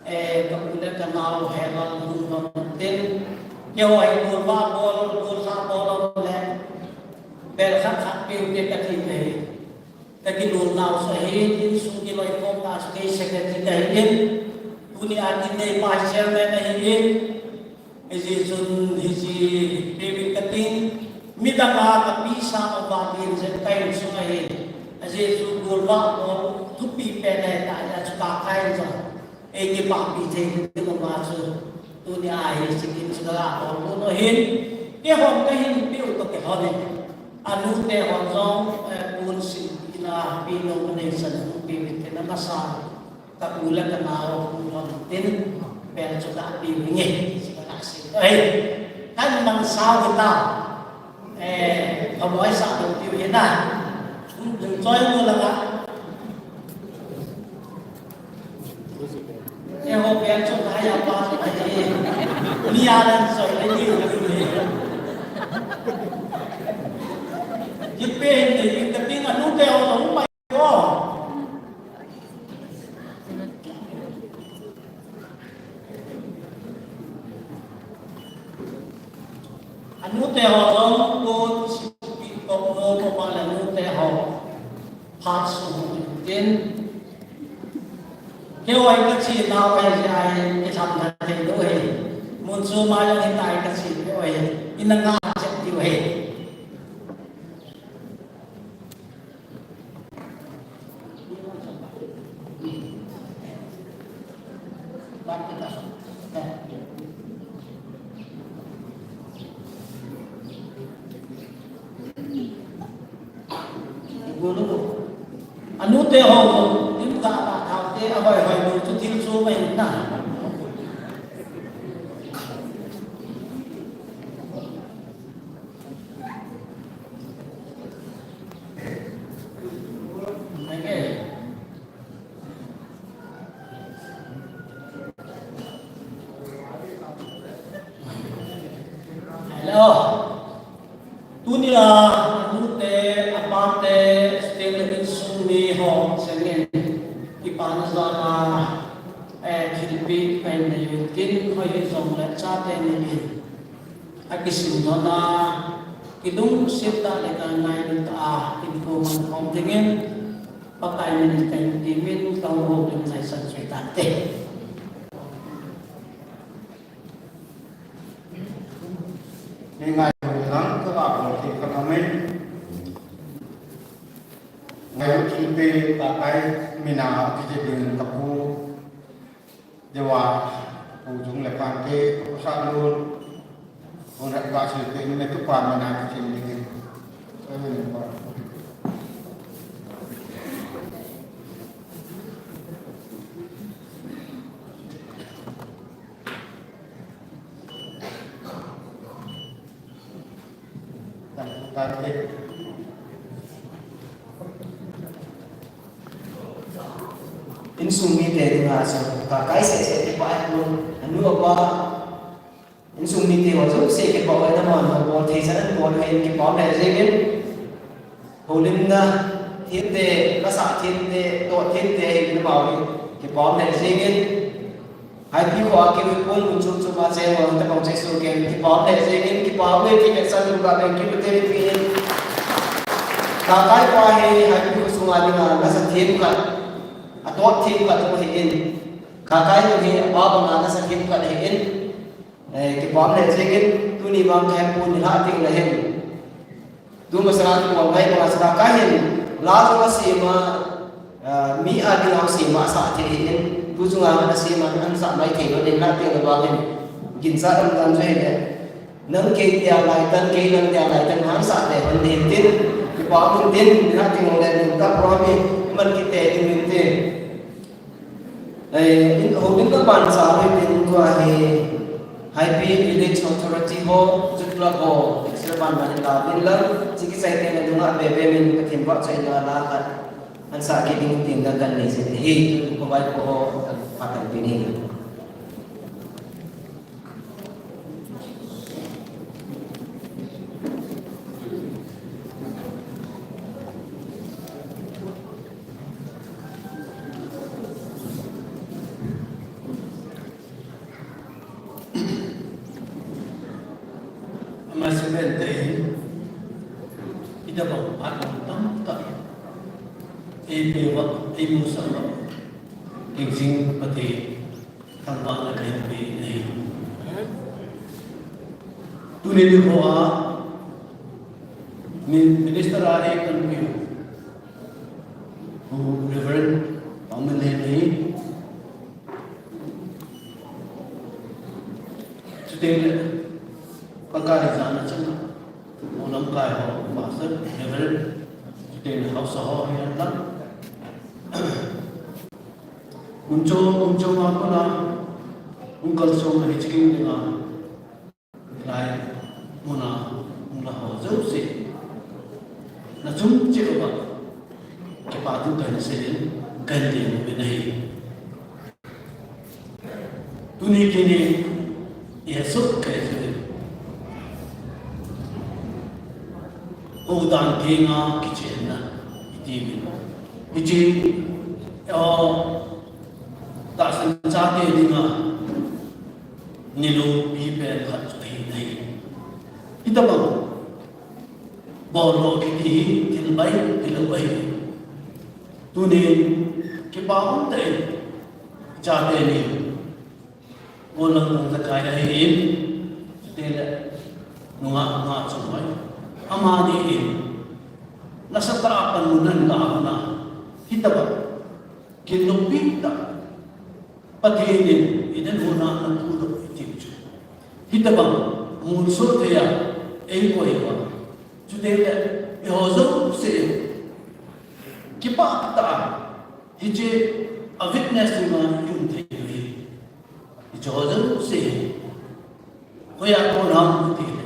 Eh, ka u le ka nau hel a hung hon tin. Keiho hi golvah bol, golvah bol hon le. Bel khat khat peh u te kati uve. Ka kilolnau chu ahin, insung kiloikhomna chu kei secretary kahin. Tunia kin neipa chairman ahin. Hijeh chun hiche peh uvin kating. Midang a kapi sang uva din jeh ka insung ahin. Ajeh chu golvah bol thupi pen ahi tah a chu ka kai jong. Ei kipahpi thei ding uva chu, tunia hi sikin chu la bol lou ahin, keihon kahin peh u toh keihon in. Anute hon jong, eh, pon sim ina pi lou nei san hung peh uvin te na masa, ka u le ka nau hung hon tin, bel chu ka peh u nge, si ka sei. Ei, kan mang sao ta. Eh, phaboi sa lou tiu hi na. Lungchoi mu langa. Eh, ho pen chu ka ya pa chu ka hi. Mi a lan choi le ni u ni. Ki pen ni ka ting anu te ho lo mai ko. Anute ho jong pon sim peh u toh nom uva le anute ho phat sung hung tin. Keiho hi kache nau ahi jeh a hi kilham thei lou ahi. Mun chu ma jong hitia hi kache nau ahi. Ina nga chet diu ahi. Anute ho, lim ga ba thao te, ahoi hoi lu chu thil chu mai na. Hello. Tunia, anute, apate, still insung mi ho, sengin, kipana jal a, eh, thilpeh, kahin nei uvin tin, hoi hijongle, chate ni in. Akisim lhon a, kilungset tah le kingailut tah a, kin ko man khom dingin, Pakai min in kahin temin, kahung houlim naisan chu hitante. Ni ngai lang, ka ba ko ti ka na min. Ngai thilpeh Pakai mina kiti ding ka pu. Dewa, pu jung le pan te, pu sa lun, pu na ba si te, ne tu pa ma na ki chin ni. Amen. Insung mite dinga chu, ka kai seh seh te pa ai pun, anu apa, insung mite ho chu seh ke pa ai na man ho bol thei chan an bol thei kipa le jengin, holimna thil te, lasa thil te, to thil te, hi na ma wi, kipa le jengin, Haipi khoa kiu pon mun chom chom a cheng vang te bang che su ken kipa le jengin kipa le ti ke san lu ka ben kiu te pi in. Ka kai pa hi Haipi kho sunga dinga nasa thim khat. A tot thim khat jong hi in. Ka kai jong hi a pa banga nasa thim khat hi in. Eh, kipa le jengin tuni vang ka pon ni la ti le hin. Tu masanga tu bang ngai bang sanga ka hin, la jong a sema, ah, mi a ding a sema sa thei hi in, tu chunga a sema an sa mai thei lo ding na te lo bang hin, ginsa dam dam jong hi le. Nang kei tia lai tan, kei nang tia lai tan, han sa te hon ding tin, kipa mun tin, na ti mo le ding ka promi, man ki te ding tin. Eh, in, ho din ka ban sa ho din tua hi, Haipi Village Authority ho, Youth Club ho, extra ban ban la din la, siki sai te na dunga be be min ka thim ba sai na la ka, an sa ki ding ding da kan ni se hi, ko bai ko ho, ka pa Ama seven te hin, ida bang phat tamtah eipeuva, eimusah uva, King Jing Pathen thangvahna kahin pe ahi. Tuni nikho a min-, minister a eikanpeh u Reverend Paominlen ahi. Chuteng le, pangkai jana chang, mo lamkai ho, Pastor, Reverend, chuteng le, Haosa ho, hihen lang. Mun chom, mun chom a kona, hung kalsong a hiche kin dinga, lai muna, hung la ho jouse. Na chung cheh uva, kipa thu kahin seiyin, kahin temuvin ahi. Tuni kini, i hesoh kei jeh in. Houdan tenga kichenna, iti uvin. Hiche, o, tahsan chate dinga, niloupi pen khat chu ahi nahi. Hitobang, boldoh kiti hi, thil bai, hilou ahi. Tunin, kipa umtah in, chate ni, Gollang Tangjakai ahin, chuteng le, nungah Ngahchonghoi. Amani in, nasatah a panmun ahin lah a, hitobang, kin loupi tah, Pathen in, i dinmun a napuidoh u hitin chu. Hitobang, molso thei a, eikoi uva. Chuteng le, eiho jouse, kipah tah a, hiche a witness dinga i um thei u hi. Hiche ho jouse hi. Hoiya kon ham iti le.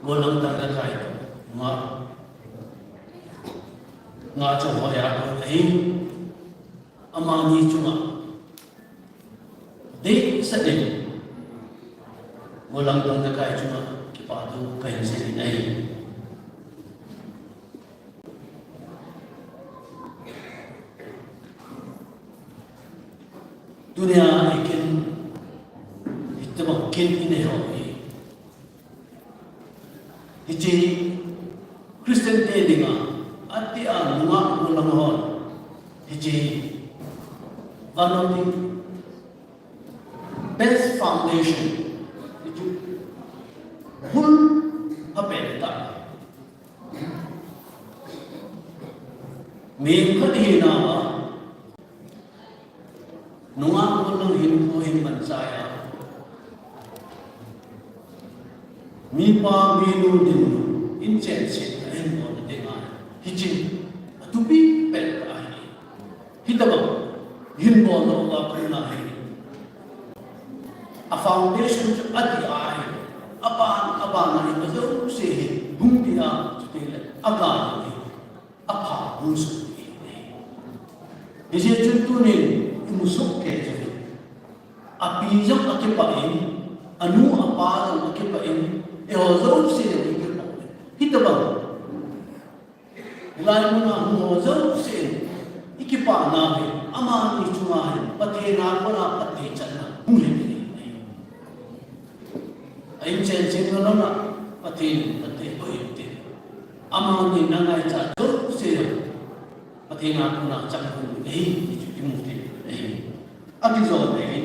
Gollang Tangjakai. Nga. Ngahchonghoi a kon ahi. Amani chunga. Deisah in. Gollang Tangjakai chunga. Kipa thu kahin seiyin ahi. Tunia i kin, hitobang kin i nei ho hi. Hiche Christian te dinga, ati a nungah gollang hon. Hiche one of the best foundation. Hiche hul phapen tah. Mi khat hinauva, nungah gollang hinkho hin manchah a, mipa minu dinmun, inchen chenna hinbol ding ahi. Hiche, athupi pen ahi. Hitobang, hinbol louva kona hi. A foundation chu ati ahi. Aban, aban a hi, ajouse hi, hung tia, chuteng le, agal hi, apha hung sung hi. Hijeh chun tunin, i musoh kei chu hi. Api jong akipah in, anu apa jong akipah in, eiho jouse jong akipah in. Hitobang, Hilai muna hung ho jouse in, i kipana hi, amani chunga hi, Pathen a kona phatthei channa, hung hi. A inchen chenna lona, Pathen, Pathen, hoi te. Amani na ngaichat jouse in, Pathen a kona chang hung hi, hichu kimu thei ahi. Akijot ahi.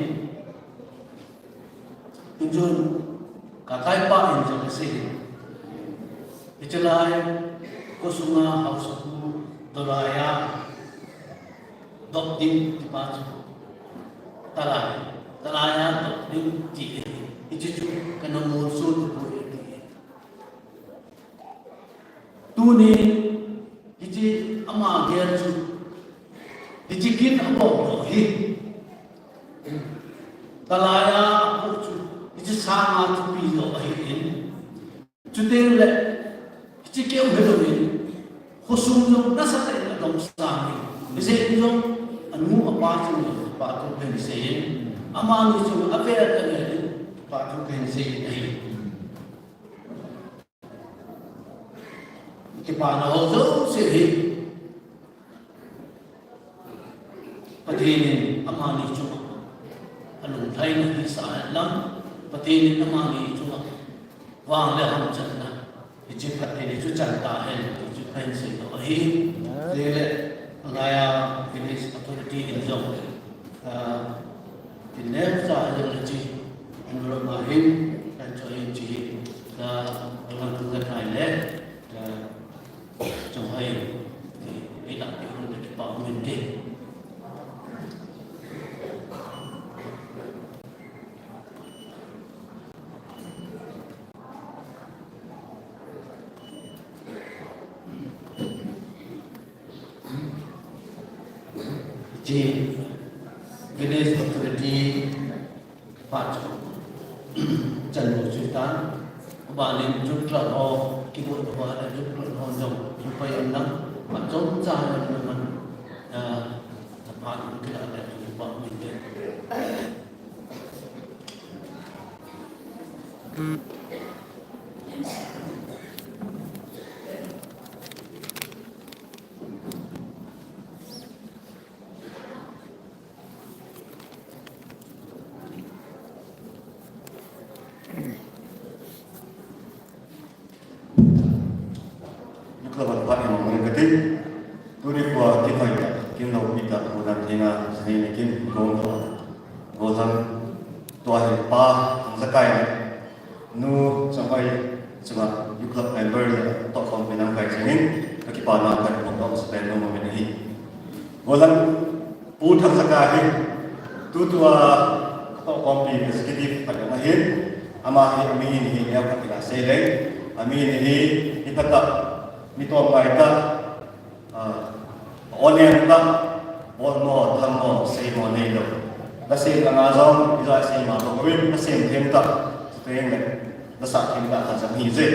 Tujong, ka kaipa in jong asei. Hichelai, khosunga haosapu, dolaiya, dop ding tipa chu. Talai, talaiya, dop ding ti. Hiche chu, kana molso tu ko ti. Tuni, hiche ama gel chu, hiche kin abol lou hi. Talaiya apoh chu, hiche sanga thupi lou ahin. Chuteng le, hiche keu hilou in, khosung jong nasatah in adong sang in. Hijeh in jong, anu Pa chunga kipa thu kahin seiyin, amani chunga avel avel in kipa thu kahin seiyin ahi. Kipana ho jouse hi Pathen in amani chunga alungthaina hisah hen lang, Pathen in amani chunga vang le hamchanna hiche phatthei hi chu chan tahen, ti chu kahin seidoh ahi. Chule, alaiya village authority in jong, ah, tin neocha jong le chi, anuroma hin, kan cho hin chi, ah, alang tu ka thai le, ah, Chonghoi, eh, eilahpeh hon le kipa umin te. Hiche village authority pa chu chan lou chu ta, abanin youth club ho, kidoh doh a youth club ho jong, kipai an lang, achom cha an lang, ah, pa chu kila le chu pa min te. Youth club a phat in mong kati. Tuni kho a kin hoi ta, kin loupi ta, gollhang thina, sani ni kin gong to. Gollhang tua hi pa, Thangjakai le. Nu Chonghoi chunga youth club member le tohkhompi lamkai chengin, kakipana kahin phongdoh sapen nom umin ahi. Gollhang Pu Thangjakai hi, tutua katohkhompi executive khat jong ahin, ama hi amin hi neokhat ila sei leng, amin hi, mi phatah, mi tomngai tah, Ah, onem tah, bolmo, thammo, seimo neilou. Nasem langa jong, ijat seima bou uvin, nasem them tah, chuteng le, nasah them tah khat jong hije.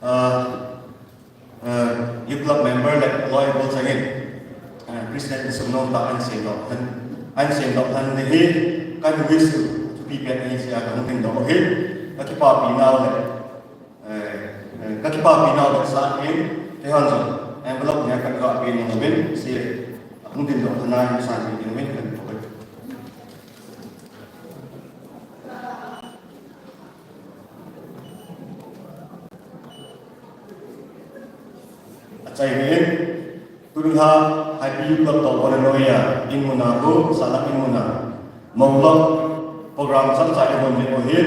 Ah, ah, youth club member le, loi bol changin, ah, Christian insung nom tah ahin semdoh hen, ahin semdoh hen hi, kahin wish u, thupi pen ahi jeh a kahung dingdoh u ahi, kakipapi nau le, Eh, eh, kakipapi nau le sah in, keihon jong envelope nia kahin gah pe nom uvin, chule, ahung dingdoh kha nai, san pe ding uvin, kahin thum e. Achai ve in, Tuni a, Haipi Youth Club toh kona noiya, in muna khu, salam in muna. Moulok program chomcha i hon le u hin,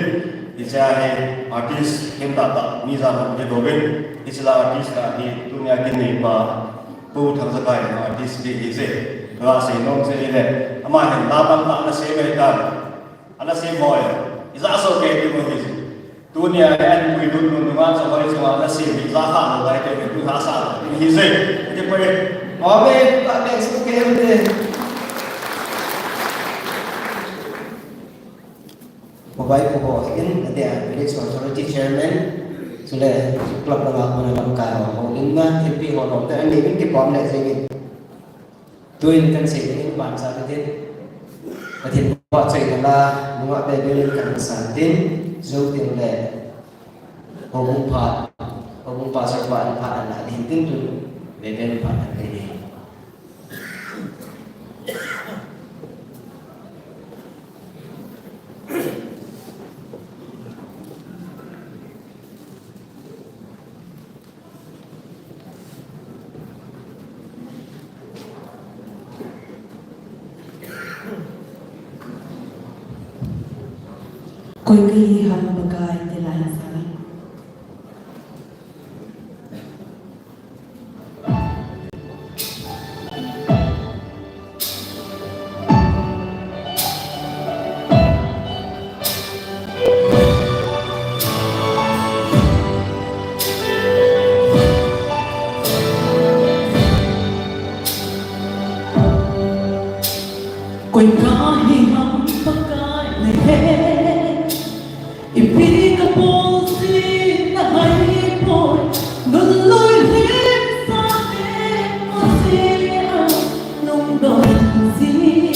hiche a hi artist him tah tah, mi jat hon le u hin, hiche la artist la hi, tunia kin neipa, Pu Thangjakai artist hi hije, la sei nom jeh le, ama hin la tamtah ana sei mai tan. Ana sei mo e. Ijat soh kei ti mo hi. Tunia le an pui dun dun ma cha hoi cha ana sei hi ijat kha lo lai te tu ha sa. Hi sei. Ti poi. Amen. Ka te su ke te. Ko bai ko ho in, ate a village authority chairman, chule club langa kona lamkai ho, in na, M P ho, lo te ani min kipom le jing in. Tuin kan sei ding in ban sa tin. Pathen vahchoina la, nungah bebe in kan san tin, jou tin le, houbung phat, houbung pastor pa in phat ana din tin tun, bebe in phat ana din. Koi kahi ham Pakai ti lai sa. Koi kahi ham Pakai neihe. Ipi kabol jin nahaipoi, nunlui lhingsa te masea, lungdon jin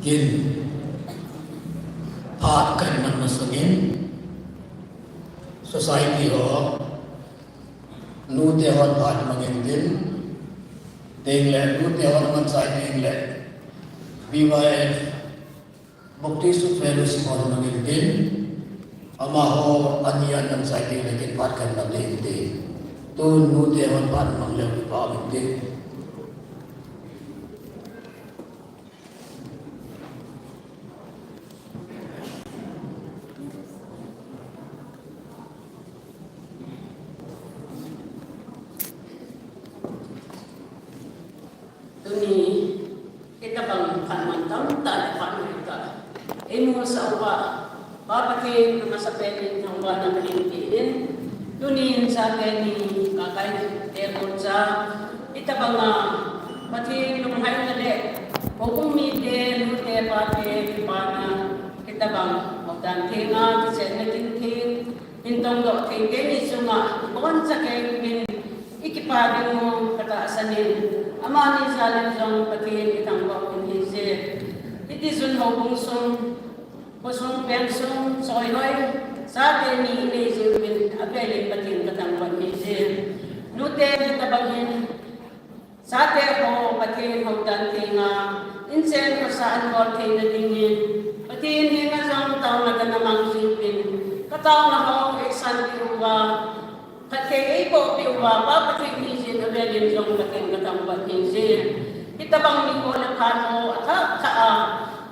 Tin, phat kahin man masangin, society ho, nute hon phat mang intin, tengle, nute hon man sai tengle, B Y F, Baptist Fellowship hon mang intin, amaho ani an man sai tengle kin phat kahin man intin. Tun nute hon phat mang leu kipa um intin. Tuni, hitabang phat man tamtah le phat man tah eimusah uva, Pa Pathen, amasapen in thangvahna kahin pe in, tunin chate ni, Kakai te mocha, hitabanga Pathen lunglhaina le houbung mite, nute, pate kipana, hitabang houdan thenga kichenna kin theng hin tongdoh thei teni chunga iboncha kei uvin, ikipa dingu katahsan in, amani jalin jong Pathen ithangvah uvin ahije. Hiti chun houbung sung, khosung, vengsung, choihoi, chate ni inei jeh uvin avelin Pathen kathangvah in ahije. Nute hitabang hin, chate ho Pathen houdan thenga inchen khosa anbol theina dingin, Pathen henga jong taona kana mang jeh uvin, kataona ho eisanpeh uva, phatthei eibohpeh uva, Pa Pathen hijin avelin jong Pathen kathangvah in ahije. Hitabang nikho le phat ho athah thah a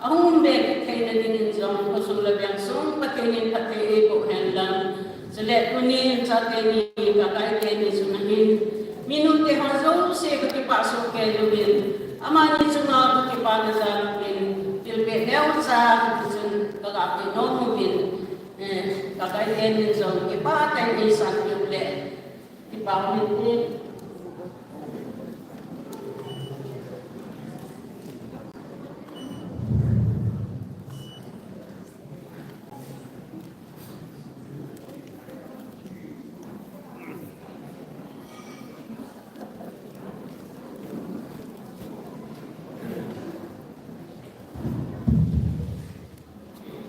ahung be theina dingin jong khosung le vengsung Pathen in phatthei eiboh henlang. Chule tunin chate ni, Kakai teni chunga hin, mi nute ho jouse kakipah soh kei uvin, amani chunga kakipana jal uvin, thilpeh neocha chun kaga pe nom uvin, eh, Kakai teni jong kipah tah in eisanpeh u le, kipa um inte.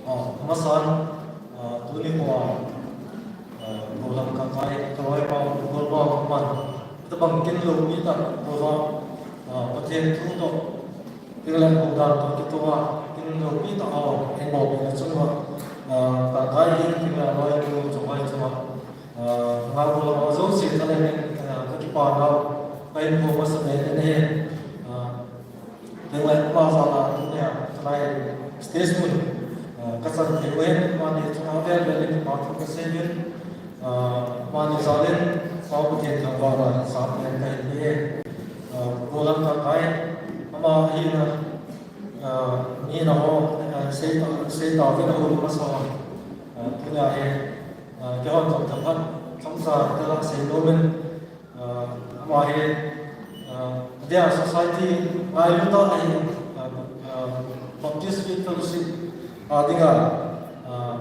Ah, amasan, ah, tuni khoa, ah, Golam Kakai, Kaloipa, Golpa, man, tabang kin loupi tah, Golam, ah, Pathen thu toh, tin le houdan toh kitoh a, kin loupi tah a, eiboh pehna chunga, ah, Kakai hin tin le loi tu, chawai chunga, ah, nga Golam a jouse thalheng in, ah, kakipana, kahin phongmasa in ahi, ah, Tengle ama jal a tunia, tulai stage mun, ah, kachan thei uvin, amani chunga avel vel in kipa thu kasei uvin, ah, amani jal in, Pa Pathen thangvahna sapen kahin pe e. Ah, Golam Kakai, ama hina, ah, mi hina ho, ah, seita, seita uvin ahung masa, ah, tunia hi, ah, keihon jong thaphat, chomcha kaga sei nom in, Ah, ama hi, ah, dia society ngailu tah ahi, ah, ah, Baptist Faith Fellowship a dinga, ah,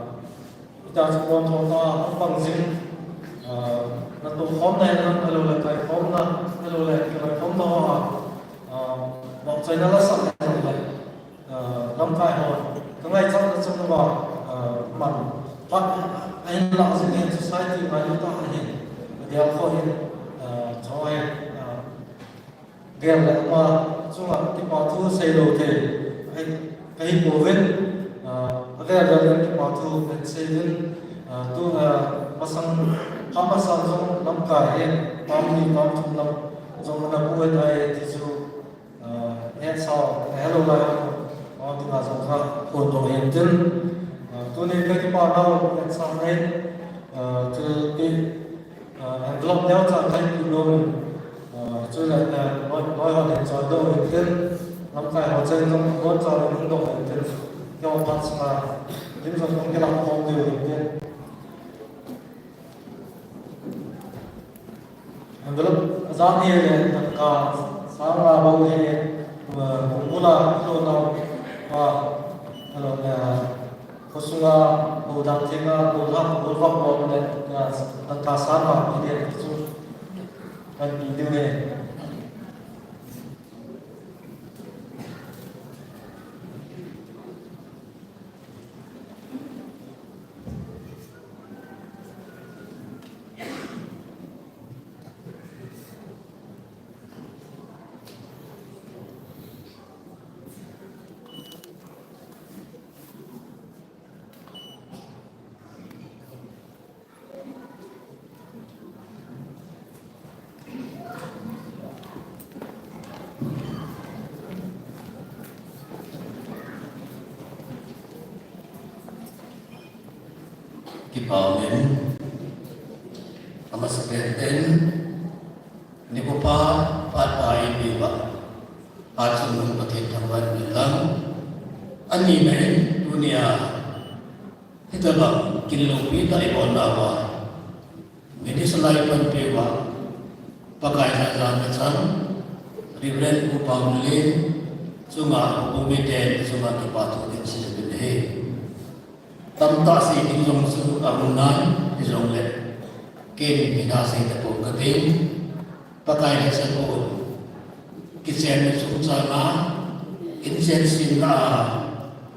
ita chu pon thon ta, hung pang jing, ah, natoh khomna hen lang, ahilou le kai khomna, ahilou le kai khomna ho a, ah, vangchaina la sah hen lang. Ah, lamkai ho, ka ngaichatna chang uva, ah, man, phat, ahin lah jing in society ngailu tah ahin, adiang kho hin, ah, choi, ah, gel le ama chunga kipa thu seilou thei, ahi, kahi pouvin, ah, avel vel in kipa thu kasei uvin, ah, tu, ah, masang, phat masang jong lamkai hi, pam ni pam thum lam jong ana pu ahitai ti chu, Ah, hetsa, hello lai, ah, dinga jong kaphondoh ahin tin. Ah, tuni kakipa nau, hetsa ngai, ah, chu ki, ah, envelope neocha kahin pe nom in. Ah, chule, ah, loi, loi hon hin choidoh ahin tin. Lamkai ho cheng jong, boncha hung dong ahin tin. Keiho phat sanga, lim jong hung kilah khom diu ahin tin. Envelope ajat hi le, dangka sang nga bou hi, eh, Bungmula, Tonau, ah, hello, eh, khosunga, Bungdang thenga, Bungha, Bungvak bou le, eh, dangka sang nga hi le, chu, kan pe diu ahi. Kipa umin, amasapen in, nikho pha, phat pha eipeuva, phat chungnung Pathen thangvah in umhen lang. Anina in, tunia, hitobang kin loupi tah a ibol nauva, minister lai panpeuva, Pakai jana chang, Reverend Pu Paulin, chunga, Pu Miten, chunga kipa thu kahin seiyin ahi. Tamtah sei ding jong chu aum nai, hijongle, ken hinna sei tapon kating, Pakai lhasam pon, kichenna chungchanga, inchen sinna a,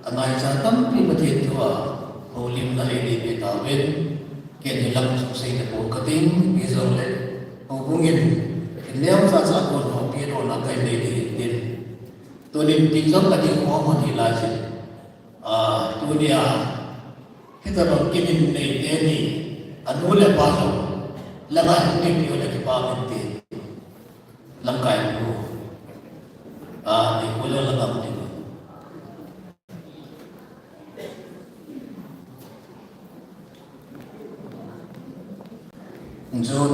angaicha tampi Pathen thua, houlimna eideipi tauvin, ken hilang chu sei tapon kating, hijongle, houbung in, kin neocha cha kon houpi lona kahin nei ding ahin tin. Tunin tin jong kading khom hon hilai jin. Ah, tunia, hitobang kin in nei teni, anu le apa jong, langa hin nei piu le kipa min te. Lamkai pu. Ah, nei pu le langa min te. Jun,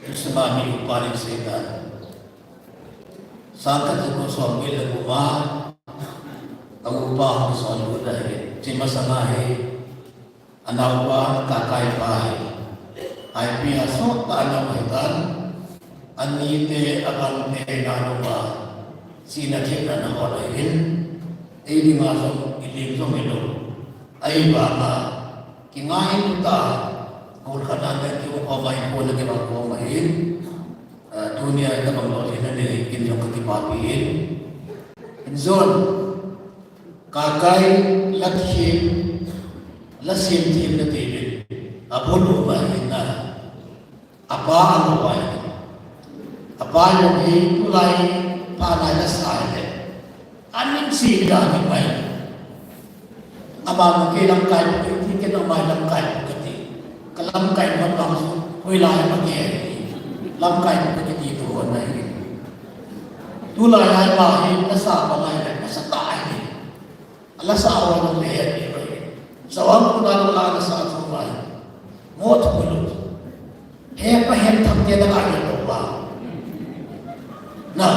Christmas ni upa ni seitan. Sangkhat jako somget le gup a, aupa hung sonlut ahi, hiche masanga hi, anaopa, Kakai pa hi, ipi a sottah ana um ahitan, anite, abangte, nanouva, sina themna ana hol ahin, ei dinga jong, ilim jong hilou, ahivanga, kingai tah, gollhang a kium khom a, ikhona kibang khom ahin, Ah, tunia tabang lolhinna nei kin jong kakipapi in. Injong, Kakai la them, la sem them nati uvin. Abon uva hinna. Apa anu uva hin. Apa jong hi tulai phat nai lasa hile. Amin si da ni mai. Ama kei lamkai pu kati, kei ama lamkai pu kati. Ka lamkai man bang su, hoilai ma kei. Lamkai pu kati tu hon nai. Tulai ai ma hi, lasa pa nai, lasa ta ai. Lasa hon le he ni. Sawang ku na la lasa tu mai. Mo tu lu. He pa he tham te da ka he to ba. Na,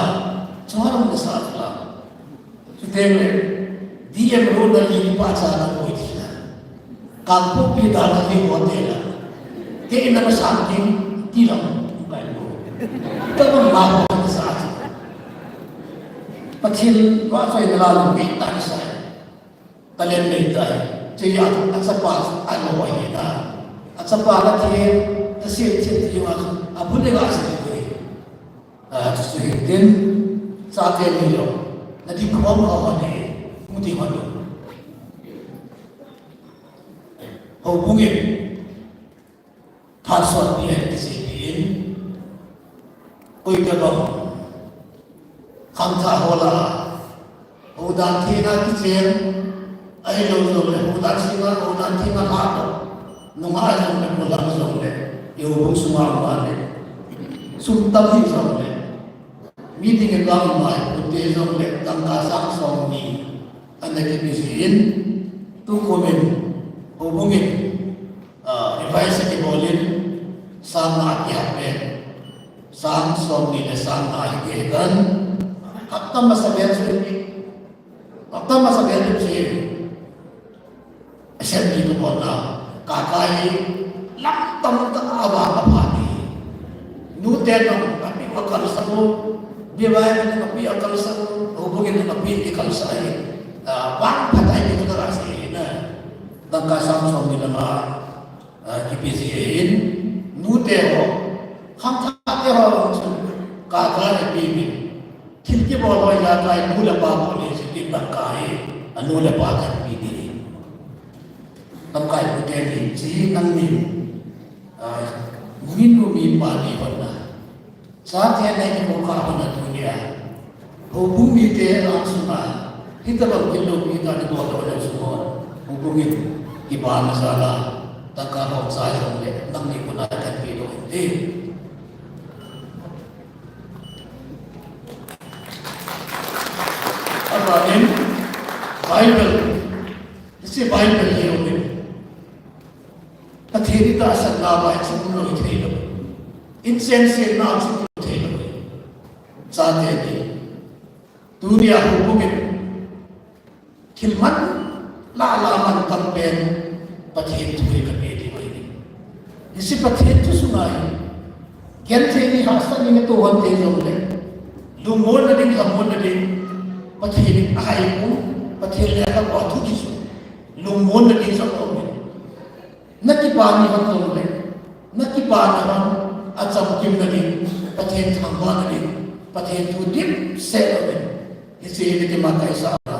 chawang lasa la. Chuteng le, D M road na li pa cha na koi ti la. Kangpokpi dan na li hotel la. Kei na masang ding ti la, kai lo. Ka bang ma ko sa. Pathen vahchoina la lo mi ta sa. Talent nei tai. Che ya, achapa, ano hi na. Achapa la thi, ta si, si, ti wa, a bu le ga si. Ah, chu hitin, chate ni jong, na ding khom khom hon hi, mu ding hon lo. Houbung in, phat sotpi ahi kiseipi in, koi tabang, khangthah hol a, Houdan theng a kichen, ahilou jongle houdan sing a, houdan theng a lha toh. Nungah jongle, gollhang jongle, i houbung sunga um a le. Sum tam hi jongle. Meeting in vang um a, pute jongle, dangka sang som ni. Ana kipe jin, tukum in, houbung in, ah, revise akibol in, sang nga kihap in. Sang som ni le sang nga hi kihe tan. Hapta masa vel chu ni. Hapta masa vel chu. Assembly tu bon na. Kakai lam tam ta ava ka pha ni. Nu te no kapi wa kal sa ko. Bi bai no kapi a kal sa ko. Houbung in kapi ki kal sa hi. Ah, bang phatai ni tu ka sa hi na. Dangka sang som ni le nga. Ah, kipe ji ahin, nute ho, khangthah te ho, chu, Kakai le pi min. Thil kibol ho ijakai nu le pa bol le, chu, kin dangka hi, anu le pa khat pi ding. Lamkai pu te ni, chi nang ni, ah, min nu min pa ni hon na. Chate nei kikah hon a tunia. Houbung mite lang sunga. Hitabang kin loupi tah ni bol doh le sunga. Houbung in kipana jal a. Dangka hon sa jongle nangni kona kahin pe doh in ti. Aban in Bible. Hiche Bible hi um in. Pathen tahsanna a hiche umlou thei lou. Inchen sietna chu umlou thei lou. Chate ni. Tunia houbung in thil man la la man tam pen Pathen thu hi kape ding ahi. Hiche Pathen thu sunga hi genthei ni hahsat ni na tohon teng jongle, lungmonna ding, lhamonna ding, Pathen in ahai um, Pathen le akam a thu kisu, lungmonna ding jong aum e. Na kipana hon jongle, na kipana hon achamkimna ding, Pathen thangvahna ding, Pathen thu dimset aum e. Hiche hi na kimakaisah a,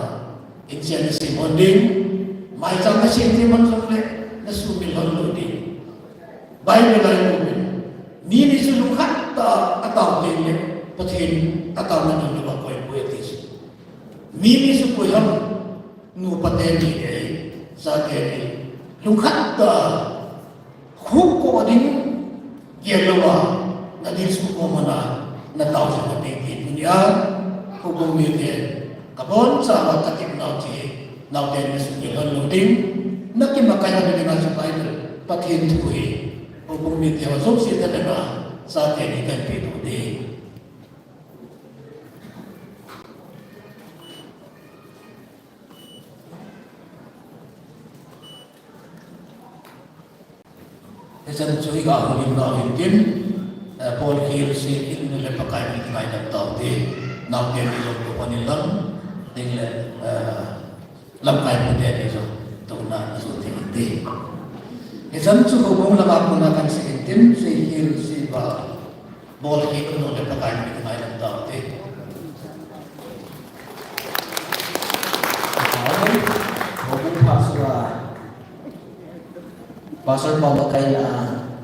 inchen na sem hon ding, maicham na sem them hon jongle, na sumil hon lou ding. Bible a imu in, mi ni chu lungkhat tah a atao tengle, Pathen in ataona ding louva koi poi ati chu. Mi ni chu koi ham, nupa teni ahi, chate ni. Lungkhat tah a khup ko ding, gel louva, na ding sung ko mana, na tao jong na ding ti tunia, houbung mite, kabonchauva katim nau chu, naote na sumil hon lou ding, na kimakai hon ding a chu Bible, Pathen thu hi, houbung mite ho jouse tah lenga, chate ni kahin pe ding ahi. Hichan chu iga houlim nau hintin, eh, Paul Hill, Seikhil nu le Pakai min in ngaidam taute, naote ni jong tohon in lang, ding le, eh, lamkai pute ni jong tohna ajon ding inte. Hichan chu houbung lama kona kahin sei hintin, Seikhil, Seiba, Paul Hill nu le Pakai min in ngaidam taute. Houbung pastor a, Pastor Paul Pakai na,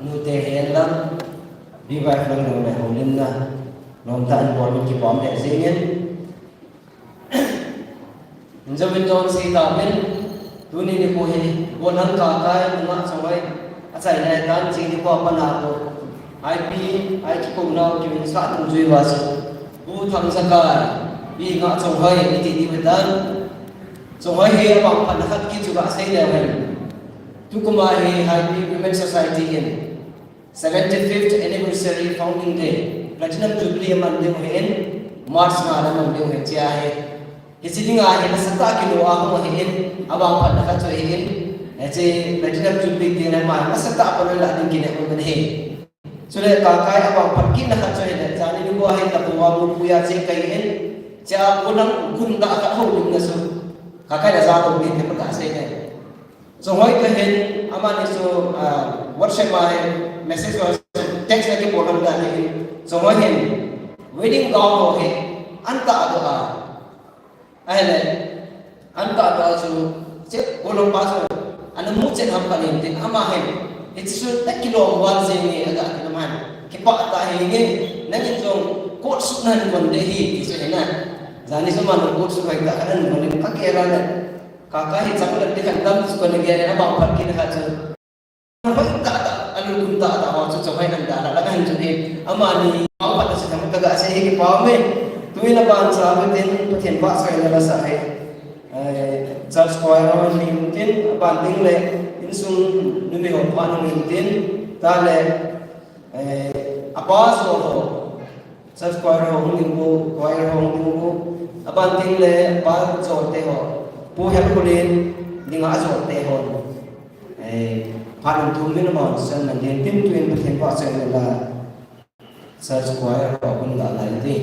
nute hen lang, B Y F lang jong le houlimna, nomtah in bol in kipah um lheh jengin. Injovin jong sei tauvin, tuni nikho hi, Golhang Kakai, nungah Chonghoi, achaina ahitan, chuni nikho a pat a ko, ipi, i kikou nau, kimin sah dungjui uva chu, Pu Thangjakai, Pi Ngah Chonghoi, iti diu ahitan, Chonghoi hi avangphatna khat kichu gasei leu hen. Tukum a hi Haipi Women Society in seventy-fifth anniversary founding day, Platinum Jubilee aman diu ahin, March nga a aman diu ahin, hiche a hi. Hiche dinga hi nasatah a kilo a hung ahin, avangphatna khat chu ahin, hiche Platinum Jubilee dinga hi nasatah a panla ding kinep ahi. Chule Kakai avangphat kitna khat chu ahile, jani nikho hi Tapowa Mupuia che kahin, chea Golhang kum tah khat houlimna chu, Kakai na ja lou ding ti kaga sei e. Chonghoi kahin, amani chu, ah, WhatsApp a hin, message ho, text a kibol lhon dan ahin, Chonghoi hin, wedding gown ho hi, ana tahdoh a. Ahile, ana tahdoh a chu, che, Golhang pa chu, ana mu chen ham kahin tin, ama hin, hiche chu nakilom val jenge, aga tin ama hin, kipah tah henge, nangin jong, coat suit nahin von ding ahi, ti chu ahi na. Jani chu ama jong coat suit hoitah khat nahin von ding, kagel a le. Kakai hi chang le ti khat dam chu kana gel e, avangphat kitna khat chu. Hoitah tah, alungthim tah tah ho chu Chonghoi nanda la, la kahin chu hi. Amani, avangphat chu thang kaga sei hi kipah e. Tuin aban cha utin, Pathen vahchoina la sa hi. Eh, church choir ho hung tin, aban ding le, insung numei ho phat hung tin, tale, eh, apa jol ho. Church choir ho hung ding u, choir ho hung ding u, aban ding le, pa jol te ho, Pu Helkhulen, dinga jol te ho. Eh, phat hung tum min ma, sen man din tin tuin Pathen vahchoina la, church choir ho hung la lai ti.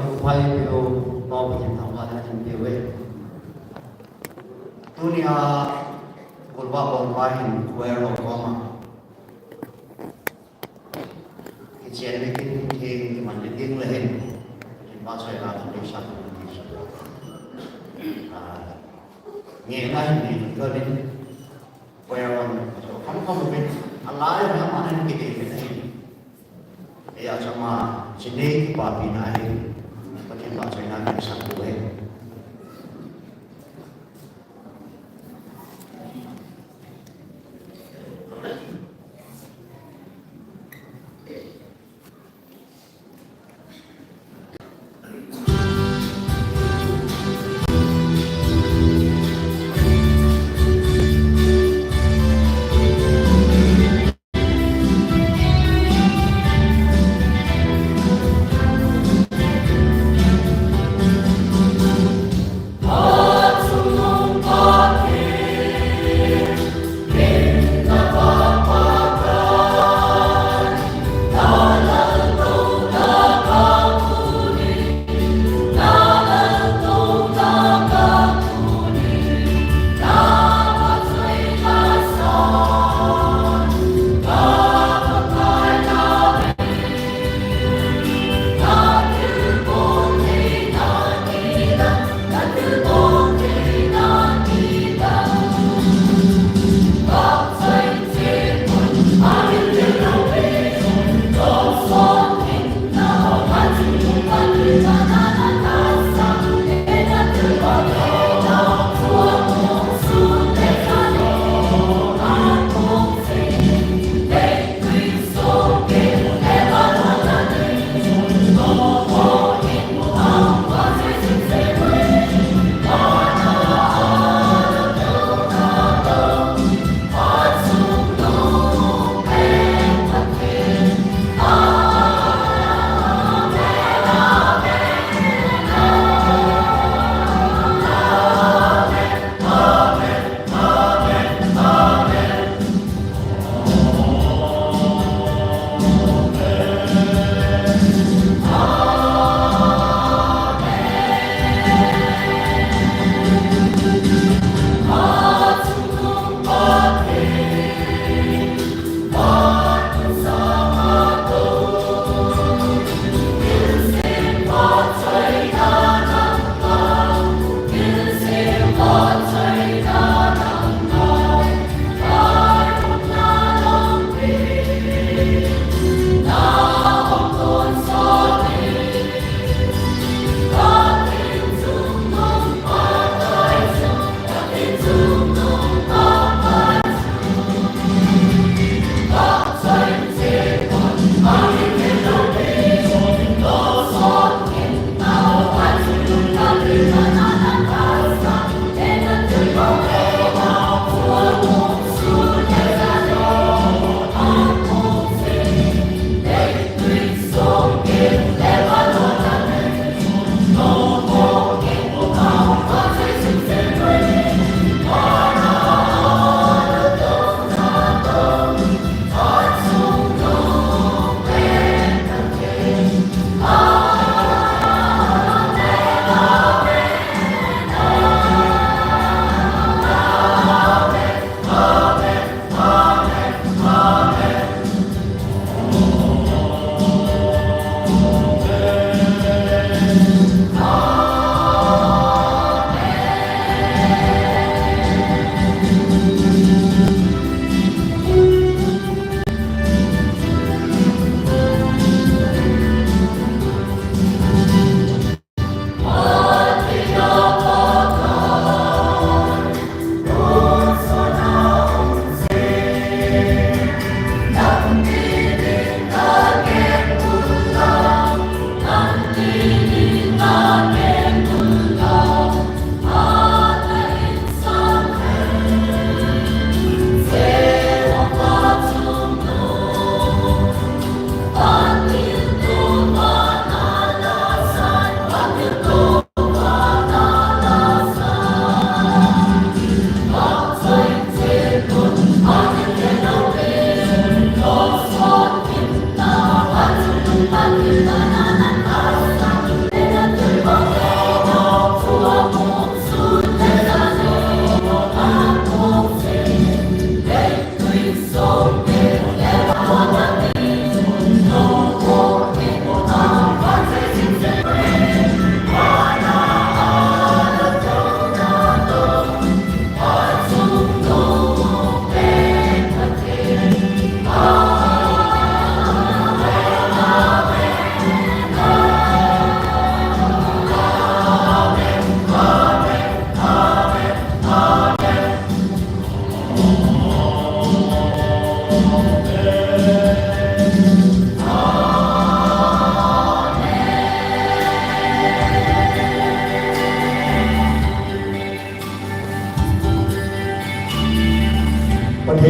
Pai pilo, pau pin thangvah in peuve. Tunia golvah bolpa hin choir ho koma kichen le kin theng kiman le ding le hin, Pathen phatchoina kan neisah u ti chu. Ah, ngehna hin nei lou ding. Choir hon, so, kham kham uvin, alai hon aman kidei uvin ahi. Hijeh chun ama, chini kipapina ahi, Pathen phatchoina kaneisah u ahi.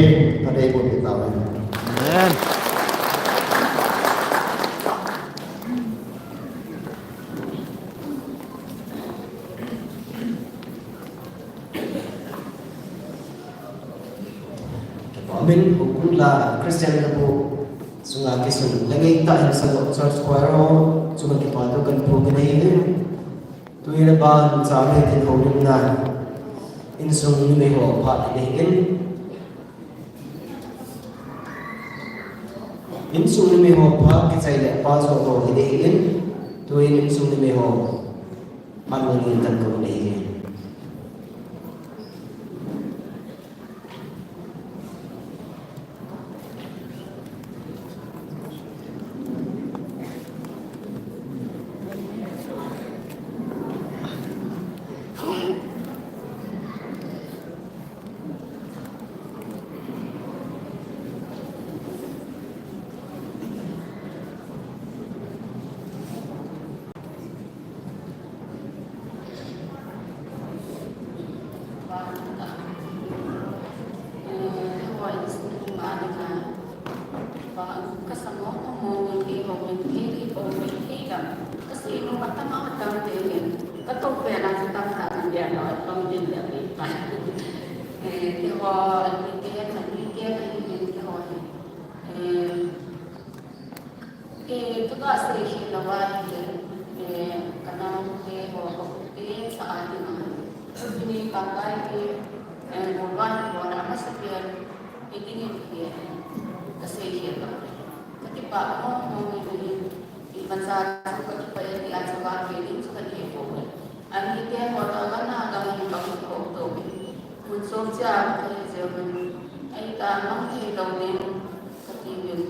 Amen. Amen. Hukun la Christian kabu sunga kisun. Lengei ta hin sa church choir ho. Sunga kipatu kan pu kan hei. Tuina ban chale tin holimna. Insung numei ho phat hi in. Insung numei ho phat kichai le pa jo ho hi in. Tuin insung numei ho phat ngin tan ko le. Eh, tuka sei hi lou ahi, eh, ka naote ho, ka u te, sa a ding a. Tuni ka kai hi, eh, bol ban bol a masa pen, eh, ding in hi, eh, ka sei hi lou. Ka kipah mong mong in, eh, imacha chu ka kipah in, eh, achu ka pe ding chu ka nei bou. Anite ho toh kana gam in ka hung kop to. Mun chom cha ka hi jeh un, ei ta mang thei lou ding ka ti uvin.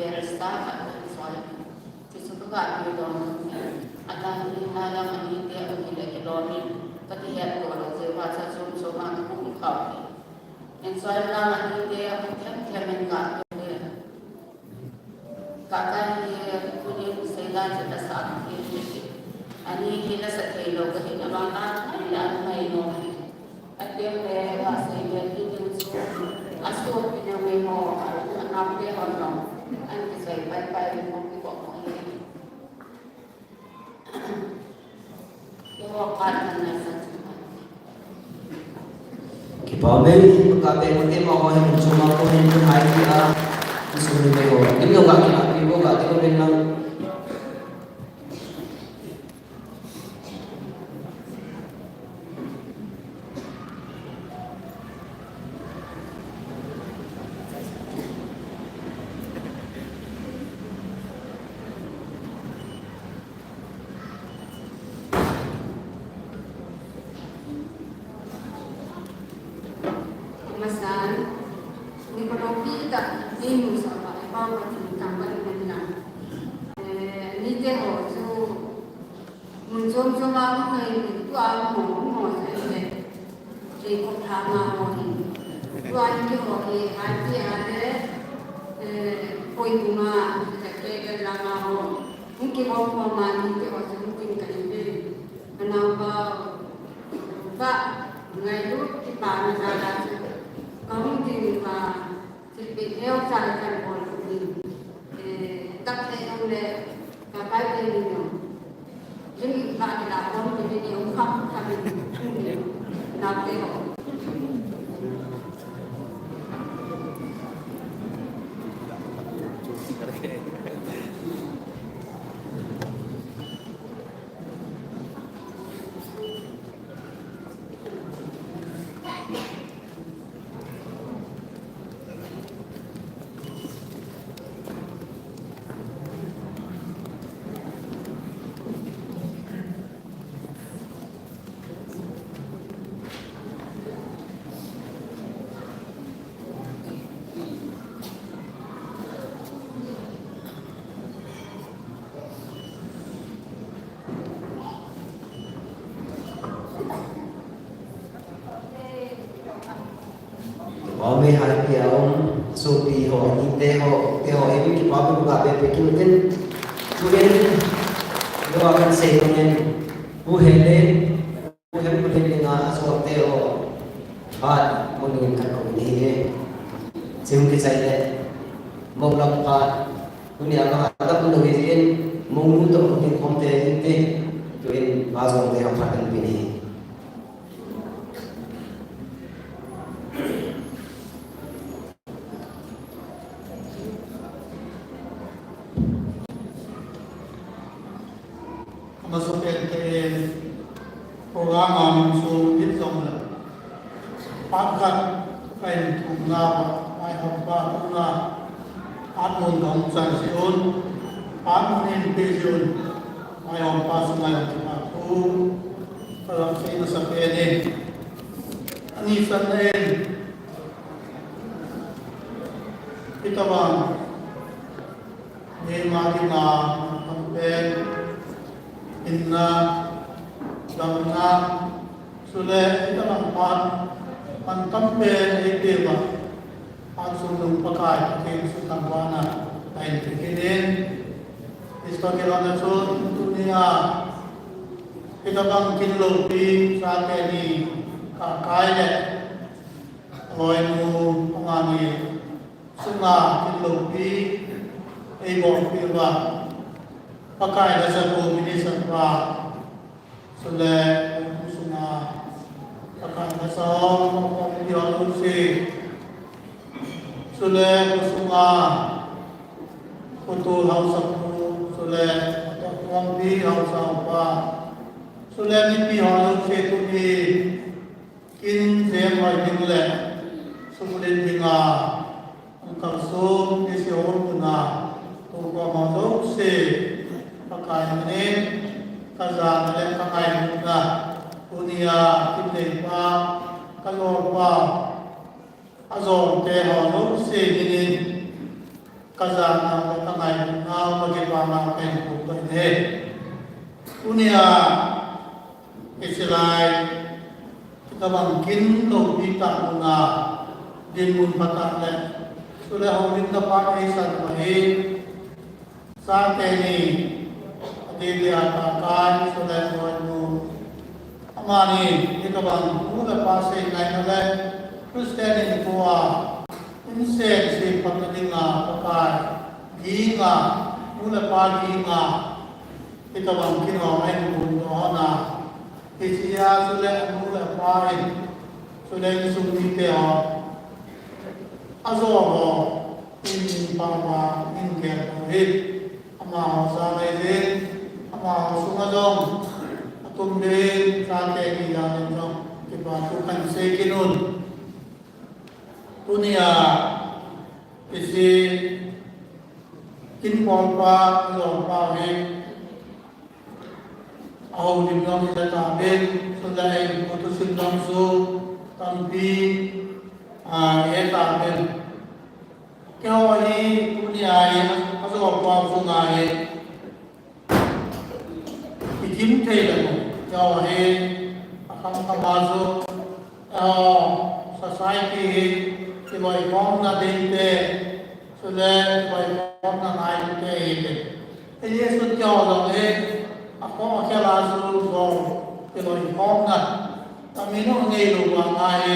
Barrister khat ka hi soi. Chuchu ka ga pi lom. Alang ni na lam anite ahi le kilom in. Ka ti het to lou jeh uva cha chom chom a ka hung kop. Insung lang anite ahi them them in ka pi le. Ka ka hi kuni sei lai chu la sa ki. Ani hi la sa thei lou ka hi na bang ka mai la mai no. Atem le, asei le, ti ding chu, asopi numei ho, anaote ho jong, an kisei pai pai ding ho kibol ho hi. Keiho phat kana sa chu. Kipah uve, ka be mo te ma ho hin chu ma ko hin kun hai ki a, insung numei ho. Kin lo ka ki a, ki ho ka, ki ho ben lang. Masan, ni ko lopi ta, ni mu sa ba, e ba ma ti ta ba ni na. Eh, ni te ho chu, mun chom chom a hung kai ni, tua hung ho, hung ho se le. Kei ko pha ma ho ni. Tua ni ke ho ke, hai ti a le, eh, koi bu ma, ke ke la ma ho. Hung kibol ko ma ni ke ho chu hung kin kai le. Ka nao pa, pa, ngailut kipana jal a chu. Ka hung ding pa, thilpeh neocha kan bol u hi. Eh, tak thei jong le, ka pai te ni jong. Lim in pa kila kon te ni um kham kham ni. Nao te ho. Ome hai pia um, sopi ho, anite ho, te ho, eimi kipah pen ga be pe kin tin. Tuin, lo a kan sei tuin, bu he le, bu he bu he le nga, so te ho. Ba, mo ni kan ko ni he. Chim kichai le, mong lam pha, tunia ka ha tam lo hi jin, mong nu to kin khom te jin te, tu in ba jong te ham pha kan pi ni. Amasapen te in, program a min sung bit jong le. Phat khat ka in thum na ba, mai hom pa tu na. Phat mun dong chan si un. Phat mun in pe si un. Mai hom pa su mai hom pa tu. Ka lam sei na sa pe ni. Ani san na in. Kita bang. Neima dinga mantam pen, hinna, damna, chule hita lang phat, mantam pen eipeuva, phat chungnung Pakai Pathen suthangvahna kahin pe kit in, Christa kilhonna chun tunia, hita bang kin loupi, chate ni, kakai le, loinu, amani, sunga kin loupi, eibolpi uva, Pakai lhacha pu minister pa, chule, sunga, Pakai lhacha hom, hom pi ho jouse, chule, sunga, pu tu haosa pu, chule, hom pi haosa pa, chule, mipi ho jouse tuni, kin jem hoi ding le, suklen dinga, ang kalsong, ni si hon duna, tu ko ma jouse, Pakai minin, ka jana le ka ngailutna, tunia, kin nei pa, ka jol pa, ajol te ho jouse minin, ka jana le ka ngailutna, ka kipana, ka in pu ka in he. Tunia, Isilai, Kita bang kin loupi tah muna, dinmun phatah le, chule houlimna pa eisan uva hi, chate ni, adeh dia kakai, chule loinu. Amani, kita bang nu le pa seingaina le, Christian in tua, insen semphatna dinga, Pakai, ginga, nu le pa ginga, Hitabang kin ho ahin bol doh hon a. Hichea chule anu le apa in, chule insung mite ho, ajol ho, in, in pao va, in gel ho hi. Amaho jal ahi jin, amaho sunga jong, atum din, chate ni jal in jong, kipa thu kahin sei kit un. Tunia, hiche, kin bolpa, jolpa hi, ahoulim jong hita tauvin, chule eiho thusim jong chu tampi, a, he tauvin. Keiho hi tunia hi, ajolpa sunga hi, ikim thei le mo, keiho hi, akham kham a chu, eiho, society hi, kiloikhomna ding te, chule kiloikhomna ngai te hi te. Hijeh chun keiho jong hi, akhom akhel a chu jong, kiloikhomna. Taminu ngei lou vang a hi,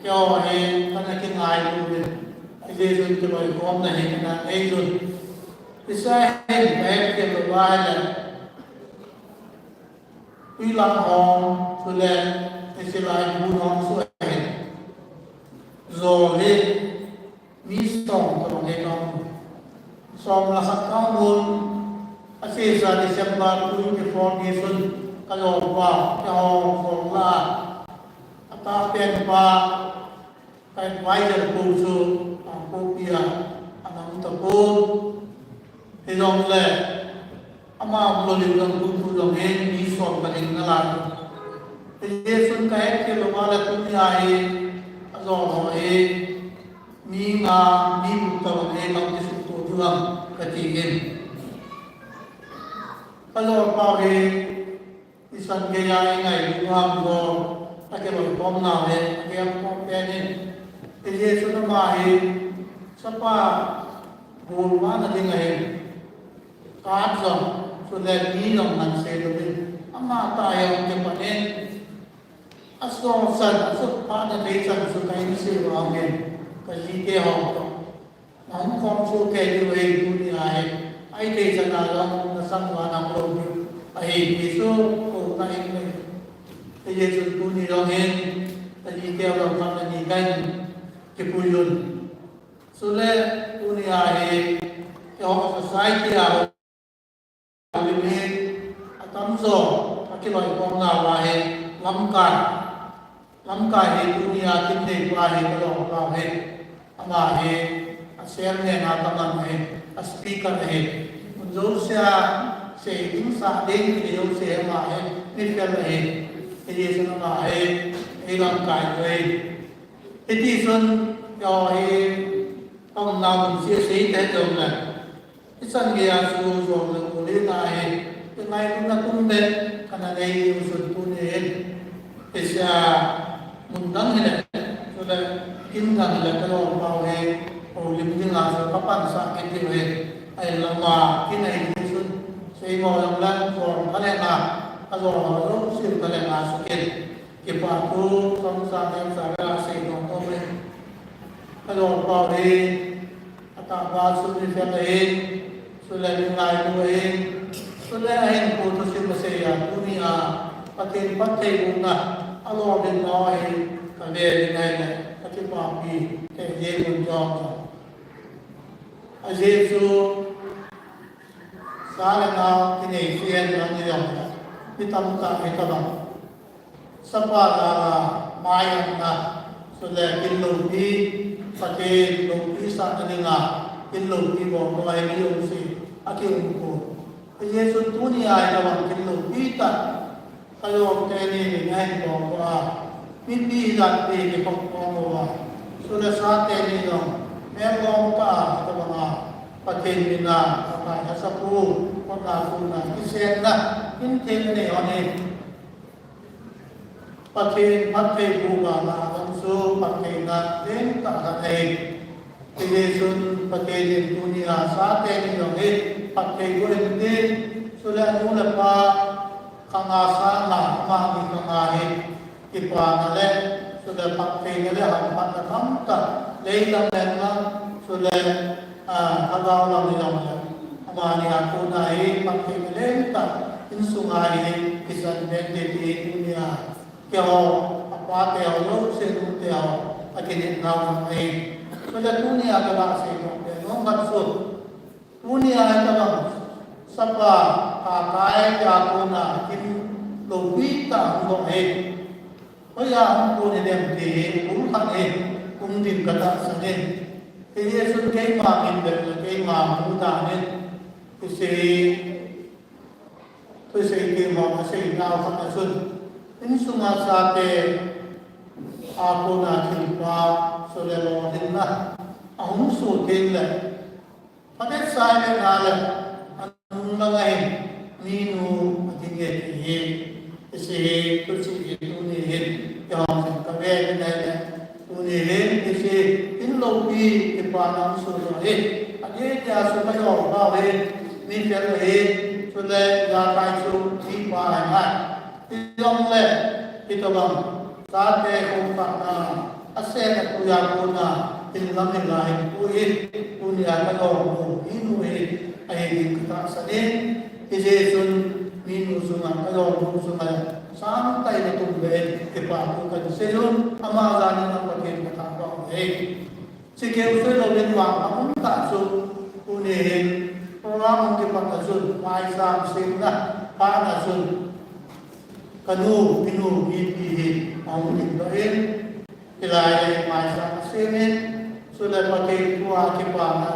keiho hi, kana kingailu ve. Hijeh chun kiloikhomna hi kana ngei lou. Hiche hin, kahet kit lou va ahile. Twilang hong, chule, hiche lai bu hong chu ahin. Jol hi, mi som tobang hi kaum. Som le khat kaum un, achesa December twenty-four ni chun, kajolpa, keiho jol la, atahpen pa, Ka advisor pu chu, Kangpokpi a, ana um tapon. Hijongle, ama um lou ding jong tutu jong hin, mi som ka ding nalai. Hijeh chun kahet kit lou va le tunia hi, ajol ho hi, mi nga, mi gup tobang hi, kam kisuhto diu ham, kati in. Kajolpa hi, Isan geiya ingailu ham jong, akiloikhom nau hi, akiloikhom pen in. Hijeh chun ama hi, chapa, golvahna ding ahin. Kat jong, chule mi jong ngan sei louvin. Ama tah hi ahung kipan in. Asol chan, asol phat na thei chan chu kahin sei uva ahin. kajite ho toh nahung khom soh kei diu ahi tunia hi. Ahithei chana jong nasang uva nahung lou diu ahi ti chu kouna ahin nei. Hijeh chun tuni jong hin kajite ho jong khat le ni kahin kipui un. Chule tunia hi keiho society a lim hi atamjo akiloikhomna uva hi lamkai, lamkai hi tunia kin neipa hi kaloi pau hi. Ama hi a chairman a kaman ahi, a speaker ahi. Mun jousea sei ding sah ding ti jouse ama hi mi fel ahi. Hijeh chun ama hi ei lamkai u ahi. Hiti chun keiho hi kaumna mun chu asei tei jongle, hichan geiya chu jong le ule na hi, kingailutna tum le kana nei u chun tuni hin, hichea mun dang hile, chule kin dang hile kaloi pau hi houlim dinga chu kapansah kit diu ahi. Ahinla ama kin ahi ti chun seimo jongle jong kha le nga, ajol ho jouse kha le nga chu kin Kipa thu chomcha neo cha vela sei nom nom e. Kaloi pau hi atahbeh a chu mi fel ahin, chule mi ngailu ahin, chule ahinkho thusim asei a tunia Pathen phattheibohna alolhin nau ahi, kave ding ahile kakipapi thei jeng un jong. Ajeh chu cha le nao kinei chu ahin lang hijongle, mi tamtah hitobang Sapa jal a maiyanna, chule kin loupi, Pathen loupi sahna dinga kin loupi bol bol a hi mi jouse akium pon. Hijeh chun tunia hitobang kin loupi tah, kaloi teni ding ahin bol bol a, mipi hijat pi kikhop khom uva, chule chate ni jong melom tah a hitobanga Pathen mina akai asapu, kotna kuna kisenna, kin theng anei hon hi. Pathen phattheibohna jong chu phattheina lentah khat ahi. Hijeh chun Pathen in tunia chate ni jong hi phatthei boh in tin, chule anu le pa khanga sanga amani khanga hi kipana le, chule phattheina le hamphatna tamtah leilam lenlam, chule a, lhagao lam hijongle, amani a kona hi phattheina lentah insunga hi kisan den ding ti tunia keiho, apa teho, jouse nu teho, akinepnau jong ahi. Chule tunia kaga sei nom pen nom khat chu, tunia hitobang sapa tahtah a kona kin loupi tah hung bol hi, hoiya hung kon hidem ti hi bul khat hi um ding katahsan in. Hijeh chun keima min bep le keima mudan in, thusei, thusei keiho aseinau khat a chun, insunga chate a kona thilpha, chule lolhinna ahung soh tengle, phabep sa le na le anung langa hin minu ading e ti hi, hiche hi thuchih hi tuni hin keiho jong kave ding ahile, tuni hin hiche kin loupi kipana hung soh joh hi, adeh dia chu kaloi pau hi mi fel ahi, chule ijakai chu mipa ahi nai. Hijongle hitobang chate khoukhahna, asen apui a kona hinlam hinla hinkho hi tunia kaloi nu, minu hi ahi ding katahsan in. Hijeh chun minu chunga, kaloi nu chunga sangtah in atum beh in kipa thu kahin sei un, ama jal in Pathen kathangvah uve. Chukeu soi louvin vangphat umtah chu, tuni hin program hung kipat a chun, maicham semna phat a chun, kanu, minu, mipi hi ahung dingdoh in, hilai a maicham asem in, chule Pathen thua kipana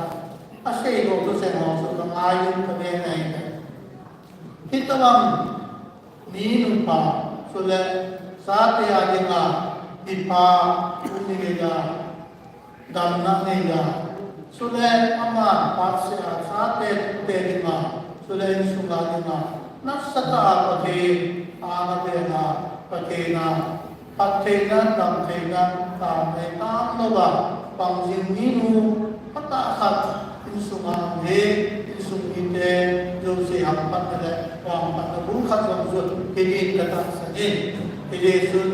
aseidoh thucheng ho chu kangai in kaven ahi. Hitobang mi nupha, chule chate a dinga mipha, um ni geiya damna neiya, chule ama phatseh a chate te dinga, chule insunga dinga nasatah a Pathen anga pen a, Pathen a phattheina, damtheina, tamna tam louva pang jing minu phatah khat insunga um hi, insung mite jouse hamphatna le vangphatna bul khat jong chu hi din katahsan in. Hijeh chun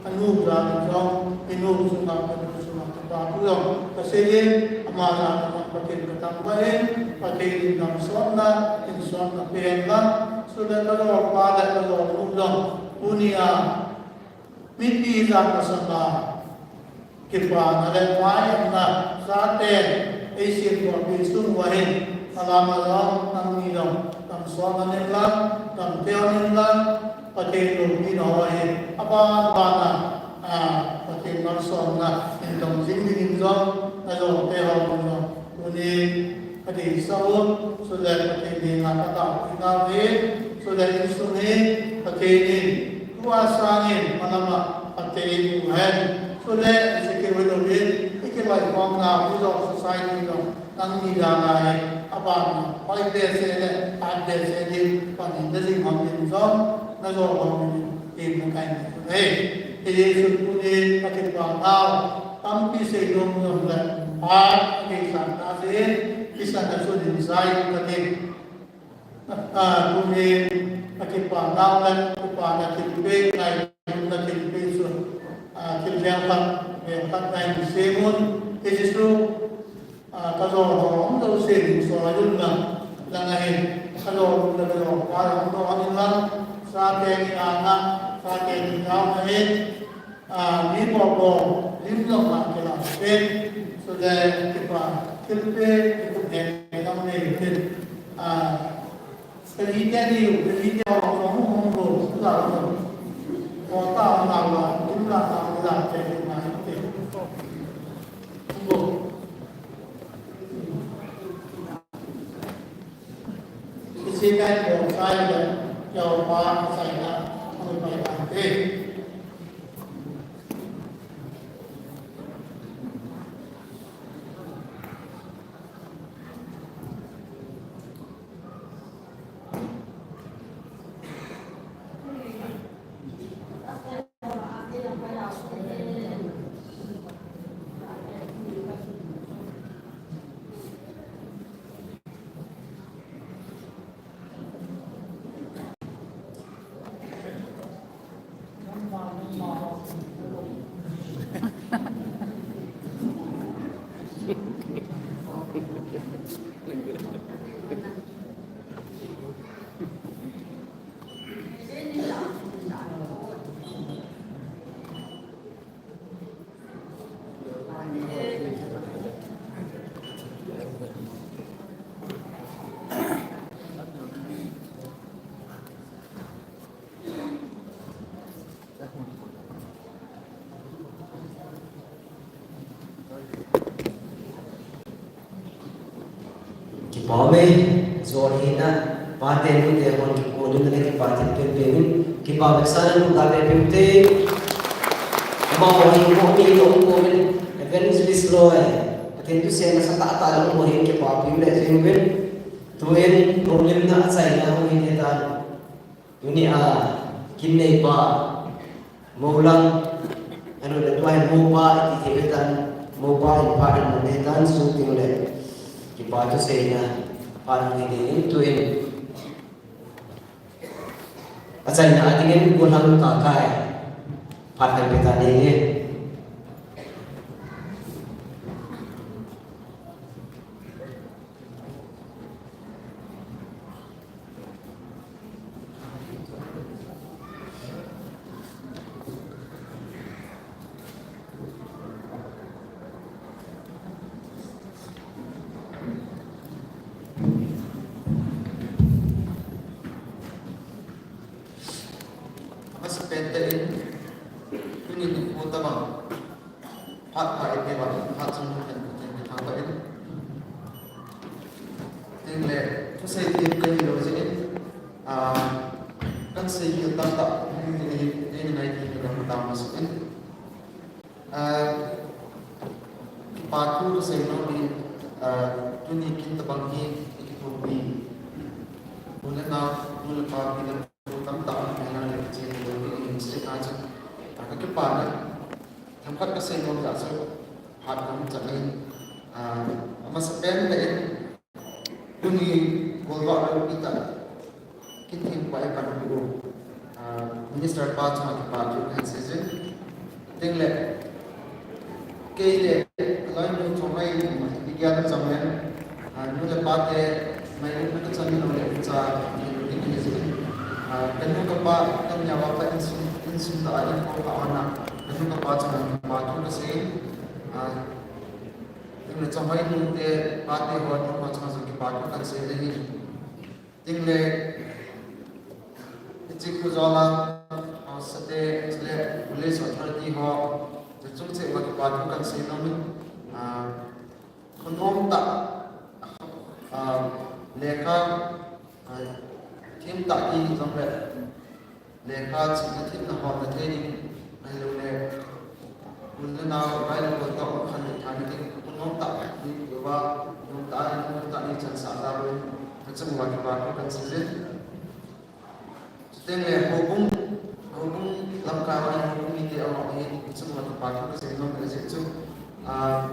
anu jal in jong, inu chunga, kanu chunga Patu jong kasei in, ama jong Pathen kathangvah in, Pathen in damsotna, insotna pe hen lang, chule kajolpa le kajolnu jong, tunia mipi jat masanga kipana le maicham na, chate, eisem doh pi sung uva hin, alam alam, nangni jong damsot hen lang, damteu hen lang, Pathen loupina ho hi aban bana, a, Pathen malsomna in dong jing dingin jong, najol te ho jong, tuni kadeisah u, chule Pathen henga kataopeh nau hi, chule insung hi Pathen in tua sangin malama phatthei eiboh hen, chule iseikeu hilou in, ikiloikhomna u jong society jong, nangni dinga hi aban hoi behseh le, phat behseh ding, Pathen in najing hon ding jong, najol hon ding, tin nakai nahi. Hijeh chun tuni kakipa nau, tampi seinom jongle, phat kakisan tah jeh in, kisana chun hin jai katin. A, tuni kakipa nau le, kipana thilpeh, ngailutna thilpeh chu, a, thil jeng khat, jeng khat ngai semun, hiche chu, a, kajol ho hung jouse ding chu ajun lang, lang ahin, kajol le kajolpa hung doh hen lang, chate ni anga, chate ni jaona hin, a, mi bou bou, lim jong akila pen, chule kipa thilpeh, kipa thilpeh, kipa thilpeh, a, Kalite ni, kalite ho, ho, ho, ho, ho, ho, ho, ta, na, la, kum, la, ta, la, te, te, na, te. Ho. Isi kai ho, sai le, yo, pa, sai na, ho, pa, pa, te. Kipa ume, jol hina, pate nute hon kipa ume, nale kipa thilpeh peh in, kipa vetsahna nute peh peh ute. Amaho hi mo mi lo mo min, evangelist loi, Pathen thusei nasatah tah lo mo hin kipa peh le jing uvin. Tuin, mo lim na achaina ho hi ne tan. Tuni a, kin neipa, Moulang, anu le tuai Moupa, iti thei tan, Moupa in phat in nei tan, su ting le, kipa thuseina, phat nei ding in tuin. Achaina a dingin, Golhang Kakai, phat kan pe ta nei. Amasapen in, tuni nikho tabang. Phat pha ite uva, phat chung hen, hen, hen, thangvah in. Tin le, thusei thei te hilou jeh in, ah, kan sei hi tamtah, hung ding ahi, nei ngai thei hi tamtah masa in. Ah, kipa thu kasei nom hi, ah, tuni kin tabang hi, i kithopi. Nu le nao, nu le pa, pi le pu tamtah hung ding ahi, che hilou hi, in sei a chu. Ah, ka kipa na. Themkhat kasei nom jeh chu, phat kahung chan in, ah, amasapen in, tuni golvah loupi tah, kin themkhat eipanpi u, ah, Minister pa chunga kipa thu kahin sei jin. Tin le, kei le, Tia ka chang len, ah, nu le pa te, mai nu ka chang lo le cha, ni ni ni si. Ah, ka nu ka pa, ka nya wa pa insung, insung ta a in ko ka ona. Ka nu ka pa chang pa tu ka se. Ah, tin le chang mai nu te, pa te ho, nu ho chang so ki pa tu ka se le ni. Tin le, ichi ku zola, ah, sate, le, police authority ho, chung che wa ki pa tu ka se no mi. Ah, Khunom tah, ah, lekha, ah, thim tah ti jong le, lekha chihna thimna hon na thei ding, ahilou le, un le nau, vai le bol tah, um khan le tha ni ding, khunom tah ti uva, nom tah, nom tah ni chan sa la wen, ka chung wa ki pa tu kan si jin. Chuteng le houbung, houbung lamkai a houbung mite a hi, chunga kipa thu ka sei nom ka sei chu. Ah,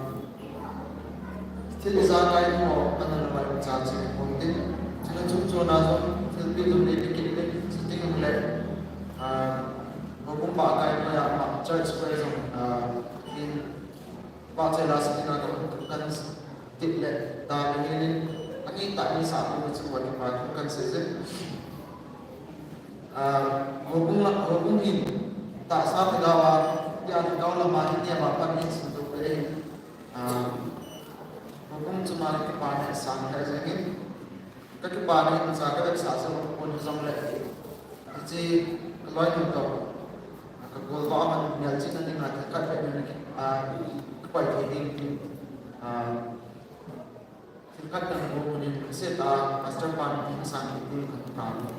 thil ijakai ho ana lo vai cha che hom tin. Chuna chung chuna jong thil pi jong le pi kit le chuteng le, ah, houbung ba kai ma ya ma church square jong, ah, in Pahchoi la sitina ka hung kan tip le, ta le ni, ani ta ni sa ni chu wa ki pa kan se je. Ah, houbung la, houbung hin, ta sa ta ga wa, ya ta ga la ma ni ya ma pa ni sin to pe. Ah, houbung chu ma ki pa ni sa ka je ni. Ka kipa ni, cha ka veksa chu ka pon jong le. Hiche ka loi nu toh, ka golva a man melchihna dinga thil khat vek ni, ah, ka pai thei ding tin, ah, thil khat kan go ni, ka se ta, Pastor pan ni san ki tin kan ka.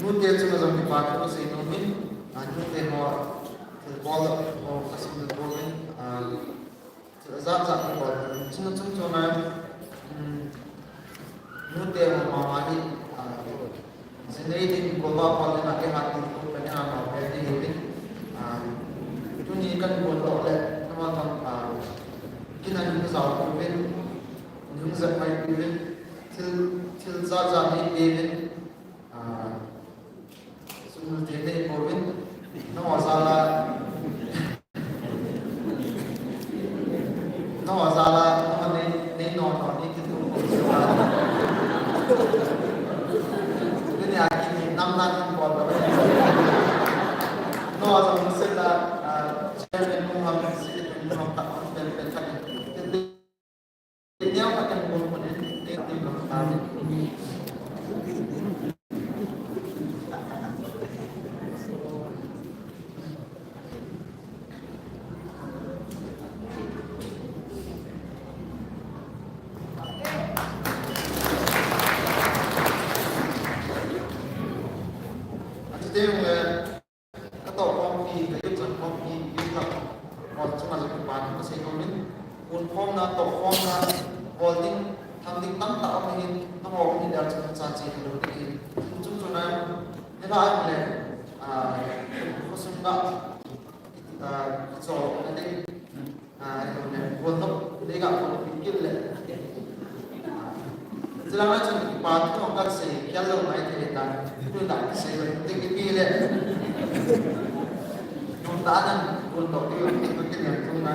Nute chunga jong kipa thu ka sei nom in, ah, nute ho, thil bol ho, ka sim bol in, ah, Jat jat ni bol. Chuna chung chuna, um, nute ho mama hi, ah, jinei ding golva bol ding a kihat ding tu ka ni a ma pe ding hi. Ah, tuni kan bol doh le, nama kan, ah, kinan ni jao tu vin, ni hung jat mai tu vin, thil, thil jat jat ni pe vin, ah, sumul te nei po vin, no jala, No, jala, no, nei, nei, no, no, nei, kitu, no, jala. Ni a ki, nam na ki, bol, bol. No, jala, se la, ah, chairman nu ham, secretary nu ham, ta, pen, pen, ta, pen. Ni a ka, pen, bol, bol, ni, ni, ni, bol, bol. Ati teng le, ka tohkhompi, ka youth chonkhompi, youth club, bol chunga jong kipa thu ka sei nom in, hunkhomna, tohkhomna, bol ding, tham ding tamtah um ahin, nangho ni der chunga cha che lou ding ahin, chung chuna, ni la le, ah, khosung ga, ah, cho na ding, ah, ne, bol to, le ga bol pi kit le. Jila na chun pa tu ka se, kya lo mai te ta, tu da se, te ki pi le. Tu da nan, bol to, ki, ki, ki, tu na.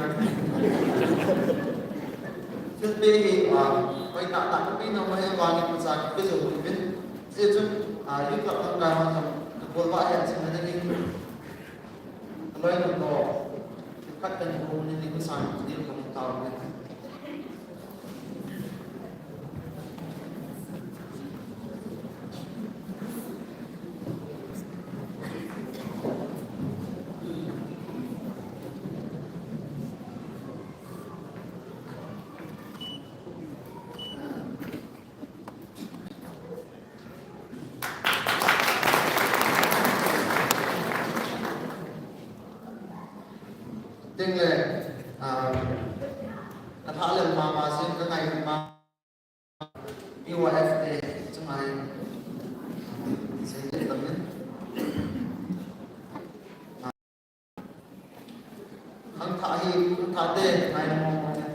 Thil pe hi, ah, pai ta ta, pi na mai ba ni ku sa, pi jo, pi. Je chun, ah, youth club tang ka ma, bol ba ya, chun na ni. Loi nu toh, khat kan bu ni ni ku san ni ku tao ni. Teng le, ah, ka tha le mama sin ka ngai ma, U I F te, Khangthah hi, khangthah te, ngai mo mo ne.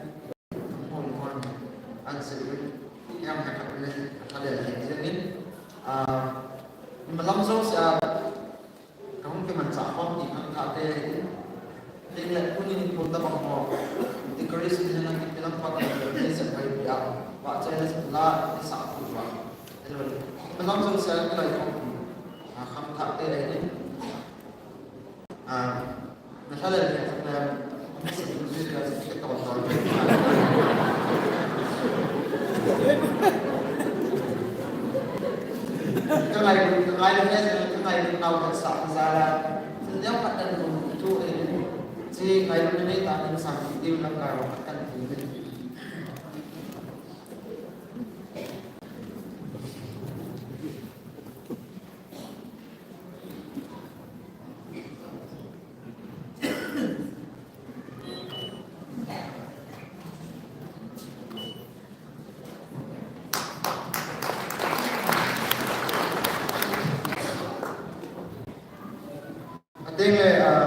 Hon hon. An se ui. Yang ha khat ne, khat le le jeng in. Ah, malam jouse a, kahung kimanchah khom ti khangthah te hi. Tin le, tunin ko tabang ho. Decoration hi na kipilang pa ka, ni se pai pia. Vahchoi la, ni sa khu va. Hello. Malam jouse a, kilai khom ti. Ah, khangthah te hi. Ah, na sa le le na, ka ngai, ka ngai le, ka ngai le nau ka sa ka za la. Sin deu ka tan ku tu e. Si ngai le nei ta kan sa ki diu lam ka ro ka tan ku ne. Ateng le, ah,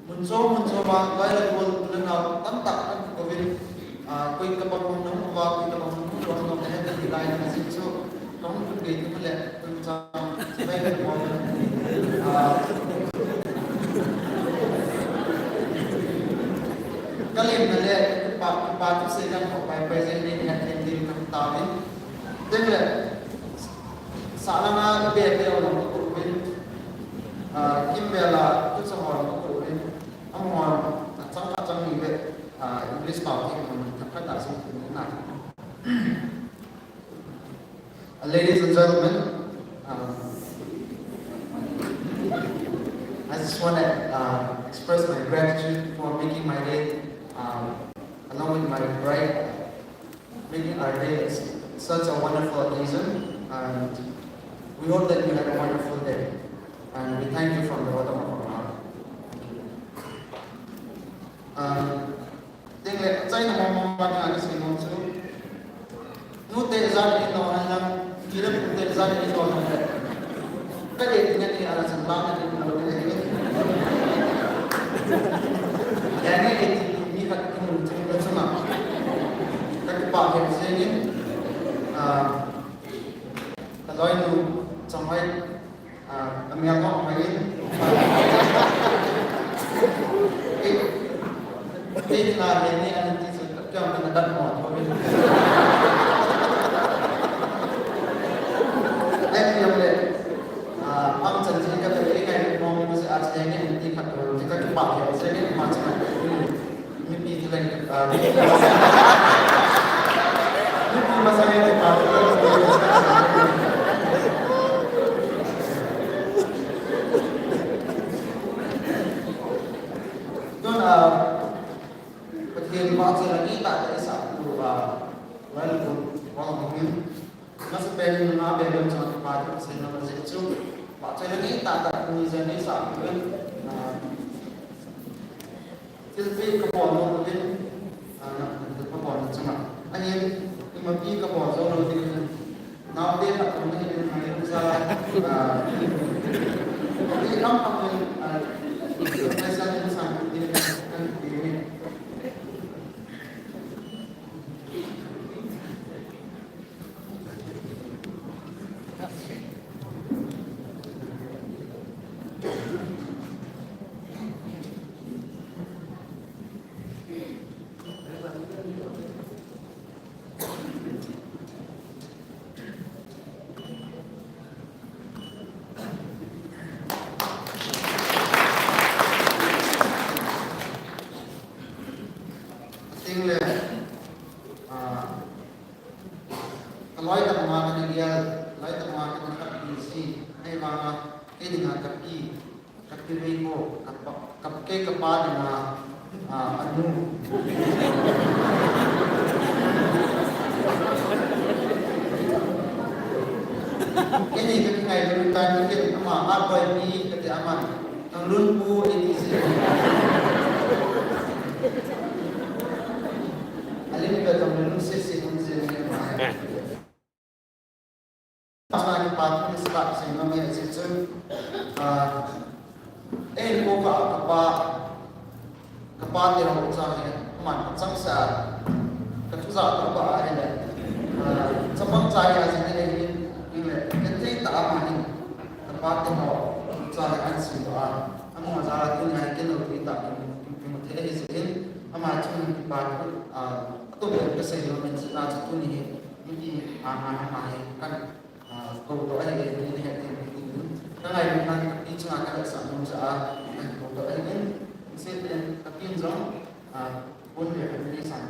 mun chom, mun chom a, lai le kol, le nau, tamtah kan ko vin, ah, koi ka bang hung nung, koi ka bang hung nung, nung, nung, he, he, lai, lai, sin chu, ka hung kun ke, tu le, kun cha, si bai le kol, ah, ka lim na le, pa, pa tu se kan ko pai, pai, se ni, he, he, ni, kan ta vin. Teng le, sahlang a ibe te ho jong kakou uvin, ah, kimvel a tuchah ho jong kakou uvin, amahon achang khat achang ni le, ah, English pao thei man themkhat a sung thei na. Uh, ladies and gentlemen, um, I just want to, uh, express my gratitude for making my day, um, along with my bride. Making our day such a wonderful occasion, and we hope that you have a wonderful day. And we thank you from the bottom of our heart. Thank you. Um, teng le, achaina mong mong pa dinga kasei nom chu. Nute ijat in lo hen lang, kile pute ijat in lo hen lang. Ka de ni ni ala chan ba ni lo ni. Ya ni ni ni ka ni mun chen ka chunga. Ka kipah khe jeng in, ah, ka loinu Chonghoi, ah, ka mial ngong mai in. Eh, eh, na ni ni an ti chu ka kiang ka na dat mo tho ni. Em yong le. Ah, ang chan chi ka te ngai mo mo se a che nge ti khat ro ti ka ki pa ke se nge ma cha. Mipi ti le, ah, mipi ma sa nge pa. Tun, ah, Pathen vahchoi la ni ta ta isa tu, ah, well, good, well, good. Masapen in nunga belun chang pa tu sei na ma jeh chu. Vahchoi la ni ta ta ni jeh ni sa tu. Ah, thilpeh ka bol lou ding, ah, thilpeh ka bol lou chunga. Ahin, imapi ka bol jou lou ding. Naote khat kong na hin mai lou sa, ah, i kam kam in, ah, i sa in sa in kan ti ni. Ting le, ah, Ka loi tah ma ka na gel, loi tah ma ka na khat ni si, ahivanga, kei dinga ka pi, ka pi vei ko, ka pa, ka, kei ka pa dinga, ah, a nu. Kei ni ka kingai lou ta ni kei ama, a boy ni ka ti ama. Thanglun pu A D C. Alim pe Thanglun sisi hung jing ni ma. Pasal ni pa tu ni sebab sehingga ni situ. Ah, eh, ko ka, ka pa, Kapa te ho cha hi, aman kachang sa, kathu ja to ba ahile. Ah, chapang cha ya jing le hin, hin le, kei ta ama hin. Kapa te ho cha hi an si ba. Ama ja la tuni hi kei lo ti ta, kei mo the hi jin. Ama chun kipa, ah, atum le kasei lo men si na chu tuni hi, mi ti ama ama hi kan Ah, kou toh ahi, ni he, ni he, ni he. Ka ngailutna kapi chunga ka hetsah nom jeh a, kou toh ahi. Seh teng kapin jong, ah, pon le ka ni san.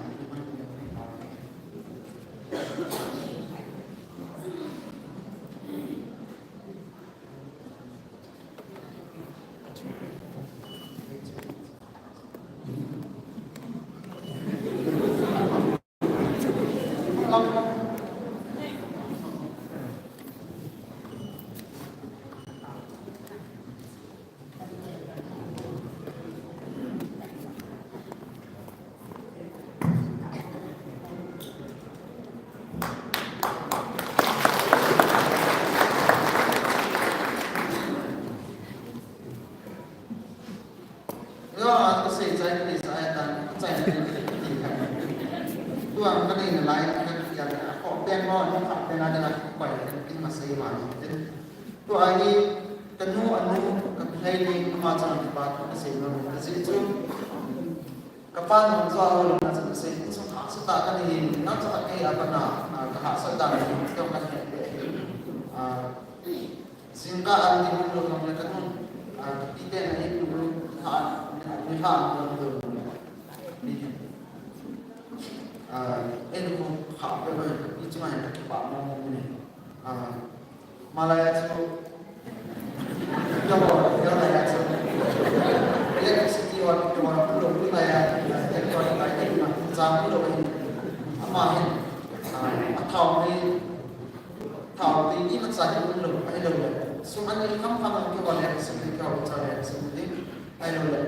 Yo, a, kasei chai, kasei chai, tan, chai, ti, ti, ti, ti. Tua, kadei nalai, ka, ya, ko, pen mo, no, ka, pen, ada, ko, pai, ka, kin, masei, ma, ni, tin. Tua, ni, kanu, anu, ka, pi, lai, ni, ma, chang, pa, kasei, no, kasei, chu. Kapa, no, chu, a, lo, na, chu, kasei, chu, ka, chu, ta, ka, ni, na, chu, ka, ke, a, pa, na, na, ka, ha, sa, ta, ni, ka, ka, ni, a, Jingkah an ding um lou ham le ka nung, ah, kapi te na eipu lou, ha, ni ha an ding um lou. Ni, ah, eiku kha pe ba, kapi chunga hin kakipah mong mong ni. Ah, malai a chu, ya ho, ya lai a chu. Electricity on, on, lou, lou lai a, electronic light, chang lou hin. Ama hin, ah, athao ni, Thao tui imacha hi um lou, ahilou le. Sum ani kham kham an kihol le, sum ani kihol cha le, sum ani, ahilou le.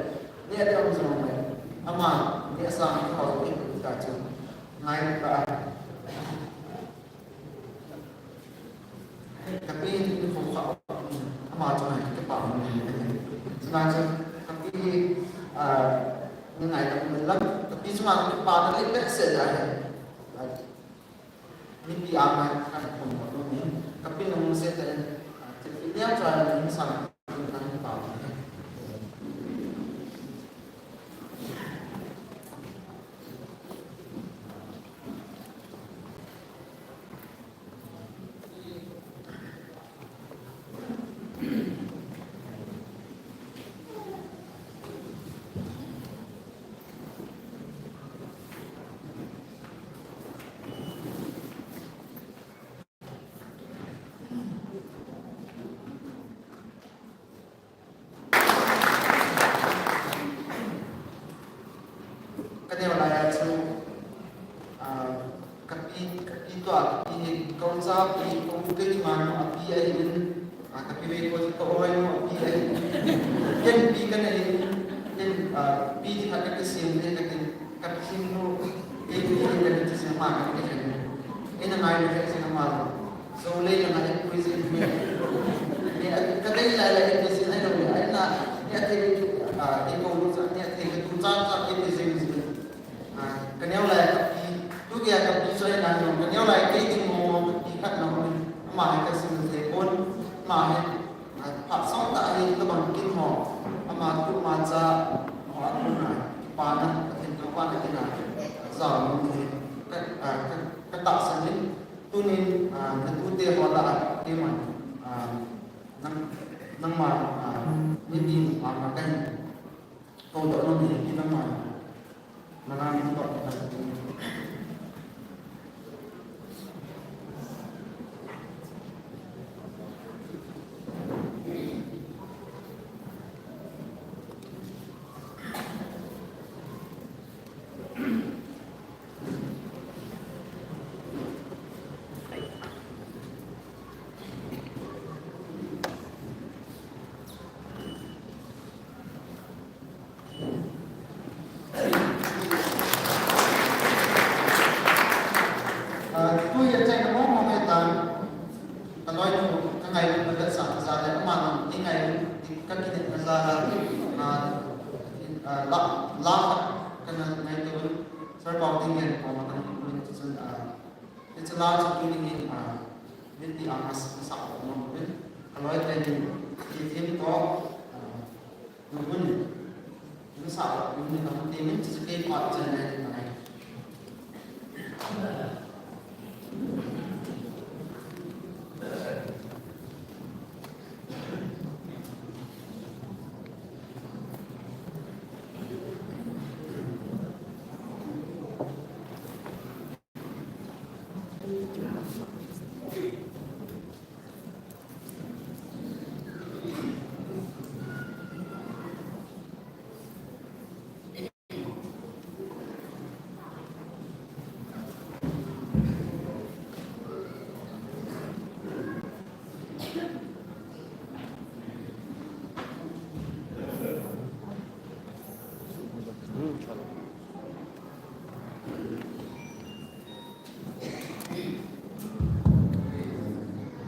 Neh le um jong le. Ama, neh sang kihol le, ipu ta chu. Ngai ta. Kapi ni ko kha. Ama chu ngai kipah mo le. Chuna chu, kapi, ah, ni ngai ta mo le. Kapi chu ngai kipah na le, le se ja he. Mipi ama kan khom mo ni, kapi nung se te, ah, te pi nia cha ni san kan pa. Ka neo lai a chu, ah, kapi, kapi tua, kapi hi, ka u cha pi, ka u kei man a pi ahi in, ah, kapi vei ko, ka u vei mo a pi ahi in. Ken pi ka nei in, ken, ah, pi ti khat ka kisem le, ka ken, ka kisem lo, kei pi ka nei kisem ma ka kisem. Ei na ngai le ka kisem ma lo. Zo lei langa eipui jing hi. Ni a, ka dei lai lai eipui jing ahilou le. Ahi na, ni athei, ah, eikou lu cha, ni athei ka tu cha cha eipui jing jing. Ah, ka neo lai kapi, tu kia kapi chu ahi na jong, ka neo lai kei ding mo mo kapi khat na mo. Ama hi ka sim thei pon, ama hi, ah, phat song tah hi ka bang kin ho. Ama tu ama cha, ho a tu na, pa na, ka thin ka pa na kin na, za mo mo hi. Ka, ah, ka, ka tahsan in, Tunin, ah, na tute ho lah a, keiman, ah, nang, nangma, ah, nitin, ah, ma kahin, kou doh nom hi, nangma, nangma, nangma, Ah, la, la khat kana ngaito uvin, Sir Pau Ding Lian koma kana ngaito uvin, chuchun, ah, hiche la chu tuni hin, ah, Meitei a mas, masa ko mo uvin, aloi te ni, ti thim to, ah, nubun, masa ko, nubun ka ti min, chuchu kei pa chan nai, nai.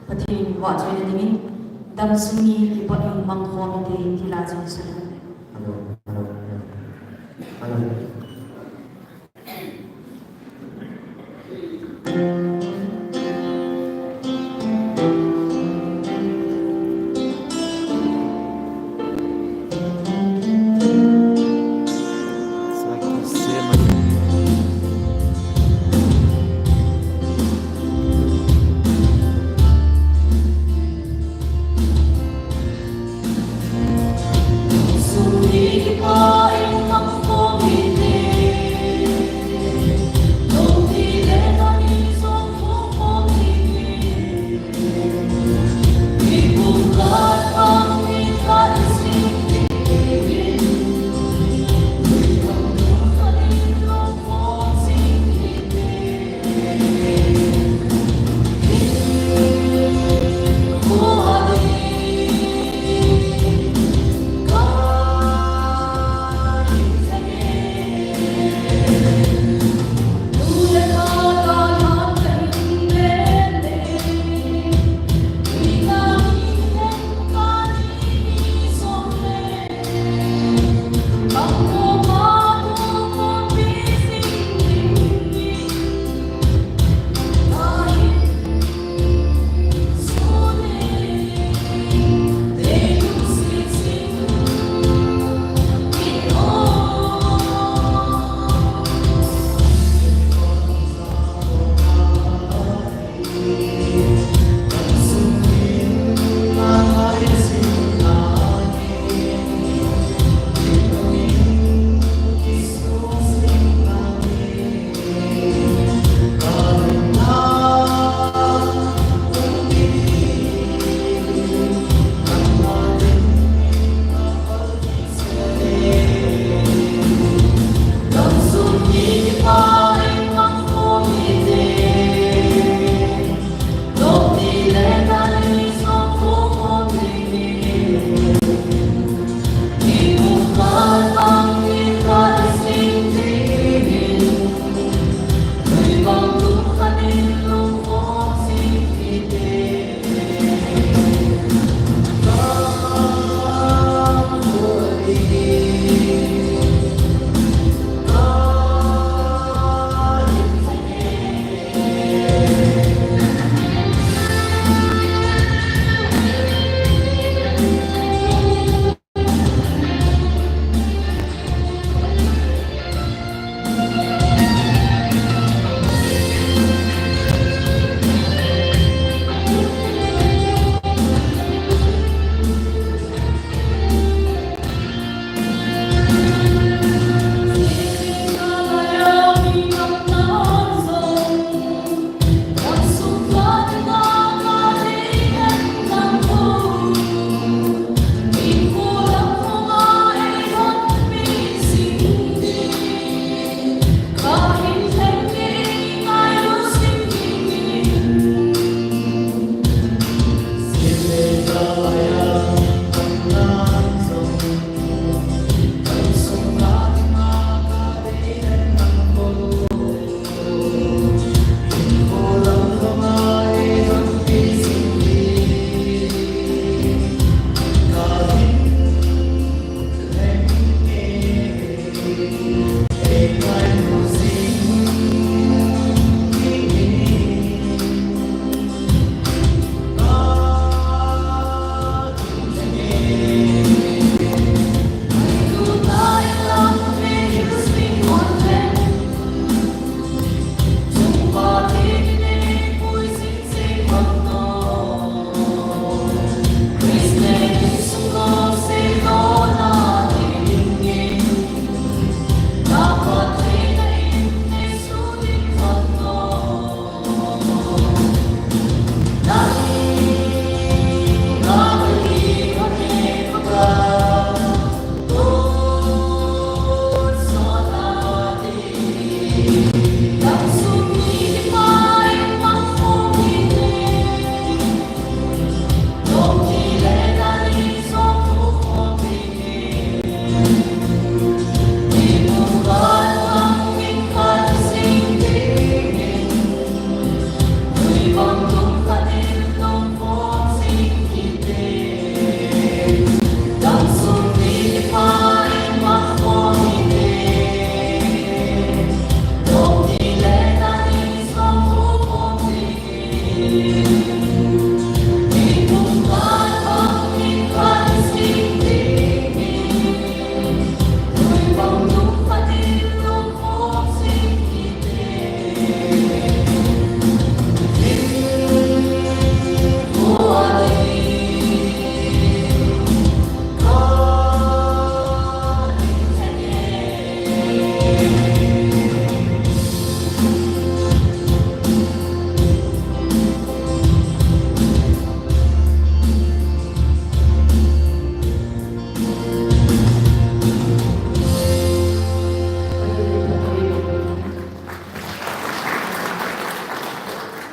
Pathen vahchoina dingin, damsung ni kipot in mangkhom inte, ti la chun sun. Hello, hello, hello. Hello.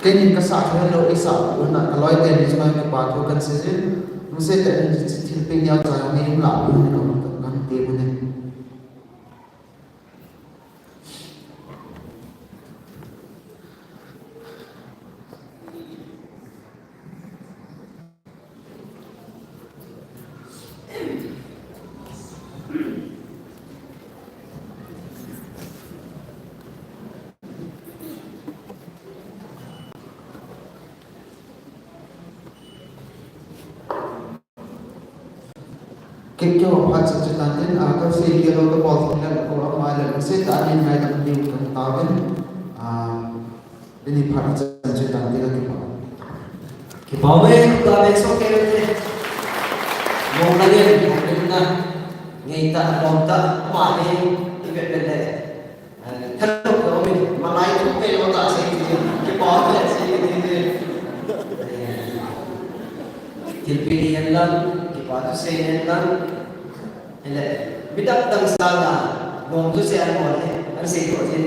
Keinin kasah thei lou, eisah peh un, kaloi teni chunga kipa thu kahin sei jin. Lungset tah in hiche thilpeh neocha hi neihung lah peh un, kahin, kahin, kahin ti u ahi. Kei, keiho phat chan chu tan tin, a, ka sei kei lou, ka bol thei lou, ka amai le, sei ta ni ngaidam diu kahin taovin, a, tuni phat chan chu tan tin ka kipah. Kipah uve, ka ve so kei le. Mong na ngen, mong na ngen na. Ngei ta, lom ta, ama ni, i ve ve le. Eh, thanop lou min, malai thu pe lou ta sei ti, kipah le sei ti. Eh, thilpeh ni hen lang, kipa thu sei ni hen lang. Ahile, midang dang sanga, lom thu sei an bol le, an sei to jin,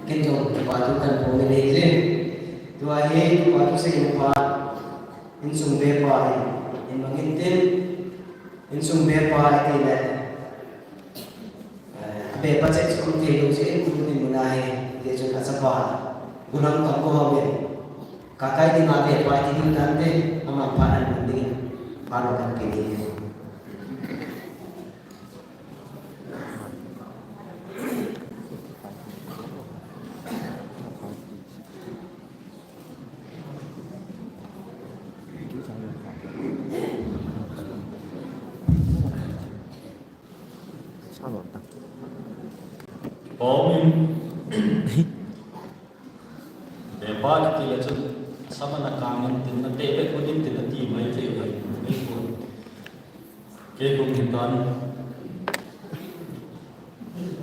ken jong kipa thu kahin phong le jin. Tua hi, kipa thu sei ni phat, insung vepa hi, in mang intin, insung vepa hi ti le, Eh, vepa cheh chu um thei lou jeh in, tuni mun a hi, ti chun achapa, Gulam Kamkhohao in, Kakai dinga vepa ti ding tante, ama phat ahin mang dingin, phat ahin pe ding. Kipah umin. Vepa kiti le chun, asama na kang intin, na teh beh un intin, ati mai thei uve. Kei kum hitan.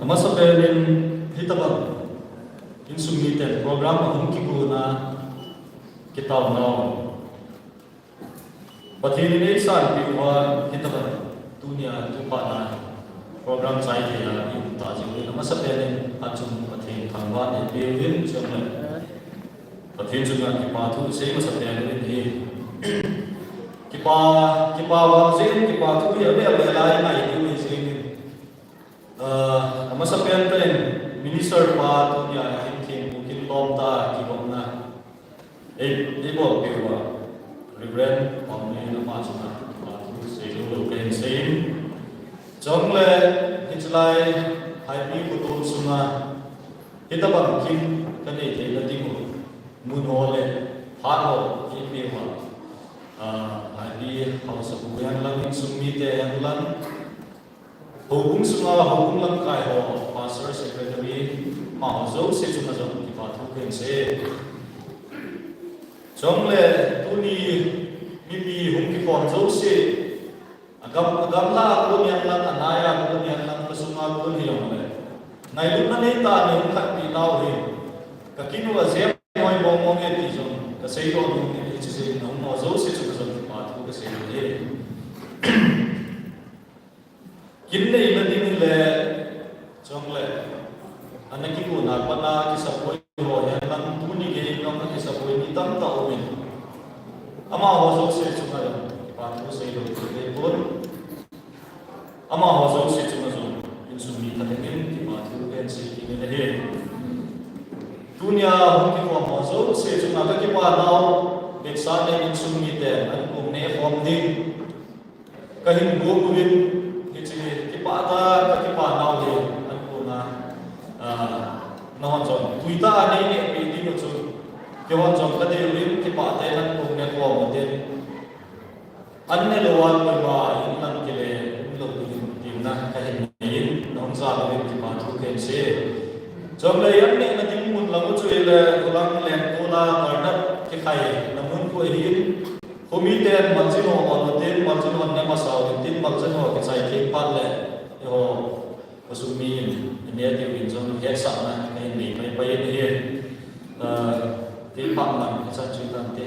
Amasapen in hitobang insung miten program ahung kigon a, kitaona u. Pathen in eisanpeh uva, hitobang tunia tu phat na program chai thei a i um ta jeh uvin, amasapen in achung Pathen thangvah in eipeuvin, chule Pathen chunga kipa thu isei masapen uvin ahi. Kipa, kipa vang jeh in, kipa thu hi avel vel a ingai diu ahi jeh in. Ah, amasapen tah in Minister pa tunia hin thempu kin lom tah a kihoulimna ei, eibolpeh uva, Reverend Paomin, ama chunga kipa thu seilou lou kahin seiyin. Chule, hichelai Haipi khotol sunga, hitobang kin kanei theina dingu mun ho le phat ho eipeh uva, ah, Haipi haosapu hen lang, insung mite hen lang, houbung sunga, houbung lamkai ho, Pastor, Secretary, amaho jouse chunga jong kipa thu kahin sei. Chule, tuni mipi hung kikhom jouse, agam, agamla a kon hen lang, anai a kon hen lang, kasunga kon hijongle, ngailutna neitah in nei hung khatpi nau hi, kakin u ajem hoi mong mong e ti jong kaseidoh nom in, hiche jeh in nahung ho jouse chunga jong kipa thu kasei e. Kin neina ding le, chule, ana kigona pat a kisapoi ho hen lang, tuni gei in jong akisapoi mi tamtah aumin, amaho jouse chunga jong kipa thu seilou thei pon. Amaho jouse chunga jong insung mi khat in kipa thu kahin sei kit in ahi. Tunia hung kikhom ho jouse chunga kakipa nau, vetsahnan insung miten ankong neh khom ding kahin bol uvin, hiche kipah tah a kakipa nau hi ankong a, ah, nahon jong twi tah a neinehpeh diu chu, keihon jong kadei uvin, kipah tah in ankong neh khom utin. An nelou a koima in lang kile umlou dingin temna kahin nei in, nahung jal uvin kipa thu kahin sei. Chule an nehna ding mun lang u chu ahile, khulang lengtol a karnap kikhaina mun khu ahin, khomiten maljin ho on utin, maljin ho ne masa utin, maljin ho kichai thei phat le, eiho khosung mi in ine diuvin jong hetsahna kahin nei paipai in ahi. Ah, tei phat man kachan chu tante.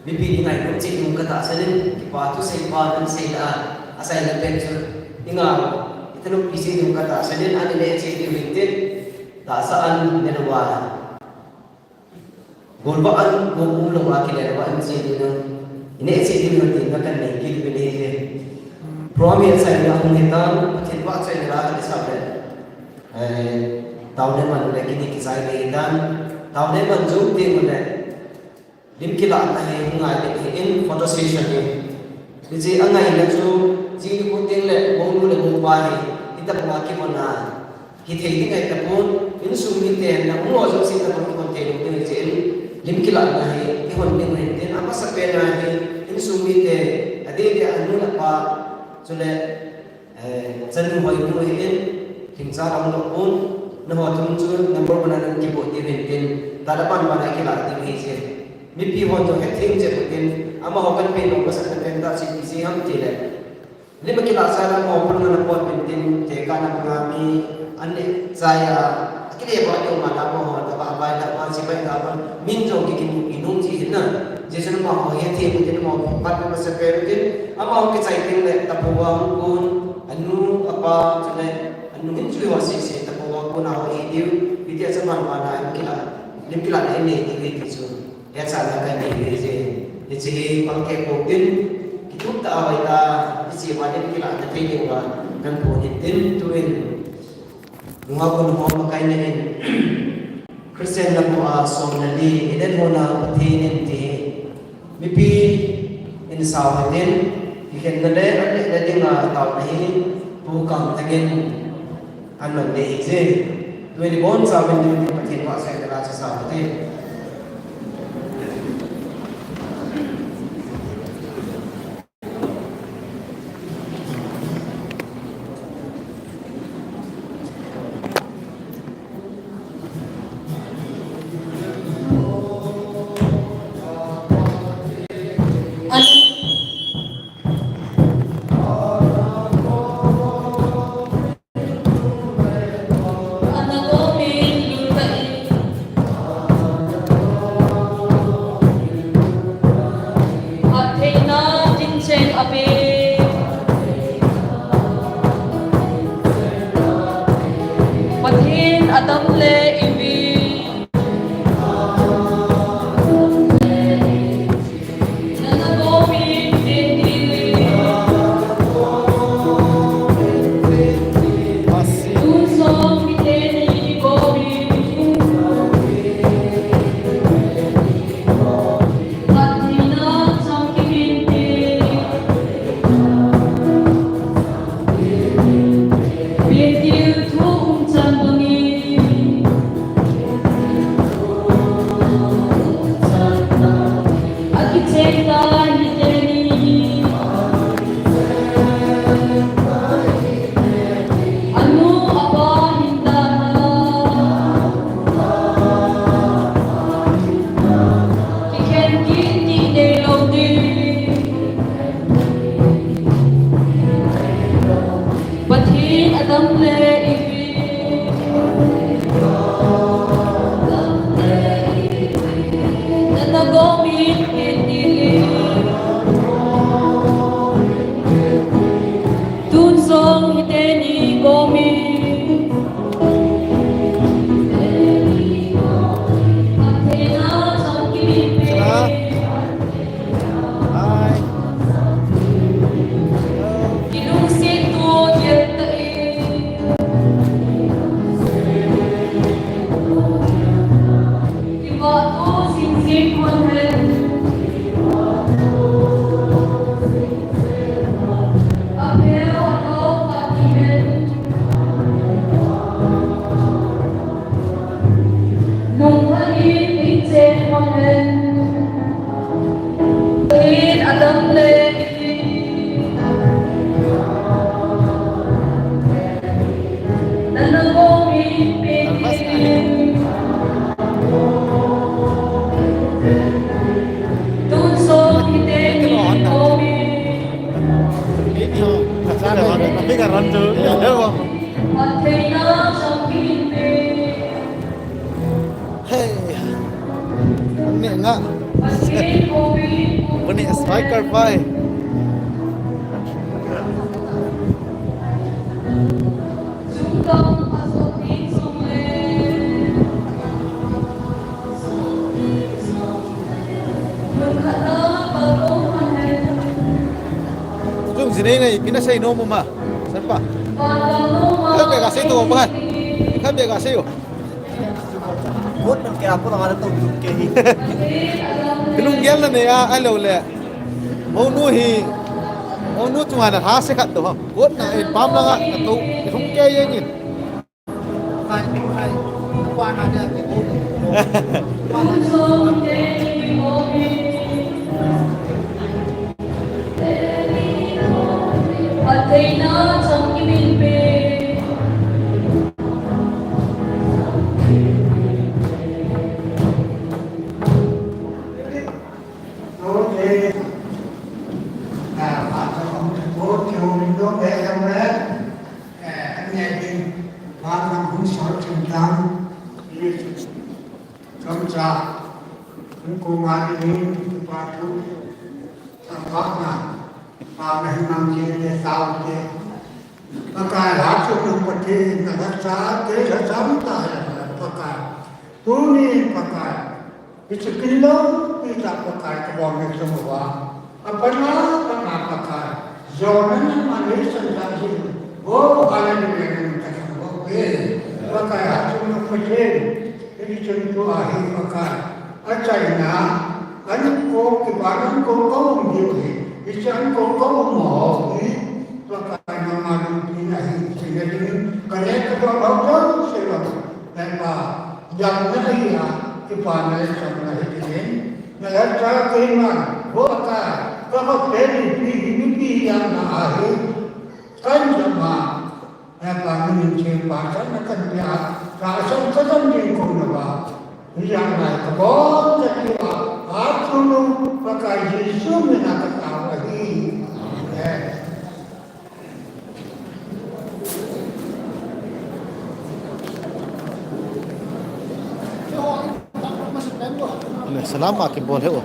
Mipi dinga i um cheh ding katahsan in, kipa thusei pa nasei lah a, aseina pen chu i ngah u, i thanoppi cheh ding katahsan in, an i neh cheh diu hintin, tahsa an ne lou a, golvah an, gol um lou a, kile lou a, an cheh ding, i neh cheh ding hintin, na kan nei kit uvin ahi. Program hi achaina ahung hitan, Pathen vahchoina la kan i sap le, eh, taona man le kini kichai le hitan, taona man jong teng le, lim kilahna hi hung ngai ding ahin, photo session hi. Hiche angaina chu, jing nikho teng le, mounu le moupa hi, hitobang a kivon a, hithei ding ahi tapon, insung mite, na hung ho jouse tapon kivon thei lou ding ahi jeh in, lim kilahna hi, kihon ding ahi tin, amasapen a hi, insung mite, adeh deh a anu le apa, chule, Eh, chanu hoi nu ahin, thingcha lam lo pon, nangho thum chu number one a nang kipoh diu hintin, tua le ban ban a kilah diu ahi jeh. Mipi ho chu hethem cheh utin, amaho kan peh lou masat na pen tah chu ipi jeh ham tile, lim akilah cha le amaho pon nana pot uvintin, tekahna banga mi an neh chai a, akile ba diu ma la amaho, tobang a vai la ma, chibai la ma, min jong kikimu kinung ji hin na. Jesun amaho hethem utin, amaho phat masapen utin, amaho kichai teng le, tapou a hung kon, anu, apa, chule, anu hin chui ho sese, tapou a kon a ho hi diu, hitia chu ban ban a lim kilah, lim kilahna i nei diu ahi ti chu, hetsahna ka nei ahi jeh. Hiche hi pang keh pou tin, kitup tah a hoitah a, hiche a lim kilahna thei diu va, kan phon hintin, tuin, Nungah kon hom akaina in, Christian lapu a som le li, i det hon a Pathen in ti hi, mipi in sao hitin, kikhenna le an nehna dinga taona hi, Pu Kamthang in an man ding ahi jeh. Tuin ibonchauvin tuin Pathen vahchoina la chu sao hitin. Phattheina ding cheng a pe. Pathen adam le i vi. Pathen adam le i vi. Nana gom in pen ti le. Tun jong hiteni gom in. Pathen a chang kimin pen. Hai. Hello. Kilungset to diet tah in. Kivah to jing jing kon hen. Aphel ato kati hen. Nung khat in in chen kon hen. In adam le in. Nana gom in pen in. Tun jong hiteni gom in. Hey. An neh nga. Pathen gom in Biker five. Chung jinei nei, ipi nasei nom uma. Sanpa. Khat beh gasei to, pa. Khat beh gasei o. Kot nang kya pura mara to ke hi. Lunggel na nei a, ahilou le. Mounu hi. Mounu chunga na ha se khat to ha. Kot na e pam langa na to. Lunggel jeng in. Chomcha, hung kong a ding in, kipa thu, tampakna, pa na hin mang kei le tao te. Pakai, hatchungnung Pathen, na lhacha, kei lhacha um ta hen, Pakai. Tuni, Pakai. Hiche kin loupi tah Pakai, kabon nei chom uva. Apatna, patna Pakai. Jona nangman neisan ta jin. Oh, hallelujah, nang ta khan bo. Pakai, hatchungnung Pathen. Hiche chun tua hi Pakai. Achaina, ankong kipa ankong kaum diu hi. Hiche ankong kaum ho hi. Pakai nangma lungpina hi. Hiche na ding. Kane kadon ho jouse lo. Nangma damna hi a. Kipana le chamna hi ding. Nalhacha keiman. Ho Pakai. Kapa peni pi hi mipi hi ana ahi. Kan jama. Hepa, min ching pa chan na kan pia, ka san ka dam ding kou na ba. Hijeh a kabon ka ti a, hatchungnung Pakai Jesu min a ka tao ahi. Amen. Salam a kibol he o.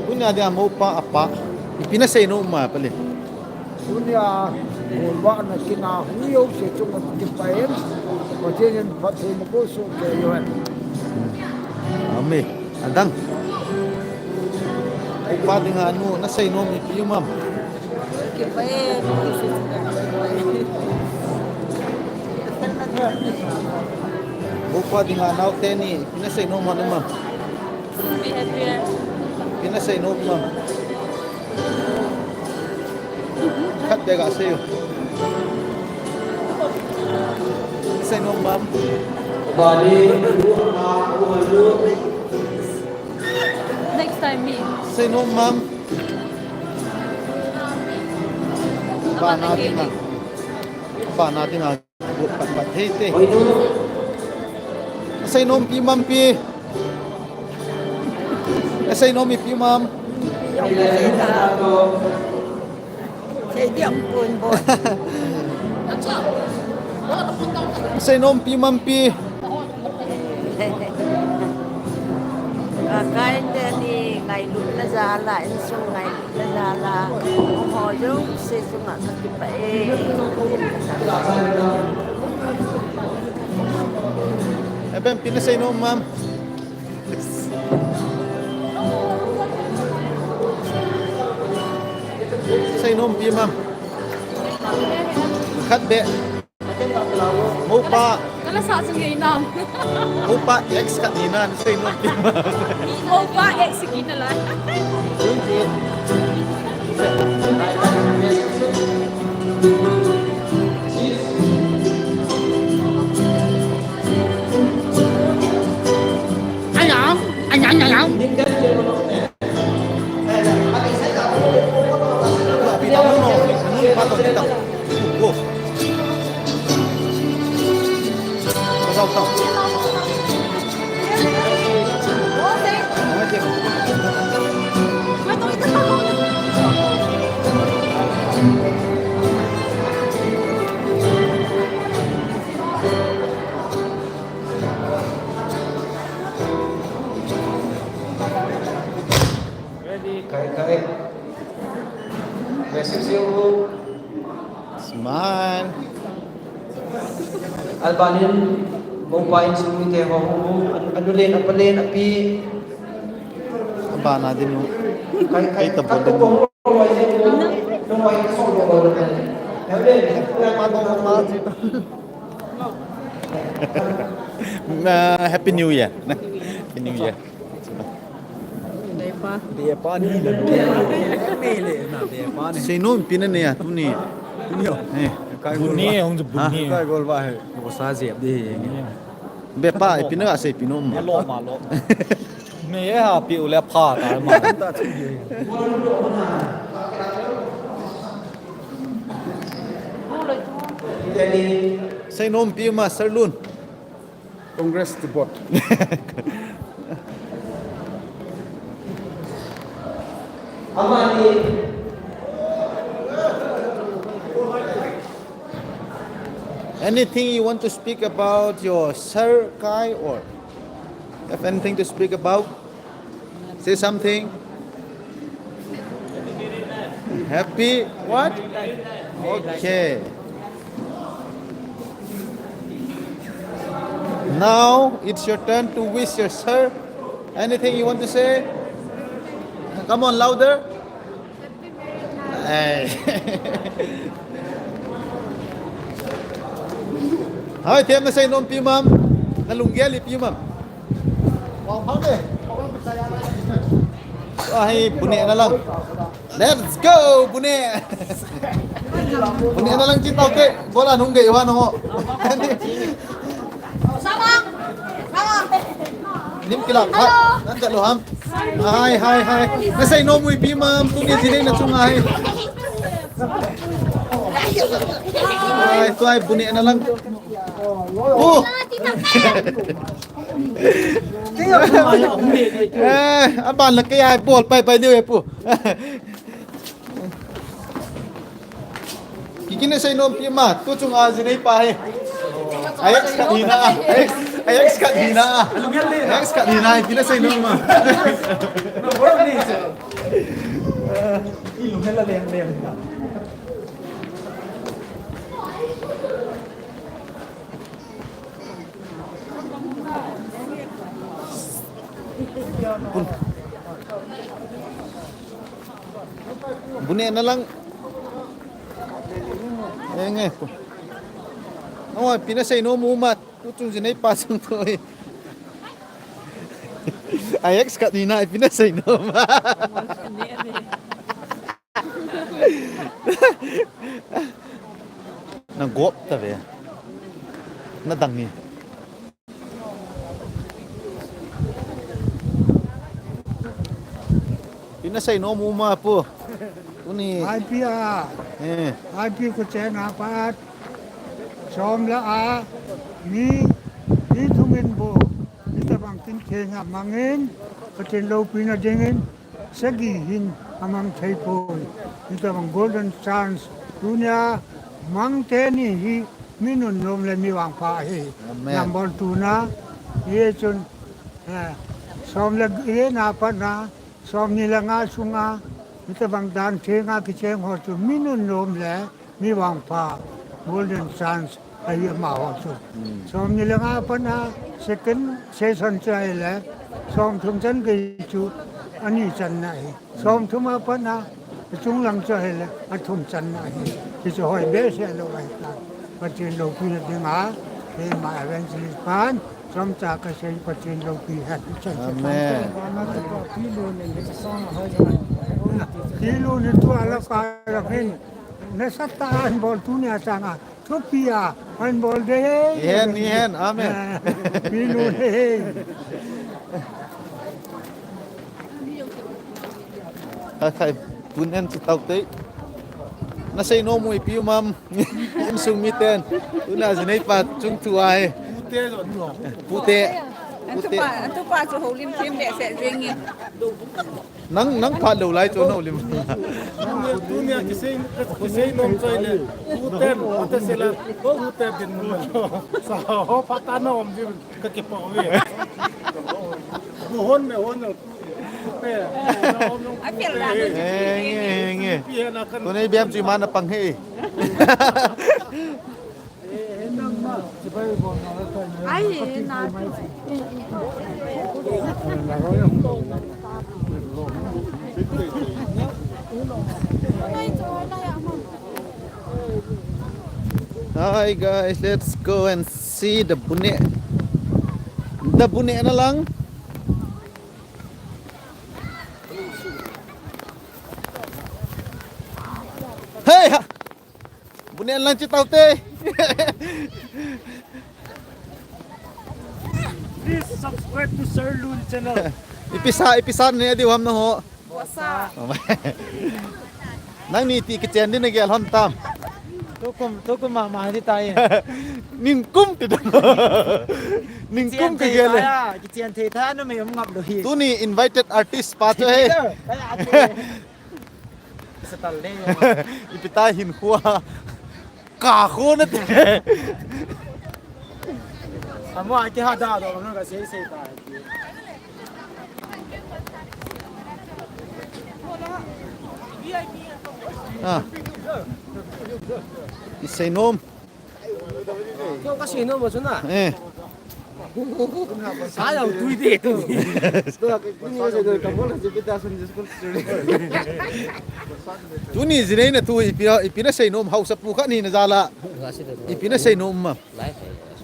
Tunia dia mopa apa. Ipi nasei nom ma pale. Tunia, golvah na kina hui jouse chunga kipah in, Pathen in phatthei boh soh kei uhen. Amen. Adang. Mopa dinga nu, nasei nom ipi um am? Kipah e, mopa dinga nao teni, ipi nasei nom um am? Ipi nasei nom um am? Khat beh gasei o. Sei nom um am? Next time me. Sei nom um am? Bana dinga. Bana dinga. Pat, pat, hei te. Sei nom ipi um am pi. Sei nom ipi um am? Sei nom ipi um am pi. Ka kai te ni ngailutna jal a, insung ngailutna jal a, ho jouse chunga ka kipah e. Eben, ipi nasei nom um am? Sei nom ipi um am? Khat beh. Mopa. Kala sa sung ye nam. Mopa ex khat ni nan, sei nom ipi um am? Mopa ex kina lai. Ayam, ayam, ayam. Smile. Albanin, mopa insung mite ho, anu len, apa len, api. Abana din mo. Kai, kai, kai ta kai bol din mo. Na, Happy New Year. Happy New Year. Depa. Depa ni la. Mele na depa ni. Seinom ipi na nei a tuni. Tuni o. Eh. Kai buni, gol ba. Hong buni. Ha? Kai gol ba he. Ko sa jep de he. Bepa, ipi na sei ipi nom. Malo, malo. Me e ha pi u le pha ta ma. Seinom ipi ma Sir Lun. Congress to vote. Anything you want to speak about your Sir Kai or have anything to speak about? Say something. Happy what? Okay. Now it's your turn to wish your sir. Anything you want to say? Come on, louder. Hey. Hai, them na seinom ipi mam. Na lunggel ipi mam. Ahi, bune na lang. Let's go, bune. Bune na lang chitau ke. Bola nung gei wa no. Nim kila kha. Nan ja lo ham. Hai, hai, hai. Na seinom u ipi mam, tuni jinei na chunga hai. Hai, tuai bune na lang. Oh. Eh, aban la kei a bol pai pai diu e pu. Kiki na seinom ipi ma, tu chunga jinei pa he. Ix khat hina, ix, ix khat hina. Ix khat hina, ipi na seinom ma. Bune na lang. Eh, nge. Oi, ipi na seinom u ma, tu chung jinei pa chung tu. Ix khat hina, ipi na seinom. Na gop ta ve. Na dang ni. Ipi na seinom u ma pu. Tuni. Ai pi a. Eh. Ai pi ko cheng a pat. Som la a. Ni. Ni thum in bo. Ni tabang tin khe nga mangin. Pathen loupina dingin. Sagi hin amang thei poi. Hitabang golden chance. Tunia mang teni hi mi nunnom le mi vangpha hi. Amen. Number two na. Hichun, eh, som le li na pat na. Som ni le nga sunga. Hitabang dan thenga kicheng ho chu mi nunnom le mi vangpha, golden chance, ahi amaho chu. Hmm. Som ni le nga a pat a, second session chu ahile, som thum chan gei chu, ani channa ahi. Som thum a pat a, achung lang chu ahile, athum channa ahi. Hichu hoi behseh lou ahitan. Pathen loupina dinga, keima evangelist pan, chomcha kasei Pathen loupi hen. Amen. Pi Lun in tua la ka la hin. Nasatah a hin bol tunia changa. Thupi a hin bol de. Ni hen, ni hen. Amen. Pi Lun he he. Khai khai, tun en chi tau te. Na seinom u ipi um am. Insung miten. Tuna jinei pa chung thu ahi. Pute. Pute. Antupa, antupa chu holim them behseh jeng e. Nang, nang phat lou lai chu na holim. Tunia kisei, kisei nom choi le. Puten, ate sela. Pute din mun. Sa ho phat a na om ji ka kipa ve. Bu hon me hon. Nge, nge, nge. Tuni bem chu iman na pang hi. Hi guys, let's go and see the bune. The bune na lang. Hey ha. Bune lang chi tau te. Please subscribe to Sir Lun channel. Ipi sa, ipi sa ne di ham na ho. What's up? Nang ni ti kichen din na gel hon tam. Tukum, tukum ma ma di tai. Ningkum ti dam. Ningkum kichen thei kigel. Taya, kichen thei taya no me um ngap lo hi. Tuni invited artist pa chu he. Ipi ta hin khua. Ka khua na te. Amo aki ha da do no ka sei sei ta. Ah. Isei nom. Kyo ka sino mo suna. Eh. Sa yau tui de tu. Tuni jinei na tu ipi, ipi na sei nom hausa pu khat ni na jala. Ipi na sei nom ma.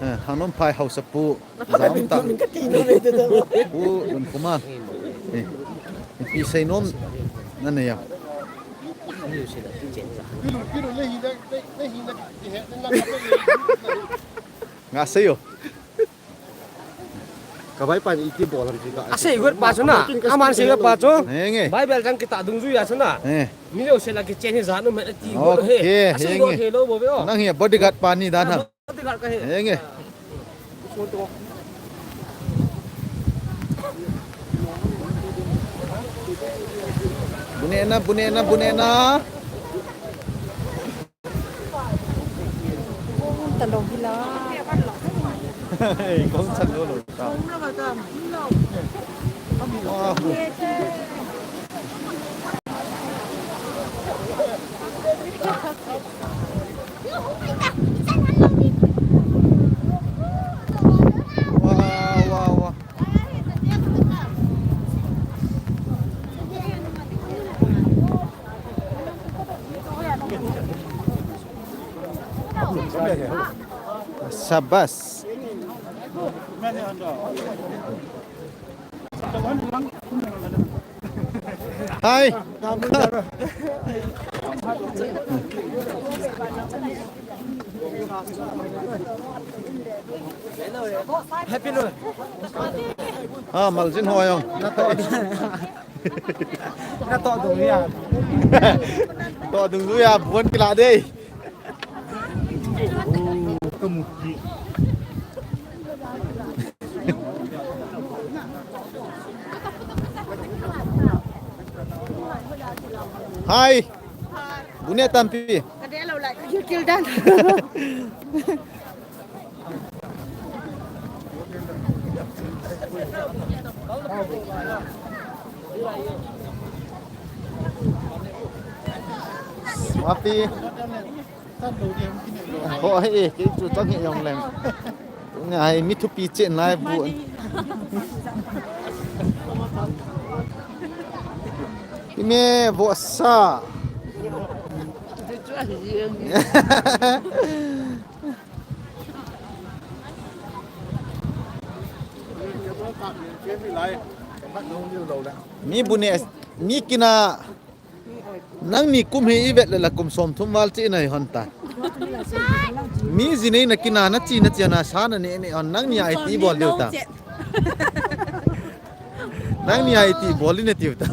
Eh, hang nom phai hausa pu. Jam ta. Pu dun kuma. Eh. Ipi sei nom na ne ya. Nga sei yo. Ka bai pa ni iti bol ham ti ka. Asei got pa chu na. Aman sei got pa chu. Nge, nge. Bible chang kita dungjui a chu na. Eh. Mi leo se la kichen hi jan um he ti got he. Okay, asei got nge. He lo bo ve o. Nang hi bodyguard pa ni dan ha. Bodyguard ka he. Nge, nge. Bune na, bune na, bune na. Talong hila. Hey, kong chan lo lo ta. Kong lo ka ta. Lo. Wow. Wow, wow, wow. Sabas. Hai. Happy New Year. Ah, maljin ho jong. Na to dung ya. To dung ya, buan kila dei. Hai. Bune tampi. Ka de lo lai, ka kil kil dan. Mapi. Ho he, ke chu chang he jong leng. Ngai mi thupi chen lai bu. Ime vo sa. Mi bu ne, mi kina. Nangni kum hi i vet le la kum som thum val chi nai hon ta. Mi ji nei na kina na chi na chi na sa na ne ne hon nangni ai ti bol diu ta. Nangni ai ti bol ne tiu ta.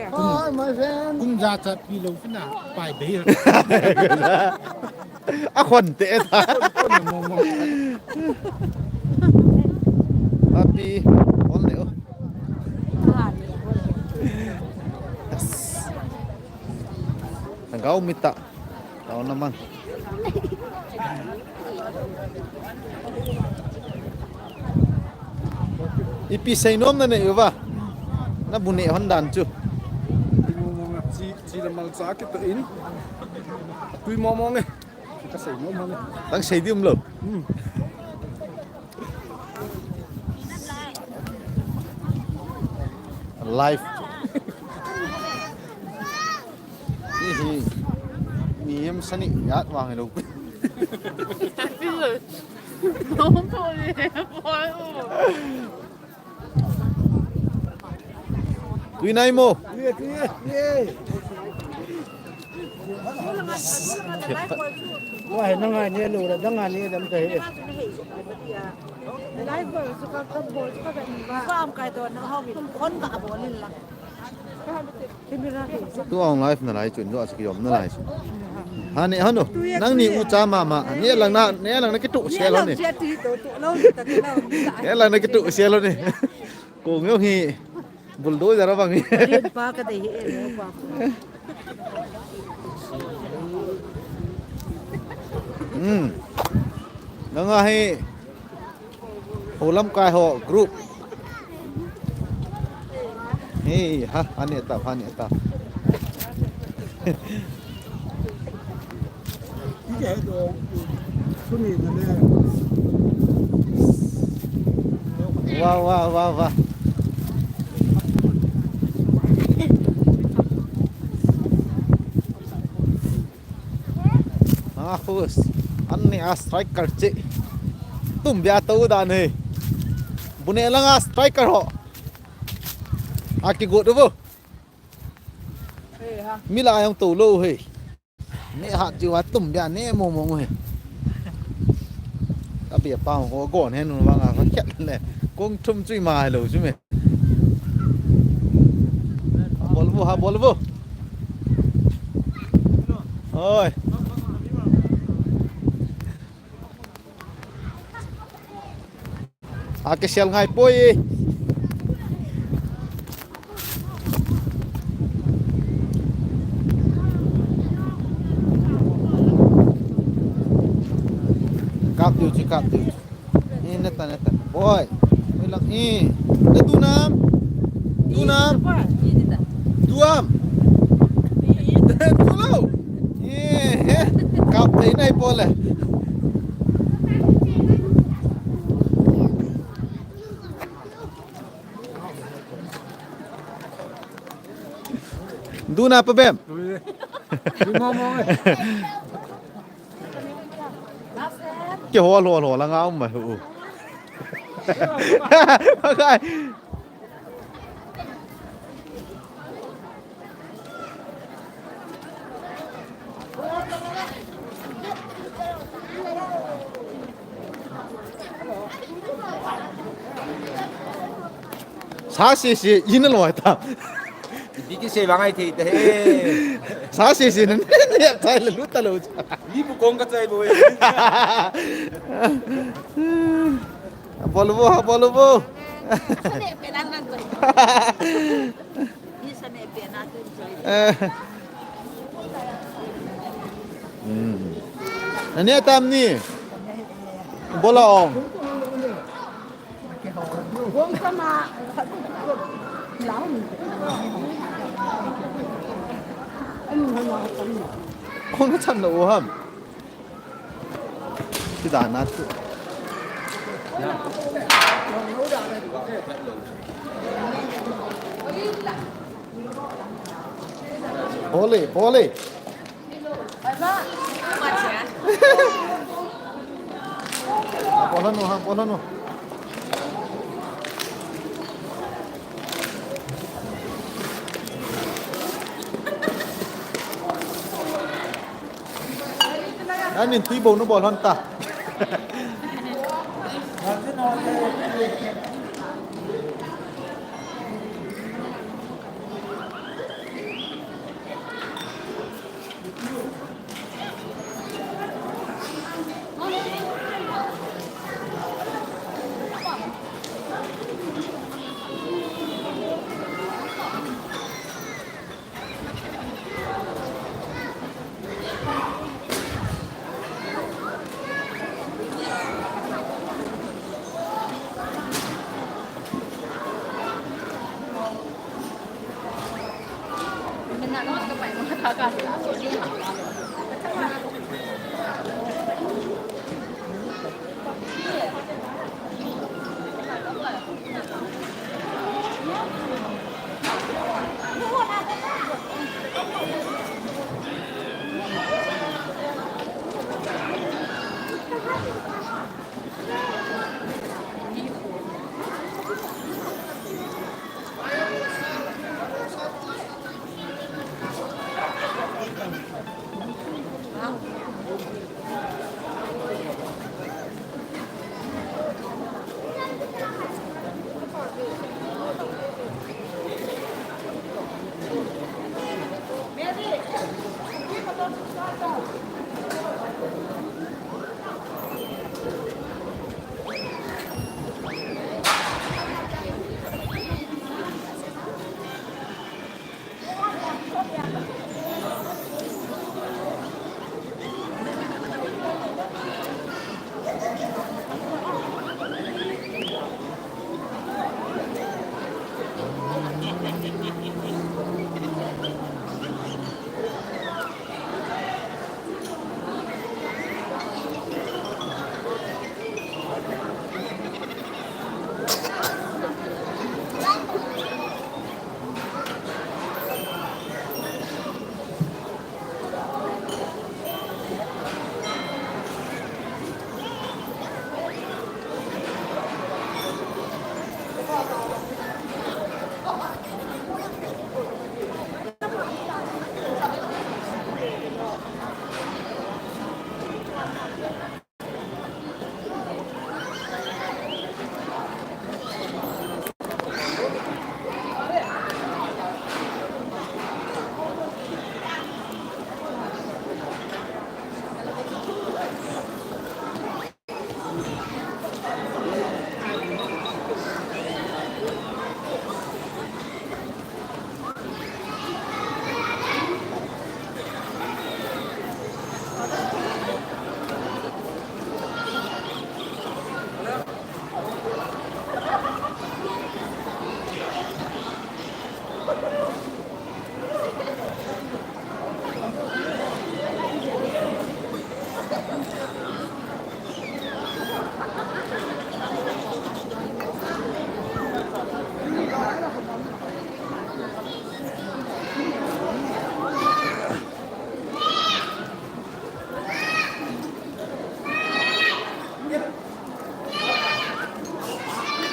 Hi, my friend. Kum ja chat pi lo sina pai be. A khon te ta. Happy holiday. Oh. Yes. Thangau mita. Tao na mang. Ipi seinom na nei uva. Na bu neh hon dan chu. Chi, chi le malcha kitoh in. Tui mong mong e. Ka sei mong mong e. Tang sei ding umlou. Hmm. Live. Hihi. Mihem sani yat vang lo. Tui nai mo. Tui, tui, tui. Wa, he, nang ai ne lo la, dang ai ne dam ta he. Live bol, suka ka bol, suka ka ni ba. Ka am kai to, na hau, kon ka bol in la. Tu ong live nalai chun, tu a saki om nalai chun. Ha ne, ha no. Nang ni u cha mama. Ne lang na, ne lang na kitu sel ho ne. Ne lang na kitu sel ho ne. Kong jong hi bulldozer abang hi. Rin pa ka dei hi, eh, pa. Hmm. Nang a hi. Ho lamkai ho group. Hey, ha, ani ta, ani ta. Wow, wow, wow, wow. Ah, khus. Anni a striker chi. Tum bia to dan he. Bu neh lang a striker ho. A kigot u bo. Mi la jong to lou he. Neh hat jiu a tum bia neh mong mong he. Ka bia pa ho gon he nu vang a ka khet le. Kong thum chui ma lou chu me. Bol vo, ha bol vo. Oi. A kisel ngai poi. Kap diu chu, kap diu chu. Eh, neta, neta. Boy. Oi lang, eh. Na tu nam? Tu nam? Tu am? Tu lou. Eh, eh. Kap thei nai pole. Duna pa bem. Duna mo. Kihol, hol, hol, nga um mai hu. Pakai. Sa sese, ina loi ta. Ipi kisei vang ahi thei ta he. Sa sese na ne ne chai le lut ta lou. Ni bu kong ka chai bo. Bol vo, bol vo. Eh. Hmm. Ani atam ni. Bola ong. Kong na chan lo ham. Ti da na tu. Bole, bole. Bol hanu, ha, bol hanu. Anin tui bou nu bol hon ta.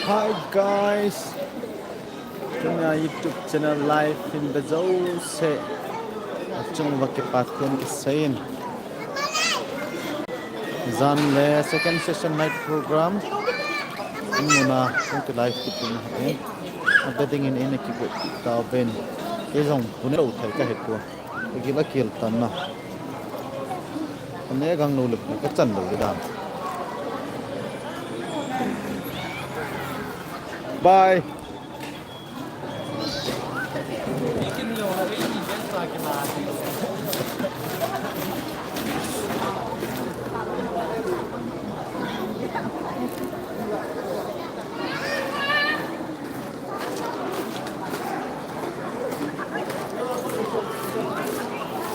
Hi guys. Tuna YouTube channel live in be jouse achunguva kipathu kaseiyin. Jan le second session night program. Amuna kong ki live kit in ahi. Abeding in in kigot tauvin. Kei jong pune lou thei kahi poi. Kagil akel tan na. Kane gang lou le kachan lou le dan. Bye.